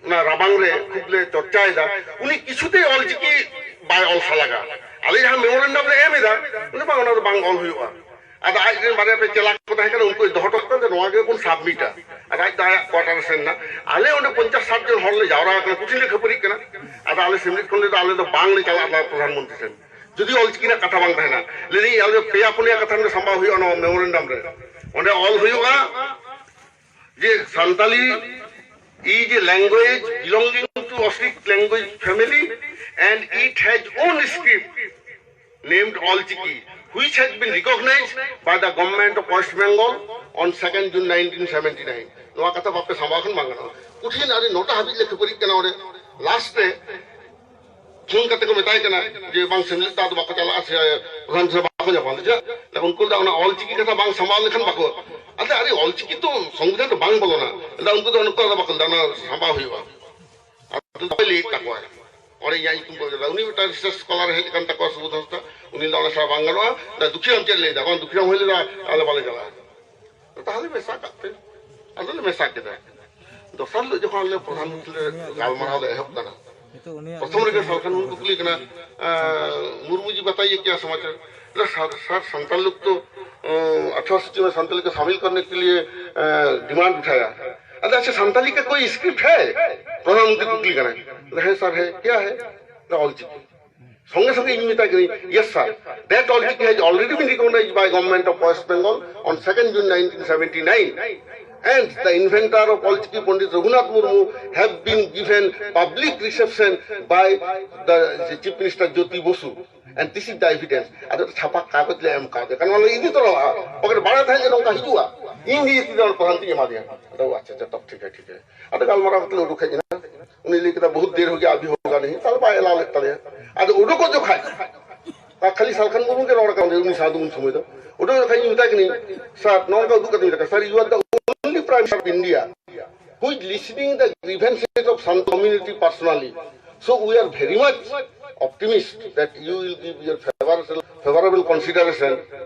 ᱚᱱᱟ ᱨᱟᱵᱟᱝ ᱨᱮ ᱠᱷᱩᱵ ᱞᱮ ᱪᱚᱨᱪᱟᱭᱮᱫᱟ᱾ ᱩᱱᱤ ᱠᱤᱪᱷᱩᱛᱮ ᱚᱞᱪᱤᱠᱤ ᱵᱟᱭ ᱚᱞ ᱥᱟᱞᱟᱜᱟ᱾ ᱟᱞᱮ ᱡᱟᱦᱟᱸ ᱢᱮᱢᱳᱨᱮᱱᱰᱟᱢ ᱞᱮ ᱮᱢ ᱮᱫᱟ, ᱩᱱᱤ ᱵᱟᱝ, ᱚᱱᱟ ᱫᱚ ᱵᱟᱝ ᱚᱞ ᱦᱩᱭᱩᱜᱼᱟ᱾ ᱟᱫᱚ ᱟᱡ ᱨᱮᱱ ᱵᱟᱨᱭᱟ ᱯᱮ ᱪᱮᱞᱟ ᱠᱚ ᱛᱟᱦᱮᱸ ᱠᱟᱱᱟ, ᱩᱱᱠᱩᱭ ᱫᱚᱦᱚ ᱦᱚᱴᱚ ᱠᱟᱜ ᱠᱟᱱ ᱛᱟᱦᱮᱸ, ᱱᱚᱣᱟ ᱜᱮᱵᱚᱱ ᱥᱟᱵᱢᱤᱴᱟ᱾ ᱟᱨ ᱟᱡ ᱫᱚ ᱟᱭᱟᱜ ᱠᱚᱣᱟᱴᱟᱨ ᱨᱮ ᱥᱮᱱ ᱮᱱᱟ᱾ ᱟᱞᱮ ᱚᱸᱰᱮ ᱯᱚᱧᱪᱟᱥ ᱥᱟᱴ ᱡᱚᱱ ᱦᱚᱲ ᱞᱮ ᱡᱟᱣᱨᱟ ᱟᱠᱟᱱᱟ, ᱠᱩᱴᱷᱤᱱ ᱞᱮ ᱠᱷᱟᱹᱯᱟᱹᱨᱤᱜ ᱠᱟᱱᱟ᱾ ᱟᱫᱚ ᱟᱞᱮ ᱥᱮᱢᱞᱮᱫ ᱠᱷᱚᱱ ᱞᱮ ᱫᱚ ᱟᱞᱮ ᱫᱚ ᱵᱟᱝ ᱞᱮ ᱪᱟᱞᱟᱜᱼᱟ ᱯᱨᱚᱫᱷᱟᱱ ᱢᱚᱱᱛᱨᱤ ᱴᱷᱮᱱ᱾ ᱡᱩᱫᱤ ᱚᱞᱪᱤᱠᱤ ᱨᱮᱱᱟᱜ ᱠᱟᱛᱷᱟ ᱵᱟᱝ ᱛᱟᱦᱮᱱᱟ, ᱞᱟᱹᱭᱫᱟᱹᱧ ᱟᱞᱮ ᱯᱮᱭᱟ ᱯᱩᱱᱭᱟ ᱠᱟᱛᱷᱟ ᱱᱚᱰᱮ ᱥᱟᱢᱵᱟᱣ ᱦᱩᱭᱩᱜᱼᱟ ᱱᱚᱣᱟ ᱢᱮᱢᱳᱨᱮᱱᱰᱟᱢ ᱨᱮ᱾ ᱚᱸᱰᱮ ᱚᱞ ᱦᱩᱭᱩᱜᱼᱟ ᱡᱮ Santali is a language belonging to Austric language family and it has own script named Olchiki, which has been recognized by the government of West Bengal on second June nineteen seventy nine. ᱱᱚᱣᱟ ᱠᱟᱛᱷᱟ ᱵᱟᱯᱮ ᱥᱟᱢᱵᱟᱣ ᱠᱷᱟᱱ ᱵᱟᱝ ᱜᱟᱱᱚᱜᱼᱟ᱾ ᱠᱩᱴᱷᱤᱱ ᱟᱹᱰᱤ ᱱᱚᱴᱟ ᱦᱟᱹᱵᱤᱡ ᱞᱮ ᱠᱷᱟᱹᱯᱟᱹᱨᱤᱜ ᱠᱟᱱᱟ ᱚᱸᱰᱮ᱾ ᱞᱟᱥᱴ ᱨᱮ ᱯᱷᱳᱱ ᱠᱟᱛᱮ ᱠᱚ ᱢᱮᱛᱟᱭ ᱠᱟᱱᱟ ᱡᱮ, "ᱵᱟᱝ ᱥᱮᱢᱞᱮᱫ ᱫᱚ ᱟᱫᱚ ᱵᱟᱠᱚ ᱪᱟᱞᱟᱜᱼᱟ, ᱥᱮ ᱯᱨᱚᱫᱷᱟᱱ ᱥᱮ ᱵᱟᱠᱚ ᱧᱟᱯᱟᱢᱟ᱾" ᱪᱮᱫᱟᱜ? ᱩᱱᱠᱩ ᱫᱚ ᱚᱱᱟ ᱚᱞ ᱪᱤᱠᱤ ᱠᱟᱛᱷᱟ ᱵᱟᱝ ᱥᱟᱢᱵᱟᱣ ᱞᱮᱠᱷᱟᱱ ᱵᱟᱠᱚ, ᱟᱫᱚ ᱟᱨᱮ ᱚᱞ ᱪᱤᱠᱤ ᱛᱚ ᱥᱚᱝᱵᱤᱫᱷᱟᱱ ᱫᱚ ᱵᱟᱝ ᱵᱚᱞᱚᱱᱟ, ᱟᱫᱚ ᱩᱱᱠᱩ ᱫᱚ ᱱᱩᱠᱩ ᱫᱚ ᱵᱟᱠᱚ ᱞᱟᱹᱭᱫᱟ, ᱚᱱᱟ ᱥᱟᱢᱵᱟᱣ ᱦᱩᱭᱩᱜᱼᱟ᱾ ᱟᱫᱚ ᱵᱟᱭ ᱞᱟᱹᱭᱮᱫ ᱛᱟᱠᱚᱣᱟ, ᱚᱸᱰᱮ ᱤᱧᱟᱹᱜ ᱧᱩᱛᱩᱢ ᱠᱚ ᱚᱞ ᱠᱮᱫᱟ᱾ ᱩᱱᱤ ᱢᱤᱫᱴᱟᱝ ᱨᱤᱥᱟᱨᱪ ᱥᱠᱚᱞᱟᱨ ᱮ ᱦᱮᱡ ᱟᱠᱟᱱ ᱛᱟᱠᱚᱣᱟ, ᱥᱩᱵᱳᱫᱷ ᱦᱟᱸᱥᱫᱟ, ᱩᱱᱤ ᱫᱚ ᱚᱱᱟ ᱥᱟᱶ ᱵᱟᱝ ᱜᱟᱱᱚᱜᱼᱟ᱾ ᱫᱩᱠᱷᱤᱨᱟᱢ ᱪᱮᱫ ᱞᱟᱹᱭᱫᱟ? ᱵᱟᱝ, ᱫᱩᱠᱷᱤᱨᱟᱢ ᱦᱚᱸᱭ ᱞᱟᱹᱭᱫᱟ, "ᱟᱞᱮ ᱵᱟᱞᱮ ᱪᱟᱞᱟᱜᱼᱟ᱾" ᱛᱟᱦᱞᱮ ᱢᱮᱥᱟ ᱠᱟᱜ ᱯᱮ᱾ ᱟᱫᱚᱞᱮ ᱢᱮᱥᱟ ᱠᱮᱫᱟ᱾ ᱫᱚᱥᱟᱨ ᱦᱤᱞᱳᱜ ᱡᱚᱠᱷᱚᱱ ᱟᱞᱮ ᱯᱨᱚᱫᱷᱟᱱ ᱢᱚᱱᱛᱨᱤ ᱞᱮ ᱜᱟᱞᱢᱟᱨᱟᱣ ᱞᱮ ᱮᱦᱚᱵ ᱠᱟᱱᱟ, ᱱᱤᱛᱚᱜ ᱩᱱᱤᱭᱟᱜ ᱯᱨᱚᱛᱷᱚᱢ ᱨᱮᱜᱮ ᱥᱟᱞᱠᱷᱟᱱ ᱢᱩᱨᱢᱩ ᱠᱩᱠᱞᱤ ᱠᱟᱱᱟ, "ᱢᱩᱨᱢᱩ ᱡᱤ, ᱵᱟᱛᱟᱭᱤᱭᱮ ᱠᱮᱭᱟ ᱥᱚᱢᱟᱪᱟᱨ?" ᱵᱚᱞᱮ, "ᱥᱟᱨ, ᱥᱟᱨ, ᱥᱟᱱᱛᱟᱲ ᱞᱳᱜ ᱛᱚ ᱟᱴᱷᱟᱨᱚ ᱥᱚᱪᱤ ᱢᱮ ᱥᱟᱱᱛᱟᱲᱤ ᱠᱚ ᱥᱟᱢᱤᱞ ᱠᱟᱨᱱᱮ ᱠᱮ ᱞᱤᱭᱮ ᱰᱤᱢᱟᱱᱰ ᱩᱴᱷᱟᱭᱟ᱾ ᱟᱪᱪᱷᱟ, ᱥᱟᱱᱛᱟᱲᱤ ᱠᱟ ᱠᱳᱭ ᱥᱠᱨᱤᱯᱴ ᱦᱟᱭ?" ᱯᱨᱚᱫᱷᱟᱱ ᱢᱚᱱᱛᱨᱤ ᱠᱩᱠᱞᱤ ᱠᱟᱱᱟᱭ᱾ "ᱦᱮᱸ ᱥᱟᱨ, ᱦᱮᱸ, ᱠᱮᱭᱟ ᱦᱟᱭ?" ᱚᱞ ᱪᱤᱠᱤ᱾ ᱥᱚᱸᱜᱮ ᱥᱚᱸᱜᱮ ᱤᱧ ᱢᱮᱛᱟᱭ ᱠᱟᱹᱱᱟᱹᱧ, "Yes sir, that Olchiki has already been recognized by Government of West Bengal on second June nineteen seventy nine, and the inventor of Olchiki, Pandit Raghunath Murmu, have been given public reception by the Chief Minister Jyoti Basu, and this is the evidence." ᱟᱫᱚ ᱪᱷᱟᱯᱟ ᱠᱟᱜᱚᱡᱽ ᱞᱮ ᱮᱢ ᱠᱟᱣᱫᱮᱭᱟ, ᱠᱟᱨᱚᱱ ᱚᱱᱟ ᱞᱮ ᱤᱫᱤ ᱛᱚᱨᱟᱣᱟ, pocket ᱵᱟᱲᱟᱭ ᱛᱟᱦᱮᱸᱫ ᱡᱮ ᱱᱚᱝᱠᱟ ᱦᱤᱡᱩᱜᱼᱟ, ᱤᱧ ᱜᱮ ᱤᱫᱤ ᱛᱚᱨᱟ ᱯᱨᱚᱫᱷᱟᱱ ᱛᱤᱧ ᱮᱢᱟ ᱫᱮᱭᱟ᱾ ᱟᱫᱚ ᱟᱪᱪᱷᱟ, ᱟᱪᱪᱷᱟ, ᱛᱚᱵ ᱴᱷᱤᱠ ᱜᱮᱭᱟ, ᱴᱷᱤᱠ ᱜᱮᱭᱟ᱾ ᱟᱫᱚ ᱜᱟᱞᱢᱟᱨᱟᱣ ᱠᱟᱛᱮ ᱞᱮ ᱩᱰᱩᱠ ᱦᱮᱡ ᱮᱱᱟ᱾ ᱩᱱᱤ ᱞᱟᱹᱭ ᱠᱮᱫᱟ, "ᱵᱚᱦᱩᱛ ᱫᱮᱨ ᱦᱳ ᱜᱮᱭᱟ, ᱟᱵᱷᱤ ᱦᱳᱜᱟ ᱱᱟᱦᱤ", ᱛᱟᱦᱞᱮ ᱵᱟᱭ ᱮᱞᱟᱣ ᱞᱮᱫ ᱛᱟᱞᱮᱭᱟ᱾ ᱟᱫᱚ ᱩᱰᱩᱠᱚᱜ ᱡᱚᱠᱷᱟᱡ ᱟᱨ ᱠᱷᱟᱹᱞᱤ ᱥᱟᱞᱠᱷᱟᱱ ᱢᱩᱨᱢᱩ ᱜᱮ ᱨᱚᱲ ᱠᱟᱱ ᱩᱱᱤ ᱥᱟᱶ ᱫᱚ ᱩᱱ ᱥᱚᱢᱚᱭ ᱫᱚ᱾ ᱩᱰᱩᱠ ᱡᱚᱠᱷᱟᱡ ᱤᱧ ᱢᱮᱛᱟᱭ ᱠᱟᱹᱱᱟᱹᱧ, "Sir, ᱱᱚᱣᱟ ᱞᱮᱠᱟ ᱩᱫᱩᱜ ᱠᱟᱛᱮᱧ ᱢᱮᱛᱟᱭ ᱠᱟᱱᱟ, Sir, you are the only Prime Minister of India who is listening the grievances of some community personally. So we are very much optimist that you will give your favorable, favorable consideration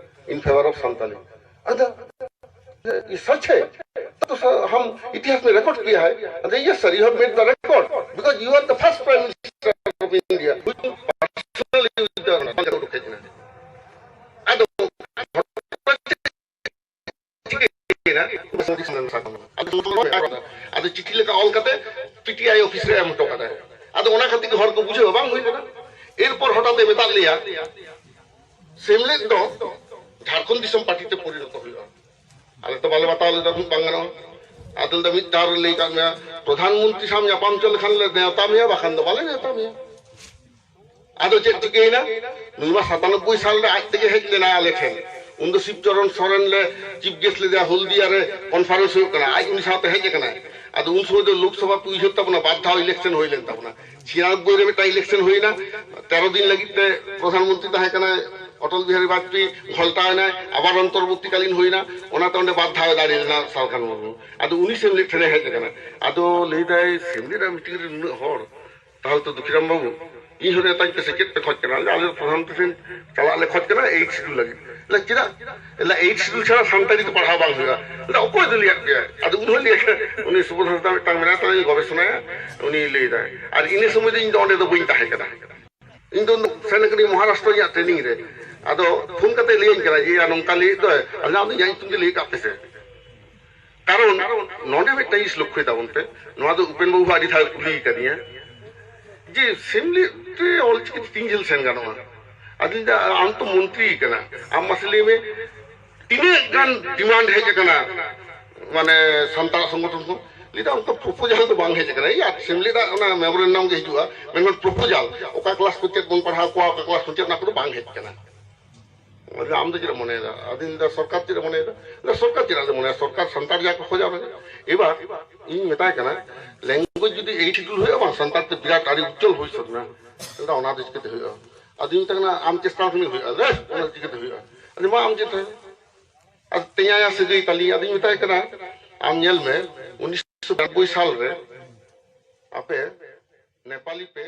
in favor of Santali." ᱟᱫᱚ ये सच है, तो sir, हम इतिहास में record किया है। अरे, "Yes sir, you have made the record because you are the first Prime Minister of India who personally with the." ᱟᱫᱚ ᱟᱫᱚ ᱪᱤᱴᱷᱤ ᱞᱮᱠᱟ ᱚᱞ ᱠᱟᱛᱮ ᱯᱤᱴᱤᱟᱭ ᱚᱯᱷᱤᱥ ᱨᱮ ᱮᱢ ᱦᱚᱴᱚ ᱠᱟᱫᱟᱭ᱾ ᱟᱫᱚ ᱚᱱᱟ ᱠᱷᱟᱹᱛᱤᱨ ᱜᱮ ᱦᱚᱲ ᱠᱚ ᱵᱩᱡᱷᱟᱹᱣᱟ, ᱵᱟᱝ ᱦᱩᱭ ᱞᱮᱱᱟ᱾ ᱮᱨᱯᱚᱨ ᱦᱚᱴᱟᱛ ᱮ ᱢᱮᱛᱟᱫ ᱞᱮᱭᱟ, ᱥᱮᱢᱞᱮᱫ ᱫᱚ ᱡᱷᱟᱲᱠᱷᱚᱸᱰ ᱫᱤᱥᱚᱢ ᱯᱟᱨᱴᱤ ᱛᱮ ᱯᱚᱨᱤᱱᱚᱛᱚ ᱦᱩᱭᱩᱜᱼᱟ᱾ ᱟᱞᱮ ᱛᱚ ᱵᱟᱞᱮ ᱵᱟᱛᱟᱣ ᱞᱮᱫᱟ, ᱵᱟᱝ ᱜᱟᱱᱚᱜᱼᱟ᱾ ᱟᱫᱚ ᱞᱟᱹᱭᱫᱟ, ᱢᱤᱫ ᱫᱷᱟᱣ ᱨᱮ ᱞᱟᱹᱭ ᱠᱟᱜ ᱢᱮᱭᱟ, ᱯᱨᱚᱫᱷᱟᱱ ᱢᱚᱱᱛᱨᱤ ᱥᱟᱶ ᱧᱟᱯᱟᱢ ᱦᱚᱪᱚ ᱞᱮᱠᱷᱟᱱ ᱞᱮ ᱱᱮᱣᱛᱟ ᱢᱮᱭᱟ, ᱵᱟᱠᱷᱟᱱ ᱫᱚ ᱵᱟᱞᱮ ᱱᱮᱣᱛᱟ ᱢᱮᱭᱟ᱾ ᱟᱫᱚ ᱪᱮᱫ ᱪᱤᱠᱟᱹᱭᱮᱱᱟ? ᱱᱩᱭ ᱢᱟ ᱥᱟᱛᱟᱱᱚᱵᱵᱳᱭ ᱥᱟᱞ ᱨᱮ ᱟᱡ ᱛᱮᱜᱮ ᱦᱮᱡ ᱞᱮᱱᱟ ᱟᱞᱮ ᱴᱷᱮᱱ᱾ ᱩᱱ ᱫᱚ ᱥᱤᱵ ᱪᱚᱨᱚᱱ ᱥᱚᱨᱮᱱ ᱞᱮ ᱪᱤᱯ ᱜᱮᱥᱴ ᱞᱮᱫᱮᱭᱟ, ᱦᱚᱞᱫᱤᱭᱟ ᱨᱮ ᱠᱚᱱᱯᱷᱟᱨᱮᱱᱥ ᱦᱩᱭᱩᱜ ᱠᱟᱱᱟ, ᱟᱡ ᱩᱱᱤ ᱥᱟᱶᱛᱮ ᱦᱮᱡ ᱟᱠᱟᱱᱟᱭ᱾ ᱟᱫᱚ ᱩᱱ ᱥᱚᱢᱚᱭ ᱫᱚ ᱞᱳᱠᱥᱚᱵᱷᱟ ᱯᱮ ᱩᱭᱦᱟᱹᱨ ᱛᱟᱵᱚᱱᱟ, ᱵᱟᱨ ᱫᱷᱟᱣ ᱤᱞᱮᱠᱥᱚᱱ ᱦᱩᱭ ᱞᱮᱱ ᱛᱟᱵᱚᱱᱟ᱾ ᱪᱷᱤᱭᱟᱱᱚᱵᱵᱳᱭ ᱨᱮ ᱢᱤᱫᱴᱟᱝ ᱤᱞᱮᱠᱥᱚᱱ ᱦᱩᱭᱱᱟ, ᱛᱮᱨᱚ ᱫᱤᱱ ᱞᱟᱹᱜᱤᱫ ᱛᱮ ᱯᱨᱚᱫᱷᱟᱱ ᱢᱚᱱᱛᱨᱤ ᱛᱟᱦᱮᱸ ᱠᱟᱱᱟᱭ ᱚᱴᱚᱞ ᱵᱤᱦᱟᱨᱤ ᱵᱟᱡᱽᱯᱮᱭᱤ, ᱜᱷᱚᱞᱴᱟᱣ ᱮᱱᱟᱭ, ᱟᱵᱟᱨ ᱚᱱᱛᱚᱨᱵᱚᱨᱛᱤᱠᱟᱞᱤᱱ ᱦᱩᱭᱱᱟ, ᱚᱱᱟᱛᱮ ᱚᱸᱰᱮ ᱵᱟᱨ ᱫᱷᱟᱣ ᱮ ᱫᱟᱲᱮ ᱞᱮᱱᱟ ᱥᱟᱞᱠᱷᱟᱱ ᱢᱩᱨᱢᱩ᱾ ᱟᱫᱚ ᱩᱱᱤ ᱥᱮᱢᱞᱮᱫ ᱴᱷᱮᱱᱮ ᱦᱮᱡ ᱟᱠᱟᱱᱟ᱾ ᱟᱫᱚ ᱞᱟᱹᱭᱫᱟᱭ, ᱥᱮᱢᱞᱮᱫ ᱨᱮ ᱢᱤᱴᱤᱝ ᱨᱮ ᱱᱩᱱᱟᱹᱜ ᱦᱚᱲ, ᱛᱟᱦᱚᱞᱮ ᱛᱚ ᱫᱩᱠᱷᱤᱨᱟᱢ ᱵᱟᱹᱵᱩ, ᱤᱧ ᱦᱚᱸ ᱱᱮᱣᱛᱟᱧ ᱯᱮᱥᱮ, ᱪᱮᱫ ᱯᱮ ᱠᱷᱚᱡ ᱠᱟᱱᱟ? ᱟᱞᱮ ᱫᱚ ᱯᱨᱚᱫᱷᱟᱱ ᱢᱚᱱᱛᱨᱤ ᱴᱷᱮᱱ ᱪᱟᱞᱟᱜ ᱞᱮ ᱠᱷᱚᱡ ᱠᱟᱱᱟ, ᱮᱭᱤᱴ ᱥᱤᱰᱩᱞ ᱞᱟᱹᱜᱤᱫ᱾ ᱞᱟᱹᱭ, ᱪᱮᱫᱟᱜ? ᱞᱟᱹᱭ, ᱮᱭᱤᱴ ᱥᱤᱰᱩᱞ ᱪᱷᱟᱲᱟ ᱥᱟᱱᱛᱟᱲᱤ ᱫᱚ ᱯᱟᱲᱦᱟᱣ ᱵᱟᱝ ᱦᱩᱭᱩᱜᱼᱟ᱾ ᱞᱟᱹᱭ, ᱚᱠᱚᱭ ᱫᱚ ᱞᱟᱹᱭᱟᱫ ᱯᱮᱭᱟ? ᱟᱫᱚ ᱩᱱᱤ ᱦᱚᱸ ᱞᱟᱹᱭ ᱟᱠᱟᱫ, ᱩᱱᱤ ᱥᱩᱵᱳᱫᱷ ᱦᱟᱸᱥᱫᱟ ᱢᱤᱫᱴᱟᱝ ᱢᱮᱱᱟᱭ ᱛᱟᱞᱮ, ᱜᱚᱵᱮᱥᱚᱱᱟᱭᱟ, ᱩᱱᱤ ᱞᱟᱹᱭ ᱮᱫᱟᱭ᱾ ᱟᱨ ᱤᱱᱟᱹ ᱥᱚᱢᱚᱭ ᱫᱚ ᱤᱧ ᱫᱚ ᱚᱸᱰᱮ ᱫᱚ ᱵᱟᱹᱧ ᱛᱟᱦᱮᱸ ᱠᱟᱱᱟ᱾ ᱤᱧ ᱫᱚ ᱥᱮᱱ ᱠᱟᱹᱱᱟᱹᱧ ᱢᱚᱦᱟᱨᱟᱥᱴᱨᱚ ᱤᱧᱟᱹᱜ ᱴᱨᱮᱱᱤᱝ ᱨᱮ᱾ ᱟᱫᱚ ᱯᱷᱳᱱ ᱠᱟᱛᱮ ᱞᱟᱹᱭᱟᱹᱧ ᱠᱟᱱᱟ ᱡᱮ, "ᱭᱟ, ᱱᱚᱝᱠᱟ ᱞᱟᱹᱭᱮᱫ ᱫᱚᱭ, ᱟᱫᱚ ᱟᱢ ᱫᱚ ᱤᱧᱟᱹᱜ ᱧᱩᱛᱩᱢ ᱜᱮ ᱞᱟᱹᱭ ᱠᱟᱜ ᱯᱮᱥᱮ᱾" ᱠᱟᱨᱚᱱ ᱱᱚᱰᱮ ᱢᱤᱫᱴᱟᱝ ᱡᱤᱱᱤᱥ ᱞᱚᱠᱠᱷᱚᱭ ᱛᱟᱵᱚᱱ ᱯᱮ, ᱱᱚᱣᱟ ᱫᱚ ᱩᱯᱮᱱ ᱵᱟᱹᱵᱩ ᱦᱚᱸ ᱟᱹᱰᱤ ᱫᱷᱟᱣ ᱮ ᱠᱩᱞᱤ ᱟᱠᱟᱫᱤᱧᱟ ᱡᱮ, ᱥᱮᱢᱞᱮᱫ ᱨᱮ ᱚᱞᱪᱤᱠᱤ ᱛᱮ ᱛᱤᱱ ᱡᱷᱟᱹᱞ ᱥᱮᱱ ᱜᱟᱱᱚᱜᱼᱟ? ᱟᱫᱚᱧ ᱞᱟᱹᱭᱫᱟ, ᱟᱢ ᱛᱚ ᱢᱚᱱᱛᱨᱤ ᱠᱟᱱᱟ, ᱟᱢ ᱢᱟᱥᱮ ᱞᱟᱹᱭ ᱢᱮ, ᱛᱤᱱᱟᱹᱜ ᱜᱟᱱ ᱰᱤᱢᱟᱱᱰ ᱦᱮᱡ ᱟᱠᱟᱱᱟ ᱢᱟᱱᱮ ᱥᱟᱱᱛᱟᱲ ᱥᱚᱝᱜᱚᱴᱷᱚᱱ ᱠᱷᱚᱱ? ᱞᱟᱹᱭᱫᱟ, ᱚᱱᱠᱟ ᱯᱨᱚᱯᱳᱡᱟᱞ ᱫᱚ ᱵᱟᱝ ᱦᱮᱡ ᱟᱠᱟᱱᱟ᱾ ᱤᱭᱟᱹ, ᱥᱮᱢᱞᱮᱫ ᱟᱜ ᱚᱱᱟ ᱢᱮᱢᱳᱨᱮᱱᱰᱟᱢ ᱜᱮ ᱦᱤᱡᱩᱜᱼᱟ, ᱢᱮᱱᱠᱷᱟᱱ ᱯᱨᱚᱯᱳᱡᱟᱞ, ᱚᱠᱟ ᱠᱞᱟᱥ ᱠᱚ ᱪᱮᱫ ᱵᱚᱱ ᱯᱟᱲᱦᱟᱣ ᱠᱚᱣᱟ, ᱚᱠᱟ ᱠᱞᱟᱥ ᱠᱚ ᱪᱮᱫ, ᱚᱱᱟ ᱠᱚᱫᱚ ᱵᱟᱝ ᱦᱮᱡ ᱟᱠᱟᱱᱟ᱾ ᱟᱫᱚ ᱟᱢ ᱫᱚ ᱪᱮᱫ ᱮᱢ ᱢᱚᱱᱮᱭᱮᱫᱟ? ᱟᱫᱚᱧ ᱞᱟᱹᱭᱫᱟ, ᱥᱚᱨᱠᱟᱨ ᱪᱮᱫ ᱮ ᱢᱚᱱᱮᱭᱮᱫᱟ? ᱞᱟᱹᱭᱫᱟ, ᱥᱚᱨᱠᱟᱨ ᱪᱮᱫ ᱟᱫᱚ ᱢᱚᱱᱮᱭᱟ? ᱥᱚᱨᱠᱟᱨ ᱥᱟᱱᱛᱟᱲ ᱡᱟ ᱠᱚ ᱠᱷᱚᱡᱟ ᱚᱱᱟ ᱜᱮ᱾ ᱮᱵᱟᱨ ᱤᱧ ᱢᱮᱛᱟᱭ ᱠᱟᱱᱟ, ᱞᱮᱝᱜᱩᱭᱮᱡᱽ ᱡᱩᱫᱤ ᱮᱭᱤᱴ ᱥᱤᱰᱩᱞ ᱦᱩᱭᱩᱜᱼᱟ, ᱵᱟᱝ, ᱥᱟᱱᱛᱟᱲ ᱛᱮ ᱵᱤᱨᱟᱴ ᱟᱹᱰᱤ ᱩᱡᱡᱚᱞ ᱵᱷᱚᱵᱤᱥᱥᱚᱛ ᱢᱮᱱᱟᱜᱼᱟ᱾ ᱢᱮᱱᱫᱟ, "ᱚᱱᱟ ᱫᱚ ᱪᱤᱠᱟᱹᱛᱮ ᱦᱩᱭᱩᱜᱼᱟ?" ᱟᱫᱚᱧ ᱢᱮᱛᱟᱭ ᱠᱟᱱᱟ, "ᱟᱢ ᱪᱮᱥᱴᱟ ᱞᱮᱠᱷᱟᱱ ᱜᱮ ᱦᱩᱭᱩᱜᱼᱟ᱾ ᱵᱮᱥ, ᱚᱱᱟ ᱫᱚ ᱪᱤᱠᱟᱹᱛᱮ ᱦᱩᱭᱩᱜᱼᱟ?" ᱟᱫᱚ ᱢᱟ ᱟᱢ ᱪᱮᱥᱴᱟᱭ ᱢᱮ᱾ ᱟᱫᱚ ᱛᱮᱧᱟᱭᱟ ᱥᱟᱹᱜᱟᱹᱭ ᱛᱟᱞᱤᱧ᱾ ᱟᱫᱚᱧ ᱢᱮᱛᱟᱭ ᱠᱟᱱᱟ, "ᱟᱢ ᱧᱮᱞ ᱢᱮ, ᱩᱱᱤᱥᱥᱚ ᱵᱤᱨᱟᱱᱚᱵᱵᱳᱭ ᱥᱟᱞ ᱨᱮ ᱟᱯᱮ ᱱᱮᱯᱟᱞᱤ ᱯᱮ